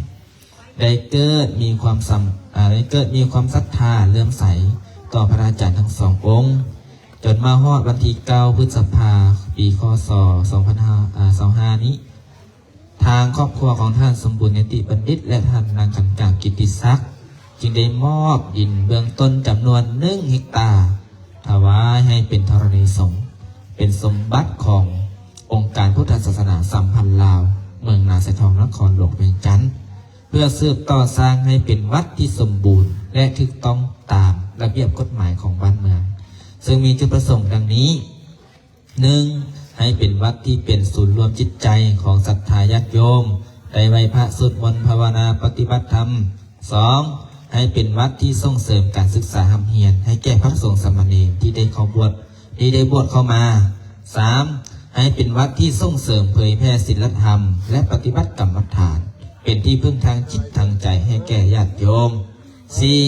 ໄດ້ເກີດມີຄວາມສຳ ອາ ໄດ້ເກີດມີຄວາມສັດທາເຫຼື້ອມໃສຕໍ່ພະອາຈານທັງສອງອົງ, ຈົນມາຮອດວັນທີເກົ້າ ພຶດສະພາ ປີ ຄ.ສ. ສອງພັນຊາວຫ້າ ອາ ຊາວຫ້ານີ້, ທາງຄອບຄົວຂອງທ່ານສົມບູນ ນິຕິບັນດິດ ແລະ ທ່ານນາງຂັນກາມ ກິດຕິສັກ ຈຶ່ງໄດ້ມອບດິນເບື້ອງຕົ້ນຈຳນວນໜຶ່ງເຮັກຕາ ຖວາຍໃຫ້ເປັນທໍລະນີສົງ, ເປັນສົມບັດຂອງອົງການພຸດທະສາສະໜາສຳພັນລາວ ເມືອງນາຊາຍທອງ ນະຄອນຫຼວງວຽງຈັນ, ເພື່ອສືບຕໍ່ສ້າງໃຫ້ເປັນວັດທີ່ສົມບູນ ແລະ ຖືກຕ້ອງຕາມລະບຽບກົດໝາຍຂອງບ້ານເມືອງ, ເຊິ່ງມີຈຸດປະສົງດັ່ງນີ້. ໜຶ່ງ, ໃຫ້ເປັນວັດທີ່ເປັນສູນລວມຈິດໃຈຂອງສັດທາຍາດໂຍມ ໄດ້ໄຫວ້ພະ, ສວດມົນ, ພາວະນາ, ປະຕິບັດທຳ. ສອງ, ໃຫ້ເປັນວັດທີ່ສົ່ງເສີມການສຶກສາຮ່ຳຮຽນໃຫ້ແກ່ພະສົງສາມະເນນທີ່ໄດ້ເຂົ້າບວດ, ທີ່ໄດ້ບວດເຂົ້າມາ. ສາມ, ໃຫ້ເປັນວັດທີ່ສົ່ງເສີມເຜີຍແຜ່ສິນລະທຳ ແລະ ປະຕິບັດກຳມະຖານ ເປັນທີ່ເພິ່ງທາງຈິດທາງໃຈໃຫ້ແກ່ຍາດໂຍມ. ສີ່,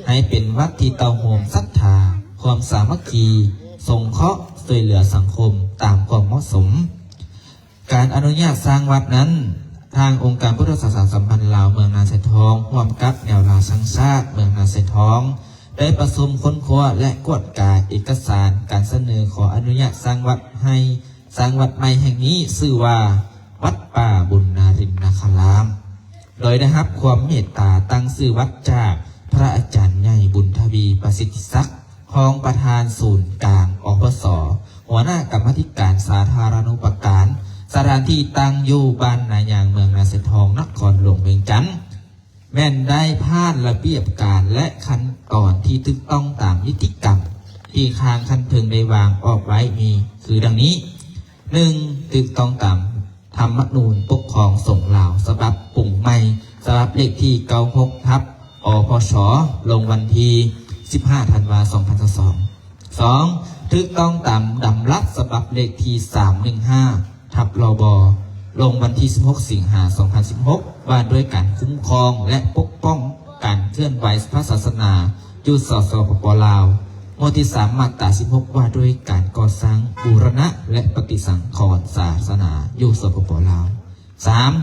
ໃຫ້ເປັນວັດທີ່ເຕົ້າໂຮມສັດທາ, ຄວາມສາມັກຄີ, ສົງເຄາະ, ຊ່ວຍເຫຼືອສັງຄົມຕາມຄວາມເໝາະສົມ. ການອະນຸຍາດສ້າງວັດນັ້ນ, ທາງອົງການພຸດທະສາສະໜາສຳພັນລາວເມືອງນາຊາຍທອງ ຮ່ວມກັບແນວລາວຊ່າງຊາດເມືອງນາຊາຍທອງ ໄດ້ປະຊຸມຄົ້ນຄວ້າ ແລະ ກວດກາເອກະສານການສະເໜີຂໍອະນຸຍາດສ້າງວັດໃຫ້, ສ້າງວັດໃໝ່ແຫ່ງນີ້ຊື່ວ່າ ວັດປ່າບຸນນາລິນນາຄາລາມ. ໂດຍໄດ້ຮັບຄວາມເມດຕາຕັ້ງຊື່ວັດຈາກພະອາຈານໃຫຍ່ ບຸນທະວີ ປະສິດທິສັກ, ຮອງປະທານສູນກາງ ອພສ, ຫົວໜ້າກຳມາທິການສາທາລະນຸປະການ. ສະຖານທີ່ຕັ້ງຢູ່ບ້ານນາຍາງ, ເມືອງນາຊາຍທອງ, ນະຄອນຫຼວງວຽງຈັນ, ແມ່ນໄດ້ຜ່ານລະບຽບການ ແລະ ຂັ້ນຕອນທີ່ຖືກຕ້ອງຕາມນິຕິກຳທີ່ທາງຂັ້ນເທິງໄດ້ວາງອອກໄວ້ມີຄືດັ່ງນີ້. ໜຶ່ງ, ຖືກຕ້ອງຕາມ ທຳມະນູນປົກຄອງສົງລາວສະບັບປຸງໃໝ່ ສະບັບເລກທີເກົ້າຫົກ ທັບ ອພສ ລົງວັນທີສິບຫ້າ ທັນວາ ສອງພັນຊາວສອງ. ສອງ, ຖືກຕ້ອງຕາມດຳລັດສະບັບເລກທີສາມໜຶ່ງຫ້າ ທັບ ລບ ລົງວັນທີສິບຫົກ ສິງຫາ ສອງພັນສິບຫົກ ວ່າດ້ວຍການຄຸ້ມຄອງ ແລະ ປົກປ້ອງການເຄື່ອນໄຫວພະສາສະໜາຢູ່ ສສປປ ລາວ. ໝວດທີສາມ ມາດຕາສິບຫົກ ວ່າດ້ວຍການກໍ່ສ້າງ, ບູລະນະ ແລະ ປະຕິສັງຂອນສາສະໜາຢູ່ ສປປ ລາວ. ສາມ,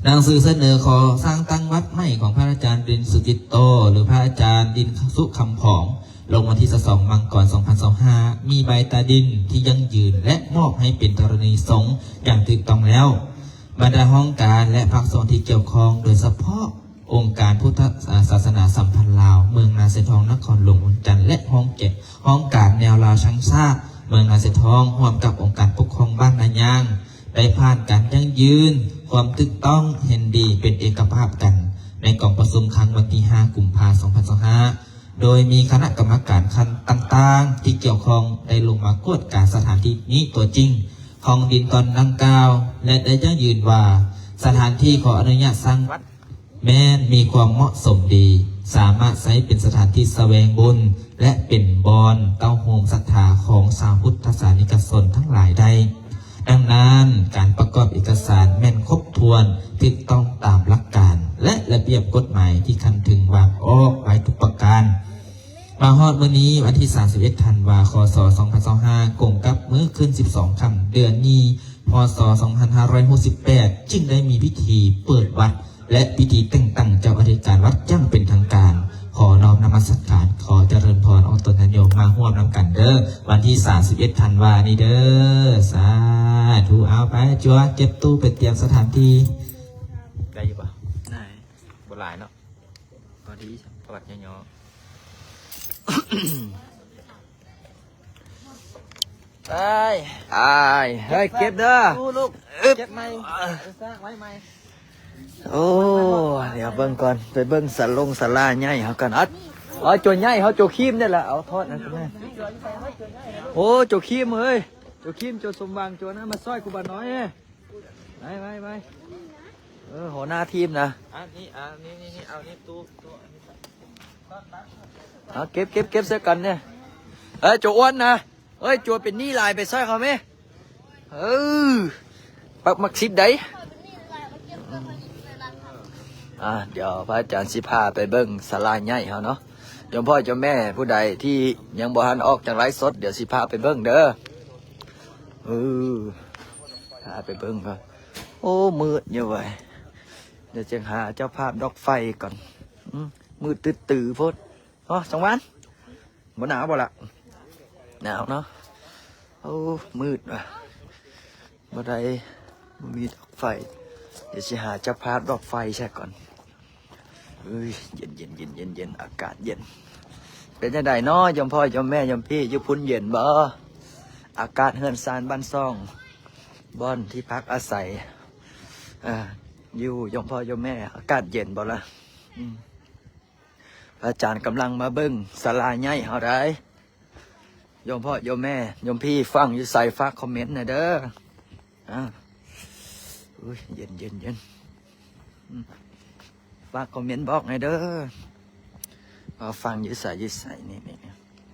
ໜັງສືສະເໜີຂໍສ້າງຕັ້ງວັດໃໝ່ຂອງພະອາຈານດິນ ສຸຈິດໂຕ ຫຼື ພະອາຈານດິນ ສຸຄຳຜອງ ລົງວັນທີຊາວສອງ ມັງກອນ ສອງພັນຊາວຫ້າ ມີໃບຕາດິນທີ່ຢັ້ງຢືນ ແລະ ມອບໃຫ້ເປັນທໍລະນີສົງຢ່າງຖືກຕ້ອງແລ້ວ. ບັນດາຫ້ອງການ ແລະ ພາກສ່ວນທີ່ກ່ຽວຂ້ອງ, ໂດຍສະເພາະ ອົງການພຸດທະສາສະໜາສຳພັນລາວ ເມືອງນາຊາຍທອງ ນະຄອນຫຼວງວຽງຈັນ ແລະ ຫ້ອງແກະ ຫ້ອງການແນວລາວຊ່າງຊາດເມືອງນາຊາຍທອງ ຮ່ວມກັບອົງການປົກຄອງບ້ານນາຍາງ ໄດ້ຜ່ານການຢັ້ງຢືນຄວາມຖືກຕ້ອງເຫັນດີເປັນເອກະພາບກັນ ໃນກອງປະຊຸມຄັ້ງວັນທີຫ້າ ກຸມພາ ສອງພັນຊາວຫ້າ ໂດຍມີຄະນະກຳມະການຂັ້ນຕ່າງໆທີ່ກ່ຽວຂ້ອງໄດ້ລົງມາກວດກາສະຖານທີ່ນີ້ຕົວຈິງຂອງດິນຕອນດັ່ງກ່າວ ແລະ ໄດ້ຢັ້ງຢືນວ່າສະຖານທີ່ຂໍອະນຸຍາດສ້າງວັດແມ່ນມີຄວາມເໝາະສົມດີ, ສາມາດໃຊ້ເປັນສະຖານທີ່ສະແຫວງບຸນ ແລະ ເປັນບ່ອນເຕົ້າໂຮມສັດທາຂອງຊາວພຸດທະສານິກະຊົນທັງຫຼາຍໄດ້. ດັ່ງນັ້ນ, ການປະກອບເອກະສານແມ່ນຄົບຖ້ວນ, ຖືກຕ້ອງຕາມຫຼັກການ ແລະ ລະບຽບກົດໝາຍທີ່ຂັ້ນເທິງວາງອອກໄວ້ທຸກປະການ. ມາຮອດມື້ນີ້ ວັນທີສາມສິບເອັດ ທັນວາ ຄ.ສ. ສອງພັນຊາວຫ້າ ກົງກັບມື້ຂຶ້ນສິບສອງຄ່ຳເດືອນນີ້ ພ.ສ. ສອງພັນຫ້າຮ້ອຍຫົກສິບແປດ ຈຶ່ງໄດ້ມີພິທີເປີດວັດ ແລະ ພິທີແຕ່ງຕັ້ງເຈົ້າອະທິການວັດຢ່າງເປັນທາງການ. ຂໍນ້ອມນະມັດສະການ, ຂໍຈະເລີນພອນອອກຕົນຍາດໂຍມມາຮ່ວມນຳກັນເດີ້ ວັນທີສາມສິບເອັດ ທັນວານີ້ເດີ້. ສາທຸ. ເອົາໄປ ຈົວເກັບຕູ້ໄປຕຽມສະຖານທີ່. ໄດ້ຢູ່ບໍ່? ໄດ້. ບໍ່ຫຼາຍເນາະ. ພໍດີ ປະຫວັດຫຍໍ້ໆ. ໄປ ໄປ ເຮີ້ຍ ເກັບເດີ້ລູກ. ເກັບໃໝ່ ໄວ້ໃໝ່. ໂອ້ ດຽວເບິ່ງກ່ອນ ໄປເບິ່ງສາລົງສາລາໃຫຍ່ເຮົາກັນ. ເອົາ ເອົາ ໂຈໃຫຍ່ເຮົາ ໂຈຄີມນີ້ລະ ເອົາທອດນັ້ນມາ. ໂອ້ ໂຈຄີມເອີຍ ໂຈຄີມ ໂຈສົມຫວັງ ໂຈນັ້ນ ມາຊ່ອຍຄູບານ້ອຍ. ໄປ ໄປ ໄປ. ເອີ ຫົວໜ້າທີມນະ. ອັນນີ້ ອັນນີ້ ນີ້ ນີ້ ເອົານີ້ ຕູ້ ຕູ້ ອັນນີ້. ເອົາ ເກັບ ເກັບ ເກັບໃສ່ກັນນີ້. ເອີ ໂຈອ້ວນນະ. ເອີຍ ໂຈເປັນໜີ້ຫຼາຍ ໄປຊ່ອຍເຂົາແມ້. ເອີ ປັກມັກສິດໃດ. ອ່າ ດຽວພະອາຈານຊິພາໄປເບິ່ງສາລາໃຫຍ່ເຮົາເນາະ. ໂຍມພໍ່ໂຍມແມ່ຜູ້ໃດທີ່ຍັງບໍ່ທັນອອກຈາກໄລຟ໌ສົດ ດຽວຊິພາໄປເບິ່ງເດີ້. ເອີ ພາໄປເບິ່ງກ່ອນ. ໂອ້ ມືດຢູ່ເວີ້ຍ. ດຽວຈຶ່ງຫາເຈົ້າພາບດອກໄຟກ່ອນ. ອືມ ມືດຕື້ໆໂພດ. ເນາະ ສັງວານ ບໍ່ໜາວບໍ່ລະ? ໜາວເນາະ. ໂອ້ ມືດວ່ະ ບໍ່ໄດ້ ບໍ່ມີດອກໄຟ. ດຽວຊິຫາເຈົ້າພາບດອກໄຟໃສ່ກ່ອນ. ເອີຍ ເຢັນໆໆໆ ອາກາດເຢັນ. ເປັນຈັ່ງໃດເນາະ ໂຍມພໍ່ໂຍມແມ່ໂຍມພີ່ ຢູ່ພຸ້ນເຢັນບໍ່? ອາກາດເຮືອນຊານບ້ານຊ່ອງ ບ່ອນທີ່ພັກອາໄສ ເອີ ຢູ່ໂຍມພໍ່ໂຍມແມ່ ອາກາດເຢັນບໍ່ລະ? ອືມ. ພະອາຈານກຳລັງມາເບິ່ງສາລາໃຫຍ່ເຮົາໄດ໋. ໂຍມພໍ່ໂຍມແມ່ໂຍມພີ່ ຟັງຢູ່ໃສ ຝາກຄອມເມັນແດ່ເດີ້. ອາ ອຸ້ຍ ເຢັນໆໆ. ອືມ ຝາກຄອມເມັນບອກແດ່ເດີ້ ວ່າຟັງຢູ່ໃສ ຢູ່ໃສ. ນີ້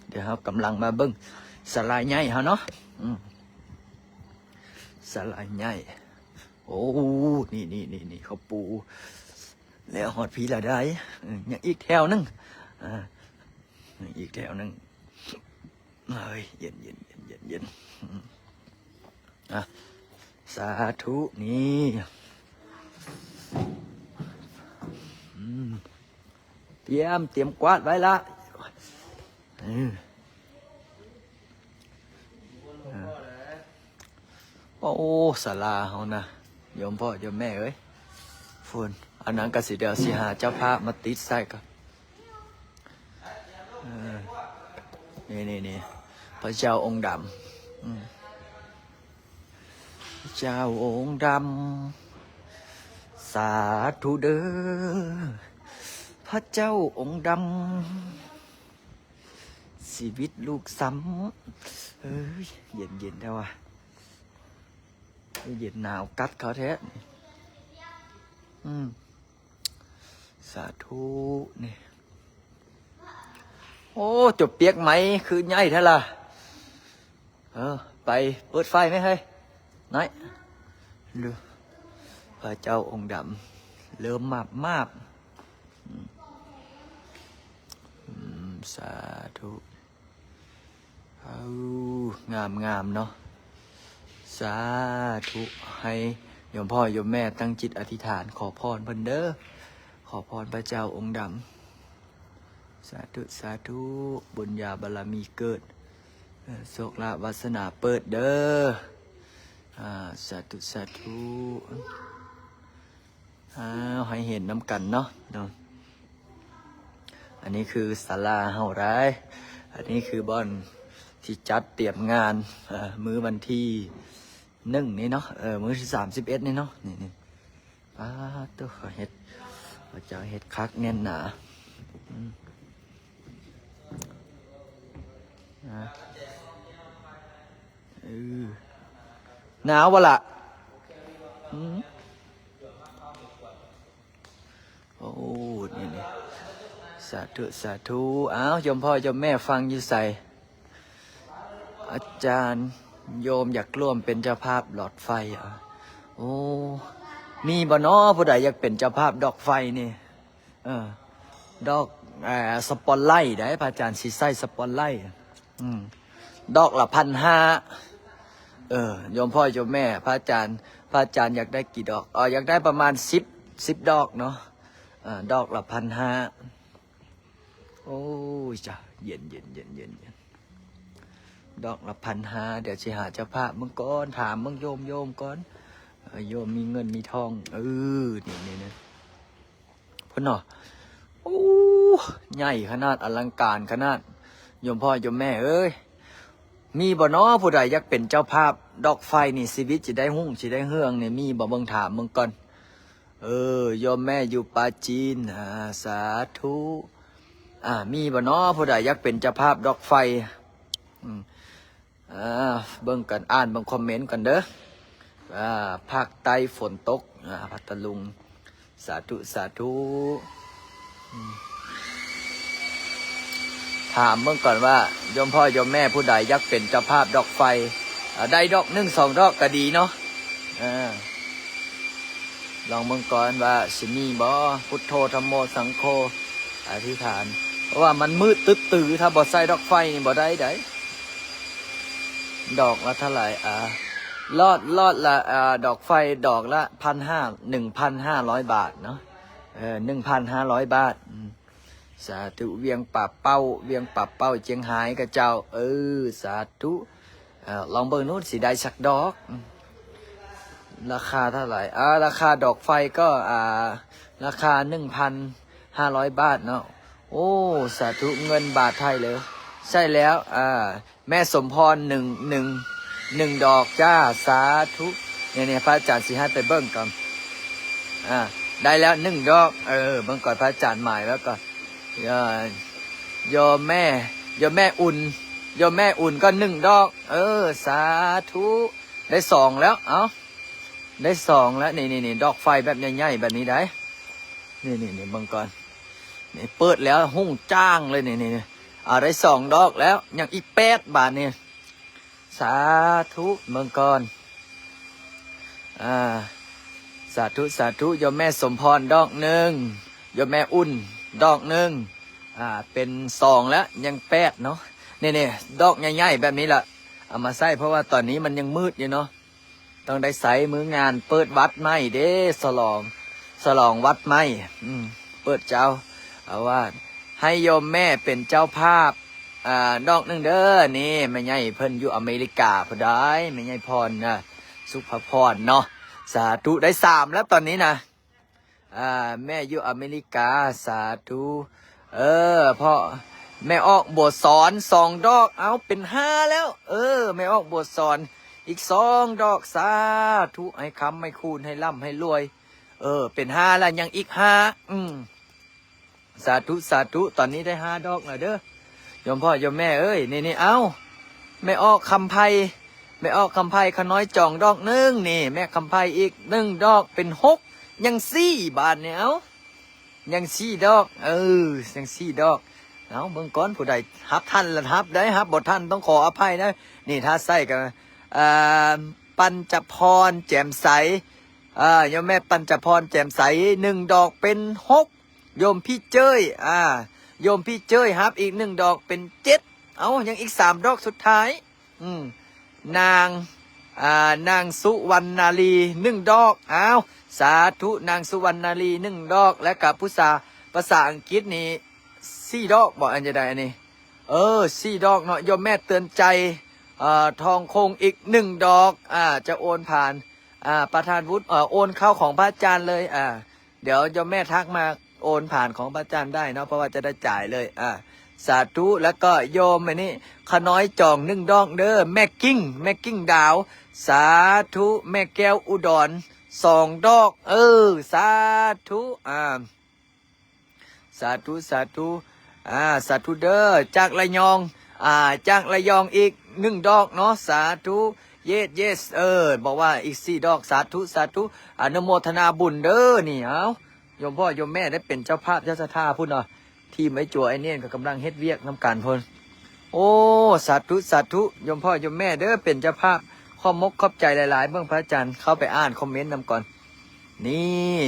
ໆ ດຽວເຮົາກຳລັງມາເບິ່ງສາລາໃຫຍ່ເຮົາເນາະ. ອືມ ສາລາໃຫຍ່. ໂອ້ ນີ້ໆໆໆ ເຂົາປູແລ້ວ ຮອດພີລະໄດ໋. ເອີ ຍັງອີກແຖວໜຶ່ງ. ອ່າ ຍັງອີກແຖວໜຶ່ງ. ເອີຍ ເຢັນໆໆໆໆ. ອືມ ອ່ະ ສາທຸ. ນີ້ ອືມ ຕຽມ ຕຽມກວາດໄວ້ລະ. ເອີ ໂອ້ ສາລາເຮົານະ ໂຍມພໍ່ໂຍມແມ່ເອີຍ. ພຸ້ນ ອັນນັ້ນກະຊິ ດຽວຊິຫາເຈົ້າພາບມາຕິດໃສ່ກ່ອນ. ເອີ ນີ້ໆໆ ພະເຈົ້າອົງດຳ. ອືມ ພະເຈົ້າອົງດຳ ສາທຸເດີ້ ພະເຈົ້າອົງດຳ. ຊີວິດລູກຊ້ຳ. ເອີຍ ເຢັນໆແທ້ວ່າ ເຢັນ ໜາວກັດເຂົາແທ້. ອືມ ສາທຸ. ນີ້ ໂອ້ ຈົບປຽກໄໝ ຄືໃຫຍ່ແທ້ລະ. ເອີ ໄປເປີດໄຟແມ່ເຮີ້ຍ. ນ້ອຍ ພະເຈົ້າອົງດຳ ເລີ່ມມາບໆ. ອືມ ອືມ ສາທຸ. ເອົາ ງາມໆເນາະ. ສາທຸ. ໃຫ້ໂຍມພໍ່ໂຍມແມ່ຕັ້ງຈິດອະທິຖານ ຂໍພອນເພິ່ນເດີ້. ຂໍພອນພະເຈົ້າອົງດຳ. ສາທຸ ສາທຸ. ບຸນຍາບາລະມີເກີດ ເອີ ໂຊກລາບວາສະໜາເປີດເດີ້. ອາ ສາທຸ ສາທຸ. ອ້າວ ໃຫ້ເຫັນນຳກັນເນາະ ເນາະ. ອັນນີ້ຄືສາລາເຮົາໄດ໋. ອັນນີ້ຄືບ່ອນທີ່ຈັດຕຽມງານ ເອີ ມື້ວັນທີໜຶ່ງນີ້ເນາະ ເອີ ມື້ທີສາມສິບເອັດນີ້ເນາະ. ນີ້ໆ ປາດໂທ້ ເຂົາເຮັດ ເຂົາເຈົ້າເຮັດຄັກແໜ້ນໜາ. ອືມ ເອີ ໜາວບໍ່ລະ? ອືມ ໂອ້ ນີ້ໆ ສາທຸ ສາທຸ. ອ້າວ ໂຍມພໍ່ໂຍມແມ່ຟັງຢູ່ໃສ? ອາຈານ ໂຍມຢາກຮ່ວມເປັນເຈົ້າພາບຫຼອດໄຟ. ໂອ້ ມີບໍ່ນໍຜູ້ໃດຢາກເປັນເຈົ້າພາບດອກໄຟນີ້? ເອີ ດອກ ເອີ ສະປອດໄລໄດ໋ ພະອາຈານຊິໃຊ້ສະປອດໄລ. ອືມ ດອກລະພັນຫ້າ. ເອີ ໂຍມພໍ່ໂຍມແມ່ ພະອາຈານ ພະອາຈານຢາກໄດ້ກີ່ດອກ? ເອີ ຢາກໄດ້ປະມານສິບ ສິບດອກເນາະ. ເອີ ດອກລະພັນຫ້າ. ໂອ້ຍ ຈ້າ ເຢັນໆ ດອກລະພັນຫ້າ. ດຽວຊິຫາເຈົ້າພາບເບິ່ງກ່ອນ ຖາມເບິ່ງໂຍມໆກ່ອນ ເອີ ໂຍມມີເງິນມີທອງ. ເອີ ນີ້ໆ ພຸ້ນເນາະ. ໂອ້ ໃຫຍ່ຂະໜາດ ອະລັງການຂະໜາດ. ໂຍມພໍ່ໂຍມແມ່ເອີຍ ມີບໍ່ນໍຜູ້ໃດຢາກເປັນເຈົ້າພາບດອກໄຟນີ້? ຊີວິດຊິໄດ້ຮຸ່ງຊິໄດ້ເຮືອງນີ້ ມີບໍ່? ເບິ່ງ ຖາມເບິ່ງກ່ອນ. ເອີ ໂຍມແມ່ຢູ່ປາຈີນ. ອາ ສາທຸ. ອາ ມີບໍ່ນໍຜູ້ໃດຢາກເປັນເຈົ້າພາບດອກໄຟ? ອືມ ອາ ເບິ່ງກັນ ອ່ານເບິ່ງຄອມເມັນກັນເດີ. ອາ ພາກໃຕ້ຝົນຕົກ. ອາ ພັດທະລຸງ. ສາທຸ ສາທຸ. ອືມ ຖາມເບິ່ງກ່ອນວ່າ ໂຍມພໍ່ໂຍມແມ່ຜູ້ໃດຢາກເປັນເຈົ້າພາບດອກໄຟ? ອາ ໄດ້ດອກໜຶ່ງສອງດອກກໍດີເນາະ. ເອີ ລອງເບິ່ງກ່ອນວ່າຊິມີບໍ່? ພຸດໂທ ທຳໂມ ສັງໂຄ ອະທິຖານ. ເພາະວ່າມັນມືດຕຶດຕື້ ຖ້າບໍ່ໃສ່ດອກໄຟນີ້ບໍ່ໄດ້ໃດ໋. ດອກລະເທົ່າໃດ? ອາ ຫຼອດ ຫຼອດລະ ອາ ດອກໄຟດອກລະພັນຫ້າ ໜຶ່ງພັນຫ້າຮ້ອຍບາດເນາະ. ເອີ ໜຶ່ງພັນຫ້າຮ້ອຍບາດ. ອືມ ສາທຸ. ວຽງປ່າເປົ້າ ວຽງປ່າເປົ້າ ຈຽງຮາຍຂະເຈົ້າ. ເອີ ສາທຸ. ເອີ ລອງເບິ່ງດູຊິໄດ້ຈັກດອກ. ອືມ ລາຄາເທົ່າໃດ? ອາ ລາຄາດອກໄຟກໍ ອາ ລາຄາໜຶ່ງພັນຫ້າຮ້ອຍບາດເນາະ. ໂອ້ ສາທຸ. ເງິນບາດໄທເລີຍ. ໃຊ່ແລ້ວ. ອາ ແມ່ສົມພອນ ໜຶ່ງ ໜຶ່ງ ໜຶ່ງດອກຈ້າ. ສາທຸ. ນີ້ໆ ພະອາຈານຊິໃຫ້ໄປເບິ່ງກ່ອນ. ອາ ໄດ້ແລ້ວໜຶ່ງດອກ. ເອີ ເບິ່ງກ່ອນ ພະອາຈານໝາຍແລ້ວກໍ ໂຍມແມ່ ໂຍມແມ່ອຸ່ນ ໂຍມແມ່ອຸ່ນກໍໜຶ່ງດອກ. ເອີ ສາທຸ. ໄດ້ສອງແລ້ວ. ເອົ້າ ໄດ້ສອງແລ້ວ. ນີ້ໆ ດອກໄຟແບບໃຫຍ່ໆແບບນີ້ໄດ໋. ນີ້ໆ ເບິ່ງກ່ອນ. ນີ້ເປີດແລ້ວຮຸ່ງຈ້າງເລີຍ. ນີ້ໆ ອາ ໄດ້ສອງດອກແລ້ວ ຍັງອີກແປດບາດນີ້. ສາທຸ. ເບິ່ງກ່ອນ. ອາ ສາທຸ ສາທຸ. ໂຍມແມ່ສົມພອນດອກໜຶ່ງ ໂຍມແມ່ອຸ່ນດອກໜຶ່ງ. ອາ ເປັນສອງແລ້ວ ຍັງແປດເນາະ. ນີ້ໆ ດອກໃຫຍ່ໆແບບນີ້ລະ ເອົາມາໃສ່ ເພາະວ່າຕອນນີ້ມັນຍັງມືດຢູ່ເນາະ. ຕ້ອງໄດ້ໃຊ້ມື້ງານເປີດວັດໃໝ່ເດ້ ສະຫຼອງ ສະຫຼອງວັດໃໝ່. ອືມ ເປີດເຈົ້າອາວາດ ໃຫ້ໂຍມແມ່ເປັນເຈົ້າພາບ ອາ ດອກໜຶ່ງເດີ. ນີ້ແມ່ໃຫຍ່ເພິ່ນຢູ່ອາເມລິກາພຸ້ນໃດ໋ ແມ່ໃຫຍ່ພອນນະ ສຸພະພອນເນາະ. ສາທຸ. ໄດ້ສາມແລ້ວຕອນນີ້ນະ. ອາ ແມ່ຢູ່ອາເມລິກາ. ສາທຸ. ເອີ ພໍ່ ແມ່ອອກບົວສອນສອງດອກ. ເອົ້າ ເປັນຫ້າແລ້ວ. ເອີ ແມ່ອອກບົວສອນອີກສອງດອກ. ສາທຸ. ໃຫ້ຄ້ຳໃຫ້ຄູນ ໃຫ້ລ່ຳໃຫ້ລວຍ. ເອີ ເປັນຫ້າແລ້ວ ຍັງອີກຫ້າ. ອືມ ສາທຸ ສາທຸ. ຕອນນີ້ໄດ້ຫ້າດອກແລ້ວເດີ ໂຍມພໍ່ໂຍມແມ່ເອີຍ. ນີ້ໆ ເອົ້າ ແມ່ອອກຄຳໄພ ແມ່ອອກຄຳໄພ ຂະນ້ອຍຈອງດອກໜຶ່ງ. ນີ້ແມ່ຄຳໄພອີກໜຶ່ງດອກ ເປັນຫົກ ຍັງສີ່ບາດນີ້. ເອົ້າ ຍັງສີ່ດອກ. ເອີ ຍັງສີ່ດອກ. ເອົ້າ ເບິ່ງກ່ອນ ຜູ້ໃດຮັບທັນລະຮັບໄດ໋ ຮັບບໍ່ທັນຕ້ອງຂໍອະໄພນະ. ນີ້ຖ້າໃສ່ກໍ ເອີ ປັນຈະພອນ ແຈ່ມໃສ. ເອີ ໂຍມແມ່ປັນຈະພອນ ແຈ່ມໃສ ໜຶ່ງດອກເປັນຫົກ. ໂຍມພີ່ເຈີ້ຍ ອາ ໂຍມພີ່ເຈີ້ຍຮັບອີກໜຶ່ງດອກເປັນເຈັດ. ເອົ້າ ຍັງອີກສາມດອກສຸດທ້າຍ. ອືມ ນາງ ອາ ນາງສຸວັນນາລີ ໜຶ່ງດອກ. ອ້າວ ສາທຸ ນາງສຸວັນນາລີ ໜຶ່ງດອກ. ແລະກະຜູ້ສາ ພາສາອັງກິດນີ້ ສີ່ດອກບໍ? ອັນໃດອັນນີ້? ເອີ ສີ່ດອກເນາະ. ໂຍມແມ່ເຕືອນໃຈ ເອີ ທອງຄົງ ອີກໜຶ່ງດອກ. ອາ ຈະໂອນຜ່ານ ອາ ປະທານວຸດ ເອີ ໂອນເຂົ້າຂອງພະອາຈານເລີຍ. ອາ ດຽວໂຍມແມ່ທັກມາໂອນຜ່ານຂອງພະອາຈານໄດ້ເນາະ ເພາະວ່າຈະໄດ້ຈ່າຍເລີຍ. ອາ ສາທຸ. ແລ້ວກໍໂຍມອັນນີ້ ຂະນ້ອຍຈອງໜຶ່ງດອກເດີ ແມ່ກິ່ງ ແມ່ກິ່ງດາວ. ສາທຸ. ແມ່ແກ້ວອຸດອນ ສອງດອກ. ເອີ ສາທຸ. ອາ ສາທຸ ສາທຸ. ອາ ສາທຸເດີ ຈາກລະຍອງ. ອ່າ ຈາກລະຍອງອີກໜຶ່ງດອກເນາະ ສາທຸ ເຢສ ເຢສ ເອີ ບອກວ່າອີກສີ່ດອກ ສາທຸ ສາທຸ ອະນຸໂມທະນາບຸນເດີ. ນີ້ ເອົາ ໂຍມພໍ່ໂຍມແມ່ໄດ້ເປັນເຈົ້າພາບເຈົ້າສັດທາພຸ້ນເນາະ ທີມໄອ້ຈົວໄອ້ເນນກໍກຳລັງເຮັດວຽກນຳກັນພຸ້ນ. ໂອ້ ສາທຸ ສາທຸ ໂຍມພໍ່ໂຍມແມ່ເດີ ເປັນເຈົ້າພາບ ຂອບມົກຂອບໃຈຫຼາຍໆ. ເບິ່ງພະອາຈານເຂົ້າໄປອ່ານຄອມເມັນນຳກ່ອນ. ນີ້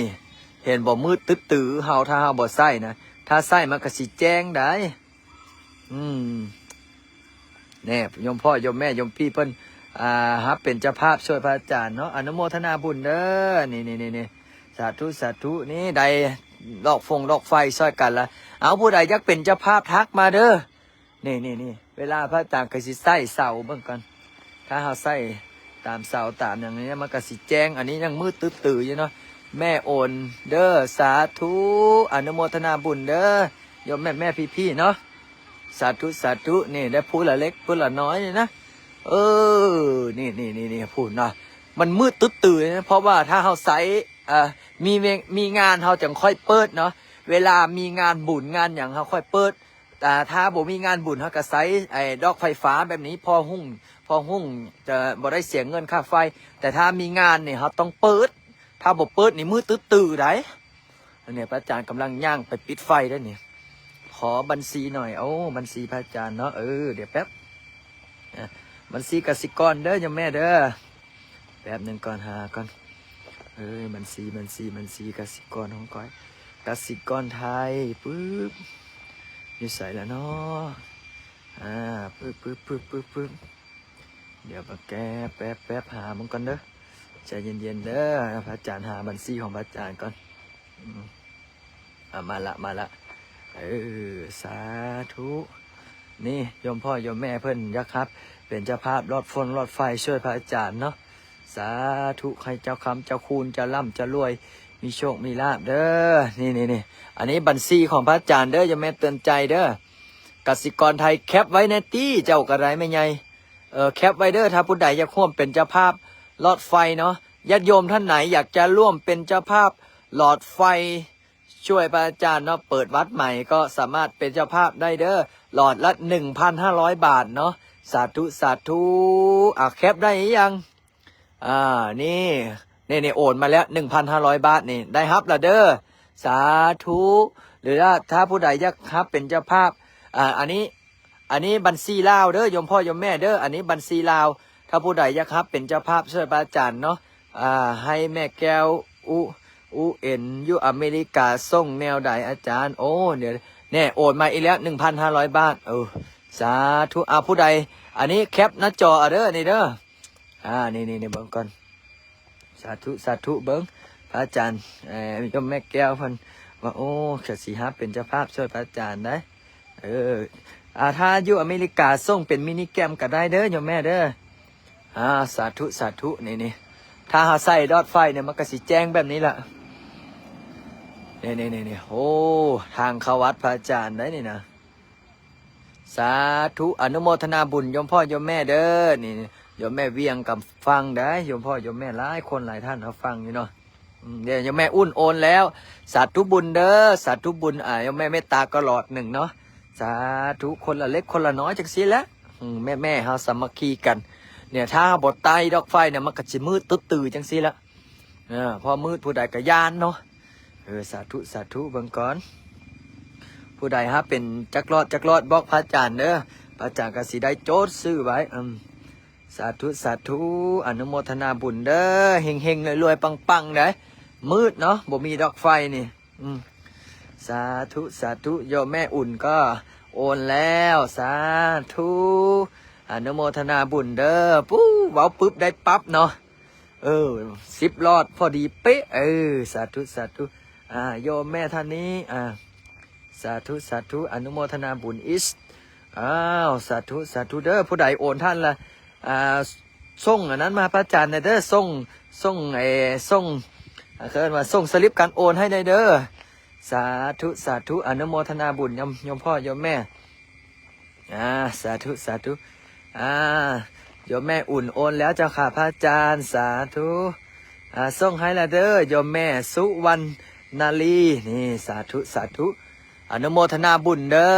ເຫັນບໍ່ ມືດຕຶດຕື ເຮົາ ຖ້າເຮົາບໍ່ໃຊ້ນະ ຖ້າໃຊ້ມັນກໍຊິແຈ້ງໄດ໋. ອືມ ແນ່ ໂຍມພໍ່ໂຍມແມ່ໂຍມພີ່ເພິ່ນ ອ່າ ຮັບເປັນເຈົ້າພາບຊ່ວຍພະອາຈານເນາະ ອະນຸໂມທະນາບຸນເດີ. ນີ້ໆໆ ສາທຸ ສາທຸ. ນີ້ ໄດ້ຫຼອກຟົງຫຼອກໄຟຊ່ອຍກັນລະ. ເອົາ ຜູ້ໃດຢາກເປັນເຈົ້າພາບທັກມາເດີ. ນີ້ໆໆ ເວລາພະອາຈານກໍຊິໃສ່ເສົາເບິ່ງກ່ອນ ຖ້າເຮົາໃສ່ຕາມເສົາຕາມຫຍັງນີ້ ມັນກໍຊິແຈ້ງ. ອັນນີ້ຍັງມືດຕຶດຕືຢູ່ເນາະ ແມ່ໂອນເດີ. ສາທຸ ອະນຸໂມທະນາບຸນເດີ ໂຍມແມ່ໆ ພີ່ໆ ເນາະ. ສາທຸ ສາທຸ. ນີ້ ໄດ້ຜູ້ລະເລັກຜູ້ລະນ້ອຍນີ້ນະ. ເອີ ນີ້ໆໆໆ ພຸ້ນນະ ມັນມືດຕຶດຕື້ເນາະ ເພາະວ່າຖ້າເຮົາໃຊ້ ເອີ ມີ ມີງານເຮົາຈັ່ງຄ່ອຍເປີດເນາະ ເວລາມີງານບຸນງານຫຍັງເຮົາຄ່ອຍເປີດ. ອ່າ ຖ້າບໍ່ມີງານບຸນ ເຮົາກໍໃຊ້ໄອ້ດອກໄຟຟ້າແບບນີ້ ພໍຮຸ່ງ ພໍຮຸ່ງ ຈະບໍ່ໄດ້ເສຍເງິນຄ່າໄຟ. ແຕ່ຖ້າມີງານນີ້ ເຮົາຕ້ອງເປີດ ຖ້າບໍ່ເປີດນີ້ ມືດຕຶດຕື້ໄດ໋. ອັນນີ້ພະອາຈານກຳລັງຍ່າງໄປປິດໄຟເດ້ນີ້. ຂໍບັນຊີໜ້ອຍ. ໂອ້ ບັນຊີພະອາຈານເນາະ. ເອີ ດຽວແປັບ. ອາ ບັນຊີກະສິກອນເດີ ໂຍມແມ່ເດີ. ແປັບໜຶ່ງກ່ອນ ຫາກ່ອນ. ເອີ ບັນຊີ ບັນຊີ ບັນຊີກະສິກອນຂອງຂ້ອຍ ກະສິກອນໄທ. ປຶບ ຢູ່ໃສລະເນາະ? ອາ ປຶບ ປຶບ ປຶບ ປຶບ ປຶບ. ດຽວມາແກະ ແປັບ ແປັບ ຫາມັນກ່ອນເດີ. ໃຈເຢັນໆເດີ ພະອາຈານຫາບັນຊີຂອງພະອາຈານກ່ອນ. ອືມ ອາ ມາລະ ມາລະ. ເອີ ສາທຸ. ນີ້ ໂຍມພໍ່ໂຍມແມ່ເພິ່ນຢາກຮັບເປັນເຈົ້າພາບຫຼອດຟົງຫຼອດໄຟຊ່ວຍພະອາຈານເນາະ. ສາທຸ ໃຫ້ເຈົ້າຄຳເຈົ້າຄູນ ເຈົ້າລ່ຳເຈົ້າລວຍ ມີໂຊກມີລາບເດີ. ນີ້ໆໆ ອັນນີ້ບັນຊີຂອງພະອາຈານເດີ ໂຍມແມ່ເຕືອນໃຈເດີ. ກະສິກອນໄທ ແຄບໄວ້ແດ່ຕິ ເຈົ້າກໍໄດ້ແມ່ໃຫຍ່. ເອີ ແຄບໄວ້ເດີ ຖ້າຜູ້ໃດຢາກຮ່ວມເປັນເຈົ້າພາບຫຼອດໄຟເນາະ. ຍາດໂຍມທ່ານໃດຢາກຈະຮ່ວມເປັນເຈົ້າພາບຫຼອດໄຟ ຊ່ວຍພະອາຈານເນາະ ເປີດວັດໃໝ່ກໍສາມາດເປັນເຈົ້າພາບໄດ້ເດີ ຫຼອດລະໜຶ່ງພັນຫ້າຮ້ອຍບາດເນາະ. ສາທຸ ສາທຸ. ອາ ແຄບໄດ້ອີ່ຫຍັງ? ອາ ນີ້ ນີ້ ນີ້ ໂອນມາແລ້ວ ໜຶ່ງພັນຫ້າຮ້ອຍບາດນີ້ ໄດ້ຮັບລະເດີ. ສາທຸ. ຫຼືວ່າຖ້າຜູ້ໃດຢາກຮັບເປັນເຈົ້າພາບ ອາ ອັນນີ້ ອັນນີ້ບັນຊີລາວເດີ ໂຍມພໍ່ໂຍມແມ່ເດີ ອັນນີ້ບັນຊີລາວ. ຖ້າຜູ້ໃດຢາກຮັບເປັນເຈົ້າພາບຊ່ວຍພະອາຈານເນາະ ອາ ໃຫ້ແມ່ແກ້ວ ອຸ ອຸເອັນ ຢູ່ອາເມລິກາ ສົ່ງແນວໃດອາຈານ? ໂອ້ ດຽວ ແນ່ ໂອນມາອີກແລ້ວ ໜຶ່ງພັນຫ້າຮ້ອຍບາດ. ເອີ ສາທຸ. ອາ ຜູ້ໃດ ອັນນີ້ແຄບໜ້າຈໍເອົາເດີ ນີ້ເດີ. ອາ ນີ້ໆໆ ເບິ່ງກ່ອນ. ສາທຸ ສາທຸ. ເບິ່ງ ພະອາຈານ ເອີ ໂຍມແມ່ແກ້ວເພິ່ນວ່າ ໂອ້ ກະຊິຮັບເປັນເຈົ້າພາບຊ່ວຍພະອາຈານໄດ໋. ເອີ ອາ ຖ້າຢູ່ອາເມລິກາ ສົ່ງເປັນມິນິແກຣມກໍໄດ້ເດີ ໂຍມແມ່ເດີ. ອາ ສາທຸ ສາທຸ. ນີ້ໆ ຖ້າເຮົາໃສ່ຫຼອດໄຟນີ້ ມັນກໍຊິແຈ້ງແບບນີ້ລະ. ນີ້ໆໆໆ ໂອ້ ທາງເຂົ້າວັດພະອາຈານໄດ໋ນີ້ນະ. ສາທຸ ອະນຸໂມທະນາບຸນໂຍມພໍ່ໂຍມແມ່ເດີ. ນີ້ໂຍມແມ່ວຽງກໍຟັງໄດ໋ ໂຍມພໍ່ໂຍມແມ່ຫຼາຍຄົນຫຼາຍທ່ານເຮົາຟັງຢູ່ເນາະ. ອືມ ດຽວໂຍມແມ່ອຸ່ນໂອນແລ້ວ ສາທຸບຸນເດີ ສາທຸບຸນ. ອາ ໂຍມແມ່ເມດຕາກໍຫຼອດໜຶ່ງເນາະ. ສາທຸ ຄົນລະເລັກຄົນລະນ້ອຍຈັ່ງຊີ້ແຫຼະ. ອືມ ແມ່ໆເຮົາສາມັກຄີກັນ. ເນຍ ຖ້າເຮົາບໍ່ໄຕ້ດອກໄຟເນຍ ມັນກໍຊິມືດຕຶດຕື້ຈັ່ງຊີ້ແຫຼະ. ເອີ ພໍມືດຜູ້ໃດກໍຢ້ານເນາະ. ເອີ ສາທຸ ສາທຸ. ເບິ່ງກ່ອນ ຜູ້ໃດຫາເປັນຈັກລອດຈັກລອດ ບອກພະອາຈານເດີ ພະອາຈານກໍຊິໄດ້ຈົດຊື່ໄວ້. ອືມ ສາທຸ ສາທຸ ອະນຸໂມທະນາບຸນເດີ ເຮັງໆ ລວຍໆ ປັງໆ ເດີ. ມືດເນາະ ບໍ່ມີດອກໄຟນີ້. ອືມ ສາທຸ ສາທຸ. ໂຍມແມ່ອຸ່ນກໍໂອນແລ້ວ ສາທຸ ອະນຸໂມທະນາບຸນເດີ. ປູ້ ເວົ້າປຶບໄດ້ປັບເນາະ. ເອີ ສິບຫຼອດພໍດີເປະ. ເອີ ສາທຸ ສາທຸ. ອາ ໂຍມແມ່ທ່ານນີ້ ອາ ສາທຸ ສາທຸ ອະນຸໂມທະນາບຸນອີກ. ອ້າວ ສາທຸ ສາທຸເດີ. ຜູ້ໃດໂອນທ່ານລະ ອາ ສົ່ງອັນນັ້ນມາພະອາຈານແດ່ເດີ ສົ່ງ ສົ່ງ ເອີ ສົ່ງ ເອີ້ນວ່າສົ່ງສະລິບການໂອນໃຫ້ແດ່ເດີ. ສາທຸ ສາທຸ ອະນຸໂມທະນາບຸນນຳໂຍມພໍ່ໂຍມແມ່. ອາ ສາທຸ ສາທຸ. ອາ ໂຍມແມ່ອຸ່ນໂອນແລ້ວເຈົ້າຂ້າພະອາຈານ ສາທຸ. ອາ ສົ່ງໃຫ້ລະເດີ ໂຍມແມ່ສຸວັນນາລີ. ນີ້ ສາທຸ ສາທຸ ອະນຸໂມທະນາບຸນເດີ.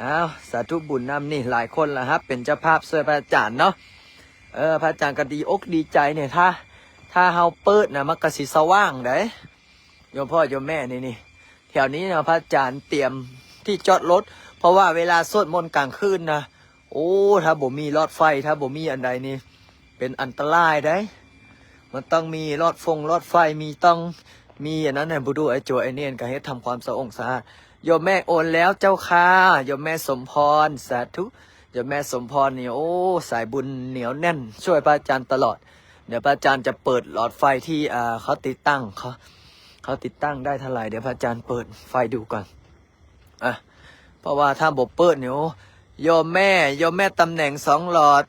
ອ້າວ ສາທຸບຸນນຳນີ້ ຫຼາຍຄົນລະຮັບເປັນເຈົ້າພາບຊ່ວຍພະອາຈານເນາະ. ເອີ ພະອາຈານກໍດີອົກດີໃຈນີ້ ຖ້າ ຖ້າເຮົາເປີດນະ ມັນກໍຊິສະຫວ່າງໃດໂຍມພໍ່ໂຍມແມ່. ນີ້ ນີ້ ແຖວນີ້ນະ ພະອາຈານຕຽມທີ່ຈອດລົດ ເພາະວ່າເວລາສວດມົນກາງຄືນນະ ໂອ້ ຖ້າບໍ່ມີຫຼອດໄຟ ຖ້າບໍ່ມີອັນໃດນີ້ ເປັນອັນຕະລາຍໃດ. ມັນຕ້ອງມີຫຼອດຟົງຫຼອດໄຟ ມີ ຕ້ອງມີອັນນັ້ນໃຫ້ບຸດູ ໄອ້ໂຈ ໄອ້ເນນ ກໍເຮັດທຳຄວາມສະອົງສະອາດ. ໂຍມແມ່ໂອນແລ້ວເຈົ້າຄ່າ ໂຍມແມ່ສົມພອນ ສາທຸ. ໂຍມແມ່ສົມພອນນີ້ ໂອ້ ສາຍບຸນໜຽວແໜ້ນ ຊ່ວຍພະອາຈານຕະຫຼອດ. ດຽວພະອາຈານຈະເປີດຫຼອດໄຟທີ່ ເຂົາຕິດຕັ້ງ ເຂົາ ເຂົາຕິດຕັ້ງໄດ້ເທົ່າໃດ ດຽວພະອາຈານເປີດໄຟດູກ່ອນ. ອ່ະ ເພາະວ່າຖ້າບໍ່ເປີດນີ້ ໂອ້ ໂຍມແມ່ ໂຍມແມ່ຕຳແໜ່ງສອງຫຼອດ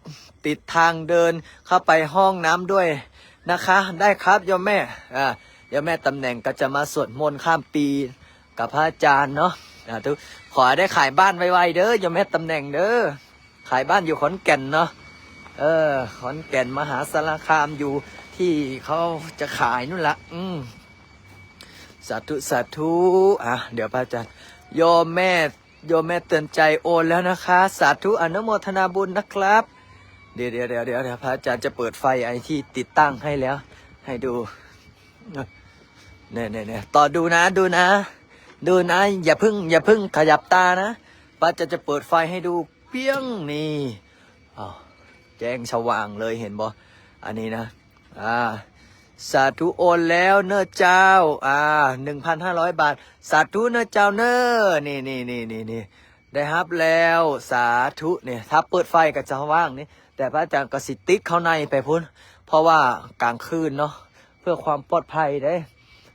ຕິດທາງເດີນ ເຂົ້າໄປຫ້ອງນ້ຳດ້ວຍນະຄະ. ໄດ້ຄັບໂຍມແມ່. ອ່າ ໂຍມແມ່ຕຳແໜ່ງກໍຈະມາສວດມົນຂ້າມປີກັບພະອາຈານເນາະ. ສາທຸ ຂໍໃຫ້ໄດ້ຂາຍບ້ານໄວໆເດີ ໂຍມແມ່ຕຳແໜ່ງເດີ. ຂາຍບ້ານຢູ່ຂອນແກ່ນເນາະ. ເອີ ຂອນແກ່ນ ມະຫາສາລະຄາມ ຢູ່ທີ່ເຂົາຈະຂາຍນັ້ນລະ. ອືມ ສາທຸ ສາທຸ. ອ່ະ ດຽວພະອາຈານ ໂຍມແມ່ ໂຍມແມ່ເຕືອນໃຈໂອນແລ້ວນະຄະ ສາທຸ ອະນຸໂມທະນາບຸນນະຄັບ. ດຽວ ດຽວ ດຽວ ດຽວ ພະອາຈານຈະເປີດໄຟໄອ້ທີ່ຕິດຕັ້ງໃຫ້ແລ້ວ ໃຫ້ດູ. ແນ່ໆໆ ຕໍ່ດູນະ ດູນະ ດູນະ ຢ່າເພິ່ງ ຢ່າເພິ່ງຂະຫຍັບຕານະ. ພະອາຈານຈະເປີດໄຟໃຫ້ດູ ປຽງ ນີ້ ອ້າວ ແຈ້ງສະຫວ່າງເລີຍ ເຫັນບໍ່? ອັນນີ້ນະ ອ່າ ສາທຸໂອນແລ້ວເນີເຈົ້າ ອ່າ ໜຶ່ງພັນຫ້າຮ້ອຍບາດ ສາທຸເນີເຈົ້າເນີ. ນີ້ໆໆໆ ໄດ້ຮັບແລ້ວ ສາທຸ. ນີ້ ຖ້າເປີດໄຟກໍຈະສະຫວ່າງນີ້ ແຕ່ພະອາຈານກໍຊິຕິດເຂົ້າໃນໄປພຸ້ນ ເພາະວ່າກາງຄືນເນາະ ເພື່ອຄວາມປອດໄພເດ້.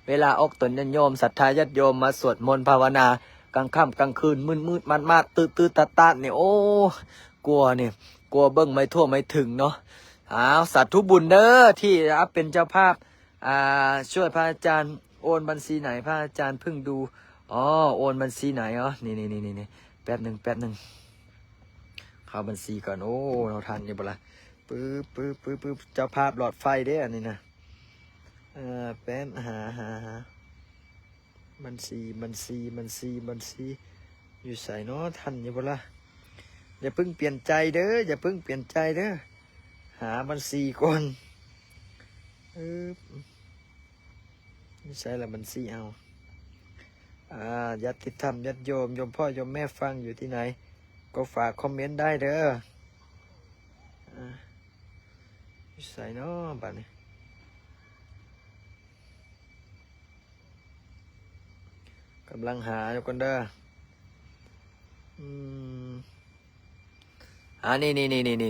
ເວລາອອກຕົນຍາດໂຍມ ສັດທາຍາດໂຍມມາສວດມົນພາວະນາກາງຄ່ຳກາງຄືນ ມືດໆມາດໆ ຕື່ດໆຕາດໆ ນີ້ ໂອ້ ກົວນີ້ ກົວເບິ່ງໄມ່ທົ່ວໄມ່ເຖິງເນາະ. ອ້າວ ສາທຸບຸນເດີ ທີ່ເປັນເຈົ້າພາບ ອ່າ ຊ່ວຍພະອາຈານໂອນບັນຊີໃນ ພະອາຈານເພິ່ງດູ. ອໍ ໂອນບັນຊີໃນ ອໍ ນີ້ໆໆ ແປັບໜຶ່ງ ແປັບໜຶ່ງ ເຂົ້າບັນຊີກ່ອນ. ໂອ້ ເຮົາທັນຢູ່ບໍ່ລະ? ປຶບ ປຶບ ປຶບ ປຶບ ເຈົ້າພາບຫຼອດໄຟເດ້ ອັນນີ້ນະ. ເອີ ແປັບ ຫາ ຫາ ຫາ ບັນຊີ ບັນຊີ ບັນຊີ ບັນຊີ ຢູ່ໃສເນາະ? ທັນຢູ່ບໍ່ລະ? ຢ່າເພິ່ງປ່ຽນໃຈເດີ ຢ່າເພິ່ງປ່ຽນໃຈເດີ ຫາບັນຊີກ່ອນ. ອື ຢູ່ໃສລະບັນຊີເຮົາ? ອ່າ ຍາດຕິທຳ ຍາດໂຍມ ໂຍມພໍ່ໂຍມແມ່ຟັງຢູ່ທີ່ໃດ ກໍຝາກຄອມເມັນໄດ້ເດີ. ອ່າ ຢູ່ໃສເນາະບາດນີ້? ກຳລັງຫາຢູ່ກ່ອນເດີ. ອືມ ອ່າ ນີ້ໆ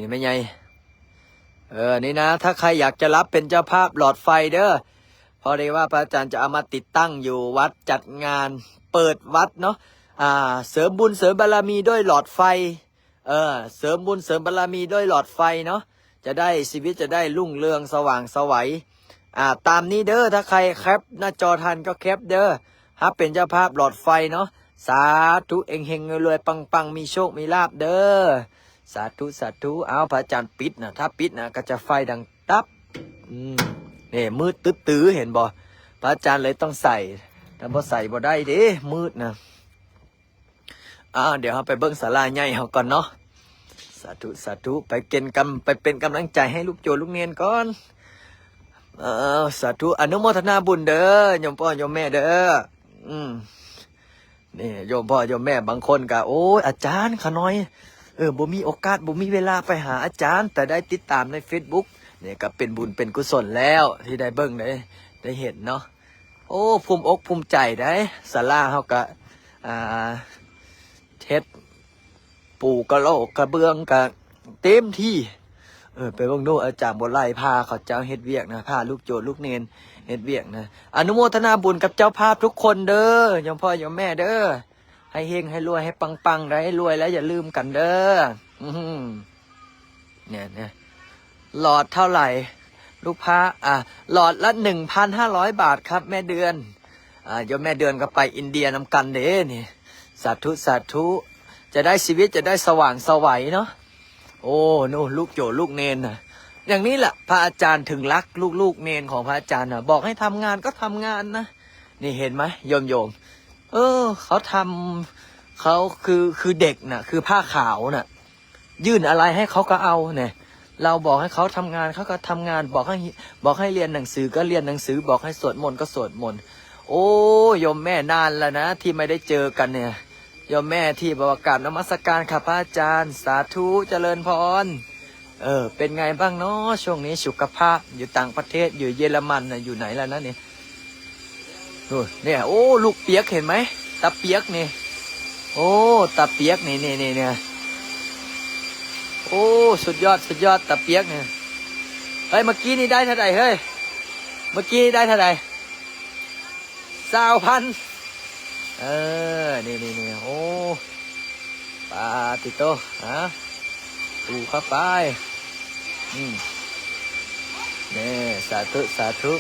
ໆໆ ແມ່ໃຫຍ່ ເອີ ນີ້ນະ ຖ້າໃຄຢາກຈະຮັບເປັນເຈົ້າພາບຫຼອດໄຟເດີ ພໍດີວ່າພະອາຈານຈະເອົາມາຕິດຕັ້ງຢູ່ວັດ ຈັດງານເປີດວັດເນາະ. ອ່າ ເສີມບຸນເສີມບາລະມີດ້ວຍຫຼອດໄຟ ເອີ ເສີມບຸນເສີມບາລະມີດ້ວຍຫຼອດໄຟເນາະ ຈະໄດ້ ຊີວິດຈະໄດ້ຮຸ່ງເຮືອງສະຫວ່າງສະໄຫວ. ອ່າ ຕາມນີ້ເດີ ຖ້າໃຄແຄບໜ້າຈໍທັນກໍແຄບເດີ ຮັບເປັນເຈົ້າພາບຫຼອດໄຟເນາະ. ສາທຸ ເຮັງໆ ລວຍໆ ປັງໆ ມີໂຊກມີລາບເດີ ສາທຸ ສາທຸ. ອ້າວ ພະອາຈານປິດນະ ຖ້າປິດນະກໍຈະໄຟດັງຕັບ. ອືມ ນີ້ມືດຕຶບຕື້ ເຫັນບໍ່? ພະອາຈານເລີຍຕ້ອງໃສ່ ຖ້າບໍ່ໃສ່ບໍ່ໄດ້ເດ້ ມືດນະ. ອ່າ ດຽວເຮົາໄປເບິ່ງສາລາໃຫຍ່ເຮົາກ່ອນເນາະ. ສາທຸ ສາທຸ ໄປເປັນກຳ ໄປເປັນກຳລັງໃຈໃຫ້ລູກໂຈລູກເນນກ່ອນ. ເອີ ສາທຸ ອະນຸໂມທະນາບຸນເດີ ໂຍມພໍ່ໂຍມແມ່ເດີ. ອືມ ນີ້ ໂຍມພໍ່ໂຍມແມ່ບາງຄົນກະ ໂອ້ຍ ອາຈານ ຂະນ້ອຍ ເອີ ບໍ່ມີໂອກາດ ບໍ່ມີເວລາໄປຫາອາຈານ ແຕ່ໄດ້ຕິດຕາມໃນເຟສບຸກ ນີ້ກະເປັນບຸນເປັນກຸສົນແລ້ວ ທີ່ໄດ້ເບິ່ງ ໄດ້ ໄດ້ເຫັນເນາະ. ໂອ້ ພູມອົກພູມໃຈໄດ໋ ສາລາເຮົາກະ ອ່າ ເຮັດ ປູກະໂຫຼກກະເບື້ອງກະເຕັມທີ່. ເອີ ໄປເບິ່ງດູ ອາຈານບົວໄລພາເຂົາເຈົ້າເຮັດວຽກນະ ພາລູກໂຈລູກເນນເຮັດວຽກນະ. ອະນຸໂມທະນາບຸນກັບເຈົ້າພາບທຸກຄົນເດີ ໂຍມພໍ່ໂຍມແມ່ເດີ ໃຫ້ເຮັງໃຫ້ລວຍໃຫ້ປັງໆ ໄດ້ ລວຍແລ້ວຢ່າລືມກັນເດີ. ອືມ ແນ່ໆ ຫຼອດເທົ່າໃດລູກຄ້າ? ອ່າ ຫຼອດລະໜຶ່ງພັນຫ້າຮ້ອຍບາດຄັບແມ່ເດືອນ. ອ່າ ໂຍມແມ່ເດືອນກໍໄປອິນເດຍນຳກັນເດ້ນີ້. ສາທຸ ສາທຸ ຈະໄດ້ຊີວິດ ຈະໄດ້ສະຫວ່າງສະໄຫວເນາະ. ໂອ້ ໂນ ລູກໂຈລູກເນນນະ ຢ່າງນີ້ລະ ພະອາຈານເຖິງລັກລູກໆເນນຂອງພະອາຈານນະ ບອກໃຫ້ທຳງານກໍທຳງານນະ. ນີ້ເຫັນໄໝໂຍມໆ? ເອີ ເຂົາທຳ เขาคือ คือเด็กน่ะ คือผ้าขาวน่ะ ยื่นอะไรให้เขาก็เอาเนี่ย เราบอกให้เขาทำงาน เขาก็ทำงาน บอกให้ บอกให้เรียนหนังสือก็เรียนหนังสือ บอกให้สวดมนต์ก็สวดมนต์ โอ้ โยมแม่นานแล้วนะ ที่ไม่ได้เจอกันเนี่ย โยมแม่ที่บอกว่ากราบนมัสการค่ะพระอาจารย์ สาธุเจริญพร เออ เป็นไงบ้างเนาะช่วงนี้สุขภาพ อยู่ต่างประเทศ อยู่เยอรมันน่ะ อยู่ไหนแล้วนะเนี่ย โอ้ เนี่ย โอ้ ลูกเปียกเห็นไหม ตาเปียกนี่ โอ้ ตาเปียกนี่ นี่ นี่ เนี่ย โอ้ สุดยอด สุดยอด ตาเปียกนี่ เฮ้ย เมื่อกี้นี่ได้เท่าไหร่เฮ้ย เมื่อกี้นี่ได้เท่าไหร่ ซาวพัน เออ นี่ นี่ นี่ โอ้ ปาติโต ฮะ ดูเข้าไป อืม นี่ สาธุ สาธุ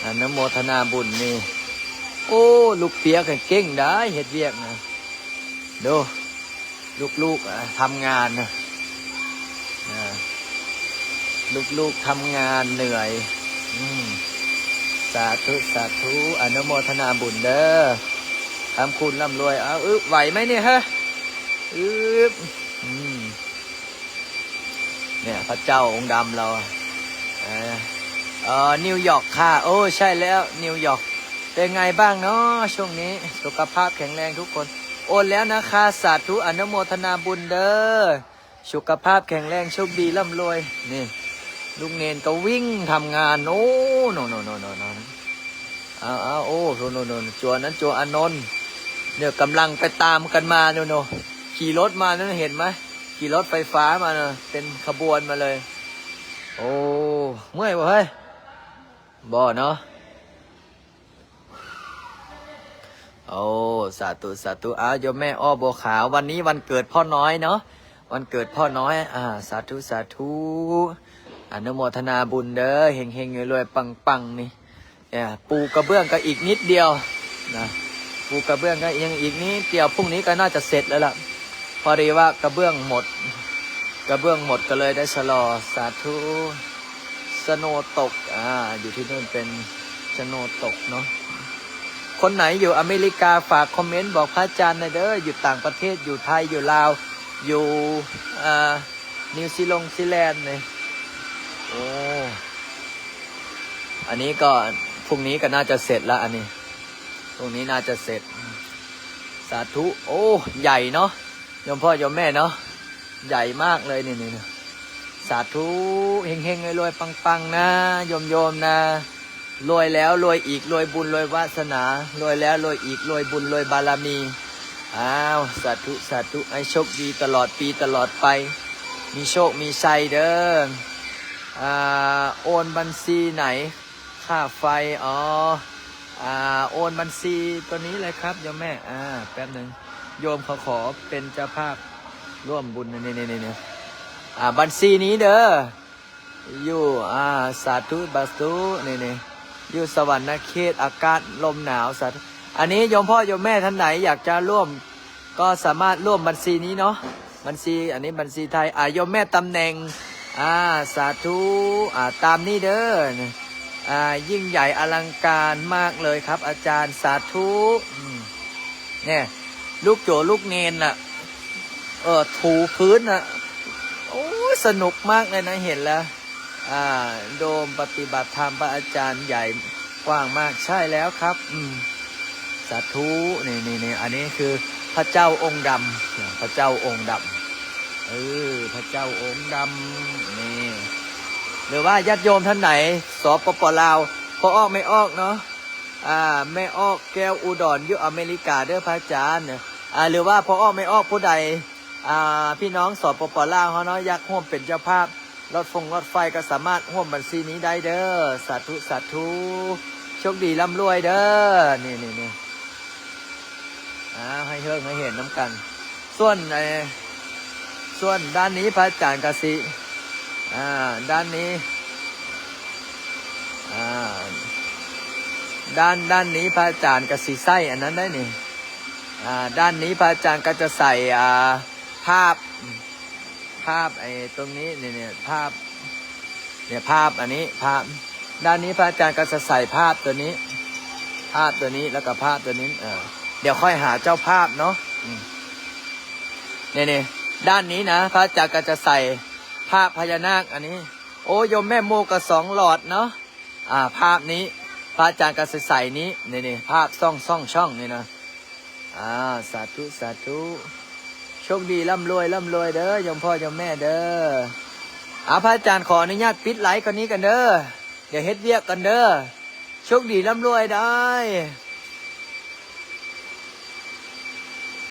อนุโมทนาบุญนี่ โอ้ ลูกเปียกเก่งได้ เฮ็ดเวียกนะ ดู ลูกๆ อ่ะ ทำงานนะ อ่า ลูกๆ ทำงานเหนื่อย อืม สาธุ สาธุ อนุโมทนาบุญเด้อ ค้ำคูณร่ำรวย เอา อึบ ไหวไหมเนี่ย ฮะ อึบ อืม เนี่ย พระเจ้าองค์ดำเรา เออ เอ่อ นิวยอร์กค่ะ โอ้ ใช่แล้ว นิวยอร์ก เป็นไงบ้างเนาะช่วงนี้ สุขภาพแข็งแรงทุกคน โอนแล้วนะคะ สาธุ อนุโมทนาบุญเด้อ สุขภาพแข็งแรง โชคดีร่ำรวย นี่ ลูกเนนก็วิ่งทำงาน โอ้ โน โน โน โน โน เอา เอา โอ้ โน โน โน จัวนั้นจัวอานนท์ เนี่ย กำลังไปตามกันมา โน โน ขี่รถมานั่น เห็นไหม ขี่รถไฟฟ้ามานะ เป็นขบวนมาเลย โอ้ เมื่อยบ่เฮ้ย บ่เนาะ โอ้ สาธุ สาธุ อ้าว โยมแม่อ้อบัวขาว วันนี้วันเกิดพ่อน้อยเนาะ วันเกิดพ่อน้อย อ่า สาธุ สาธุ อนุโมทนาบุญเด้อ เฮงๆ รวยๆ ปังๆ นี่ เนี่ย ปูกระเบื้องก็อีกนิดเดียวนะ ปูกระเบื้องก็ยังอีกนิดเดียว พรุ่งนี้ก็น่าจะเสร็จแล้วล่ะ พอดีว่ากระเบื้องหมด กระเบื้องหมดก็เลยได้ชะลอ สาธุ สโนว์ตก อ่า อยู่ที่นู่นเป็นสโนว์ตกเนาะ คนไหนอยู่อเมริกาฝากคอมเมนต์บอกพระอาจารย์หน่อยเด้อ อยู่ต่างประเทศ อยู่ไทย อยู่ลาว อยู่ อ่า นิวซีลงซีแลนด์นี่ โอ้ อันนี้ก็ พรุ่งนี้ก็น่าจะเสร็จละ อันนี้ พรุ่งนี้น่าจะเสร็จ สาธุ โอ้ ใหญ่เนาะ โยมพ่อโยมแม่เนาะ ใหญ่มากเลย นี่ นี่ นี่ สาธุ เฮงๆ รวยๆ ปังๆ นะ โยมๆ นะ รวยแล้วรวยอีก รวยบุญรวยวาสนา รวยแล้วรวยอีก รวยบุญรวยบารมี อ้าว สาธุ สาธุ ให้โชคดีตลอดปีตลอดไป มีโชคมีชัยเด้อ อ่า โอนบัญชีไหน ค่าไฟ อ๋อ อ่า โอนบัญชีตัวนี้เลยครับโยมแม่ อ่า แป๊บหนึ่ง โยมเขาขอเป็นเจ้าภาพร่วมบุญ นี่ นี่ นี่ นี่ อ่า บัญชีนี้เด้อ อยู่ อ่า สาธุ บาสตุ นี่ นี่ อยู่สวรรณเขต อากาศลมหนาว สาธุ อันนี้โยมพ่อโยมแม่ท่านไหนอยากจะร่วม ก็สามารถร่วมบัญชีนี้เนาะ บัญชี อันนี้บัญชีไทย อ่า โยมแม่ตำแหน่ง อ่า สาธุ อ่า ตามนี้เด้อ อ่า ยิ่งใหญ่อลังการมากเลยครับ อาจารย์ สาธุ อืม เนี่ย ลูกโจ๋ลูกเณรน่ะ เออ ถูพื้นน่ะ โอ้ย สนุกมากเลยนะ เห็นแล้ว อ่า โดมปฏิบัติธรรมพระอาจารย์ใหญ่กว้างมาก ใช่แล้วครับ อืม สาธุ นี่ นี่ นี่ อันนี้คือพระเจ้าองค์ดำ พระเจ้าองค์ดำ เออ พระเจ้าองค์ดำ นี่ หรือว่าญาติโยมท่านไหน สปป ลาว พ่อออกแม่ออกเนาะ อ่า แม่ออกแก้วอุดรอยู่อเมริกาเด้อพระอาจารย์ อ่า หรือว่าพ่อออกแม่ออกผู้ใด อ่า พี่น้อง สปป ลาว เฮาเนาะ อยากร่วมเป็นเจ้าภาพ รถฟงรถไฟก็สามารถร่วมบัญชีนี้ได้เด้อ สาธุ สาธุ โชคดีร่ำรวยเด้อ นี่ นี่ นี่ อ่า ให้เฮิ่งให้เห็นนำกัน ส่วน เอ่อ ส่วนด้านนี้พระอาจารย์กะสิ อ่า ด้านนี้ อ่า ด้าน ด้านนี้พระอาจารย์กะสิใส่อันนั้นได้นี่ อ่า ด้านนี้พระอาจารย์ก็จะใส่ อ่า ภาพ ภาพไอ้ตรงนี้ นี่ เนี่ย ภาพ เนี่ย ภาพอันนี้ ภาพ ด้านนี้พระอาจารย์ก็จะใส่ภาพตัวนี้ ภาพตัวนี้ แล้วก็ภาพตัวนี้ เออ เดี๋ยวค่อยหาเจ้าภาพเนาะ ນີ້ໆ ດ້ານນີ້ນະ ພະອາຈານກໍຈະໃສ່ພາບພະຍານາກອັນນີ້. ໂອ້ ໂຍມແມ່ໂມກໍສອງຫຼອດເນາະ. ອ່າ ພາບນີ້ ພະອາຈານກໍໃສ່ໆ ນີ້ ນີ້ໆ ພາບຊ່ອງ ຊ່ອງ ຊ່ອງນີ້ນະ. ອ່າ ສາທຸ ສາທຸ ໂຊກດີ ລ່ຳລວຍ ລ່ຳລວຍເດີ ໂຍມພໍ່ໂຍມແມ່ເດີ. ອ່າ ພະອາຈານຂໍອະນຸຍາດປິດໄລຟ໌ກ່ອນນີ້ກັນເດີ ດຽວເຮັດວຽກກ່ອນເດີ. ໂຊກດີ ລ່ຳລວຍໄດ້.